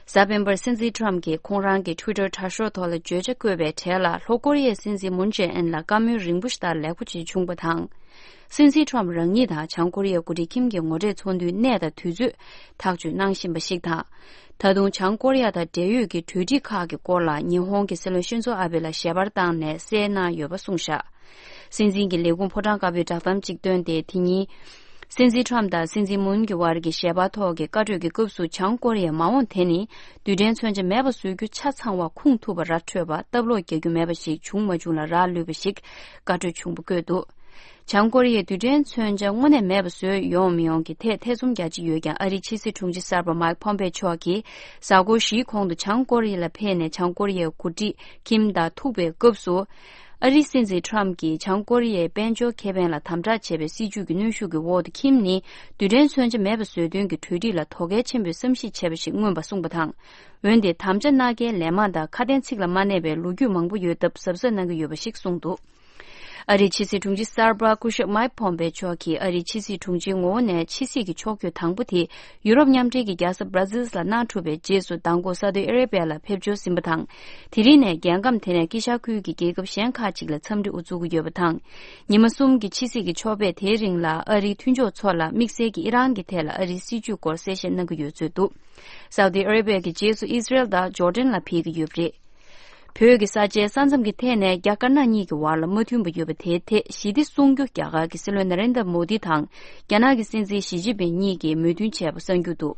གཟའ་སྤེན་པར་སྲིད་འཛིན་ཊམ་གྱིས་ཁོང་རང་གི་ཊུའི་ཊར་དྲ་ཤོག་ཐོག་ལ་བརྗོད་བྱ་བཀོད་པའི་གྲས་ལ། ལྷོ་ཀོ་རི་ཡའི་སྲིད་འཛིན་མུན་ཇེ་ཨིན་ལ་བཀའ་མོལ་རིང་པོ་ཞིག་དང་ལེགས་པོ་ཅིག་བྱུང་བ་དང་། སྲིད་འཛིན་ཊམ་རང་ཉིད་དང་བྱང་ཀོ་རི་ཡའི་འགོ་ཁྲིད་ཁིམ་གྱི་ངོ་འཕྲད་ཚོགས་འདུའི་གནས་དང་དུས་ཚོད་ཐག་གཅོད་གནང་བཞིན་པ་ཞིག་དང་། ད་དུང་བྱང་ཀོ་རི་ཡ་དང་འབྲེལ་ཡོད་ཀྱི་གྲོས་སྒྲིག་ཁག་གི་སྐོར་ལ་ཉི་ཧོང་གི་སྲིད་བློན་ཤིན་ཛོ་ཨ་བྷེ་ལ་ཞལ་པར་བཏང་ནས་གསལ་གནང་ཡོད་པ་གསུངས་བཞག། སྲིད་འཛིན་གྱི་ལས་ཁུངས་ཕོ་བྲང་དཀར་པོས་བསྒྲགས་གཏམ་གཅིག་བཏོན་ཏེ། དེ་ཉིན། སྲིད་འཛིན་ཊམ་དང་སྲིད་འཛིན་མུན་གྱི་དབར་གྱི་ཞལ་པར་ཐོག་གི་བཀའ་གྲོས་ཀྱི་སྐབས་སུ། བྱང་ཀོ་རི་ཡའི་མ་འོངས་དེ་ནི་རྡུལ་ཕྲན་མཚོན་ཆ་མེད་པ་བཟོ་རྒྱུ་ཆ་ཚང་བ་ཁུངས་ཐུབ་པ་ར་འཕྲོད་པ། སྟབས་ལོག་རྒྱག་རྒྱུ་མེད་པ་ཞིག་བྱུང་མ་བྱུང་ལ་རག་ལུས་པ་ཞིག་བཀའ་གྲོས་ཆུང་པོ་བཀོད་འདུག། བྱང་ཀོ་རི་ཡས་རྡུལ་ཕྲན་མཚོན་ཆ་དངོས་གནས་མེད་པ་བཟོས་ཡོང་མི་ཡོང་གི་ཐད་ཐེ་ཚོམ་རྒྱག་གི་ཡོད་ཀྱང་། ཨ་རིའི་ཕྱི་སྲིད་དྲུང་ཆེ་གསར་པ་མའིག་ཕོམ་པེ་མཆོག་གིས་གཟའ་འཁོར་བཞིའི་གོང་དུ་བྱང་ཀོ་རི་ཡ་ལ་ཕེབས་ནས། བྱང་ཀོ་རི་ཡའི་འགོ་ཁྲིད་ཁིམ་དང་ཐུག་པའི་སྐབས་སུ། ཨ་རིའི་སྲིད་འཛིན་ཊམ་གྱིས་བྱང་ཀོ་རི་ཡའི་དཔལ་འབྱོར་ཁེ་ཕན་ལ་དམ་དྲག་བྱས་པའི་སྲིད་ཇུས་ཀྱི་གནོན་ཤུགས་ཀྱི་འོག་ཏུ། ཁིམ་ནི་རྡུལ་ཕྲན་མཚོན་ཆ་མེད་པ་བཟོ་དོན་གྱི་གྲོས་འགྲིག་ལ་དོ་གལ་ཆེན་པོའི་བསམ་གཞིག་བྱས་པ་ཞིག་མངོན་པ་གསུངས་པ་དང་། འོན་ཏེ་དམ་བཅའ་མནའ་གན་ལེན་མ་དང་ཁ་དན་ཚིག་ལ་མ་གནས་པའི་ལོ་རྒྱུས་མང་པོ་ཡོད་སྟབས་གཟབ་གཟབ་གནང་གི་ཡོད་པ་ཞིག་གསུངས་འདུག། ཨ་རིའི་ཕྱི་སྲིད་དྲུང་ཆེ་གསར་པ་སྐུ་ཞབས་མའིག་ཕོམ་པེ་མཆོག་གིས། ཨ་རིའི་ཕྱི་སྲིད་དྲུང་ཆེའི་ངོ་བོ་ནས་ཕྱི་སྲིད་ཀྱི་ཕྱོགས་བསྐྱོད་དང་པོ་དེ་ཡུ་རོབ་མཉམ་འབྲེལ་གྱི་རྒྱལ་ས་སྦྲ་ཛིལ་ལ་གནང་གྲུབ་པའི་རྗེས་སུ། མདང་དགོང་སཱ་ཨུ་ཏི་ཨ་རེ་བྷི་ཡ་ལ་ཕེབས་འབྱོར་ཟིན་པ་དང་། དེ་རིང་ནས་རྒྱལ་ཁམས་དེ་ནས་དཀྱིལ་ཤར་ཁུལ་གྱི་རྒྱལ་ཁབ་གཞན་ཁག་ཅིག་ལ་འཚམས་འདྲི་དབུ་འཛུགས་ཀྱི་ཡོད་པ་དང་། ཉི་མ་གསུམ་གྱི་ཕྱི་སྲིད་ཀྱི་ཕྱོགས་ཕེབས་དེའི་རིང་ལ། ཨ་རིའི་མཐུན་ཕྱོགས་ཚོ་ལ་དམིགས་བསལ་གྱིས་ཨི་རན་གྱི་ཐད་ལ་ཨ་རིའི་སྲིད་ཇུས་སྐོར་གསལ་བཤད་གནང་གི་ཡོད་ཚུལ་འདུག། སཱ་ཨུ་ཏི་ཨ་རེ་བྷི་ཡ་གི་རྗེས་སུ་ཨི་སི་རེལ་དང་ཇོར་ཌན་ལ་ཕེབས་ཀྱི་ཡོད་པ་རེད། བོད་ཀྱི་ས་ཆའི་ས་མཚམས་ཀྱི་ཐད་ནས་རྒྱ་དཀར་ནག་གཉིས་ཀྱི་བར་ལ་མ་མཐུན་པ་ཡོད་པ་དེའི་ཐད་ཞི་བདེ་སྲུང་རྒྱུ་རྒྱ་གར་གྱི་སྲིད་བློན་ན་རེན་དྲ་མོ་དི་དང་རྒྱ་ནག་གི་སྲིད་འཛིན་ཞི་ཅིན་ཕིང་གཉིས་ཀྱིས་མོས་མཐུན་བྱས་པ་གསར་འགྱུར་འདུག།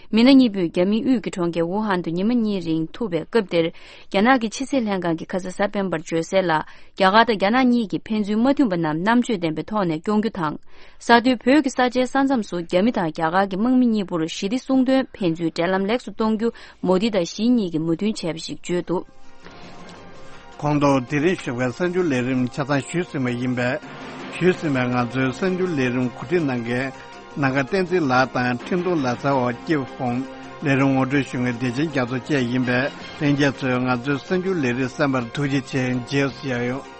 མི་སྣ་གཉིས་པོས་རྒྱ་མིའི་དབུས་ཀྱི་གྲོང་ཁྱེར་ཝུ་ཧན་དུ་ཉི་མ་གཉིས་རིང་ཐུག་པའི་སྐབས་དེར། རྒྱ་ནག་གི་ཕྱི་སྲིད་ལྷན་ཁང་གིས་ཁ་སང་གཟའ་སྤེན་པར་བརྗོད་གསལ་ལ། རྒྱ་གར་དང་རྒྱ་ནག་གཉིས་ཀྱིས་ཕན་ཚུན་མ་མཐུན་པ་རྣམས་རྣམ་དཔྱོད་ལྡན་པའི་ཐོག་ནས་སྐྱོང་རྒྱུ་དང་། གསར་དུ་བོད་ཀྱི་ས་ཆའི་ས་མཚམས་སུ་རྒྱ་མི་དང་རྒྱ་གར་གྱི་དམག་མི་གཉིས་པོར་ཞི་བདེ་སྲུང་དོན་ཕན་ཚུན་འབྲེལ་ལམ་ལེགས་སུ་གཏོང་རྒྱུ་མོ་དི་དང་ཞི་གཉིས་ཀྱིས་མོས་མཐུན་བྱས་པ་ཞིག་བརྗོད་འདུག། གོང་དུ་དེ་རིང་ཞུ་བའི་གསར་འགྱུར་ལས་རིམ་ཆ་ཚང་ཞུས་ཟིན་པ་ཡིན་པས། ཞུས་ཟིན་པའི་ང་ཚོའི་གསར་འགྱུར་ལས་རིམ་གོ་སྒྲིག་གནང་མཁན་ནམ་མཁའ་བསྟན་འཛིན་ལགས་དང་འཕྲིན་གཏོང་ལག་རྩལ་བ་སྐྱིད་ཧོང་། ལས་རིམ་ངོ་སྤྲོད་ཞུ་མཁན་བདེ་ཆེན་རྒྱ་མཚོ་བཅས་ཡིན་པས། ལྷན་རྒྱས་ཚོས་ང་ཚོའི་གསར་འགྱུར་ལས་རིམ་གསན་པར་ཐུགས་རྗེ་ཆེ། རྗེས་སུ་ཡང་ཡོང་།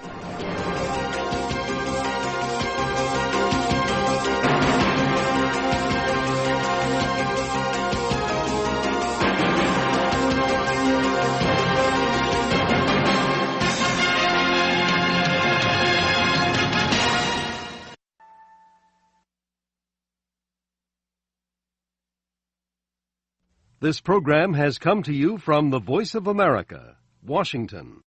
This program has come to you from the Voice of America, Washington.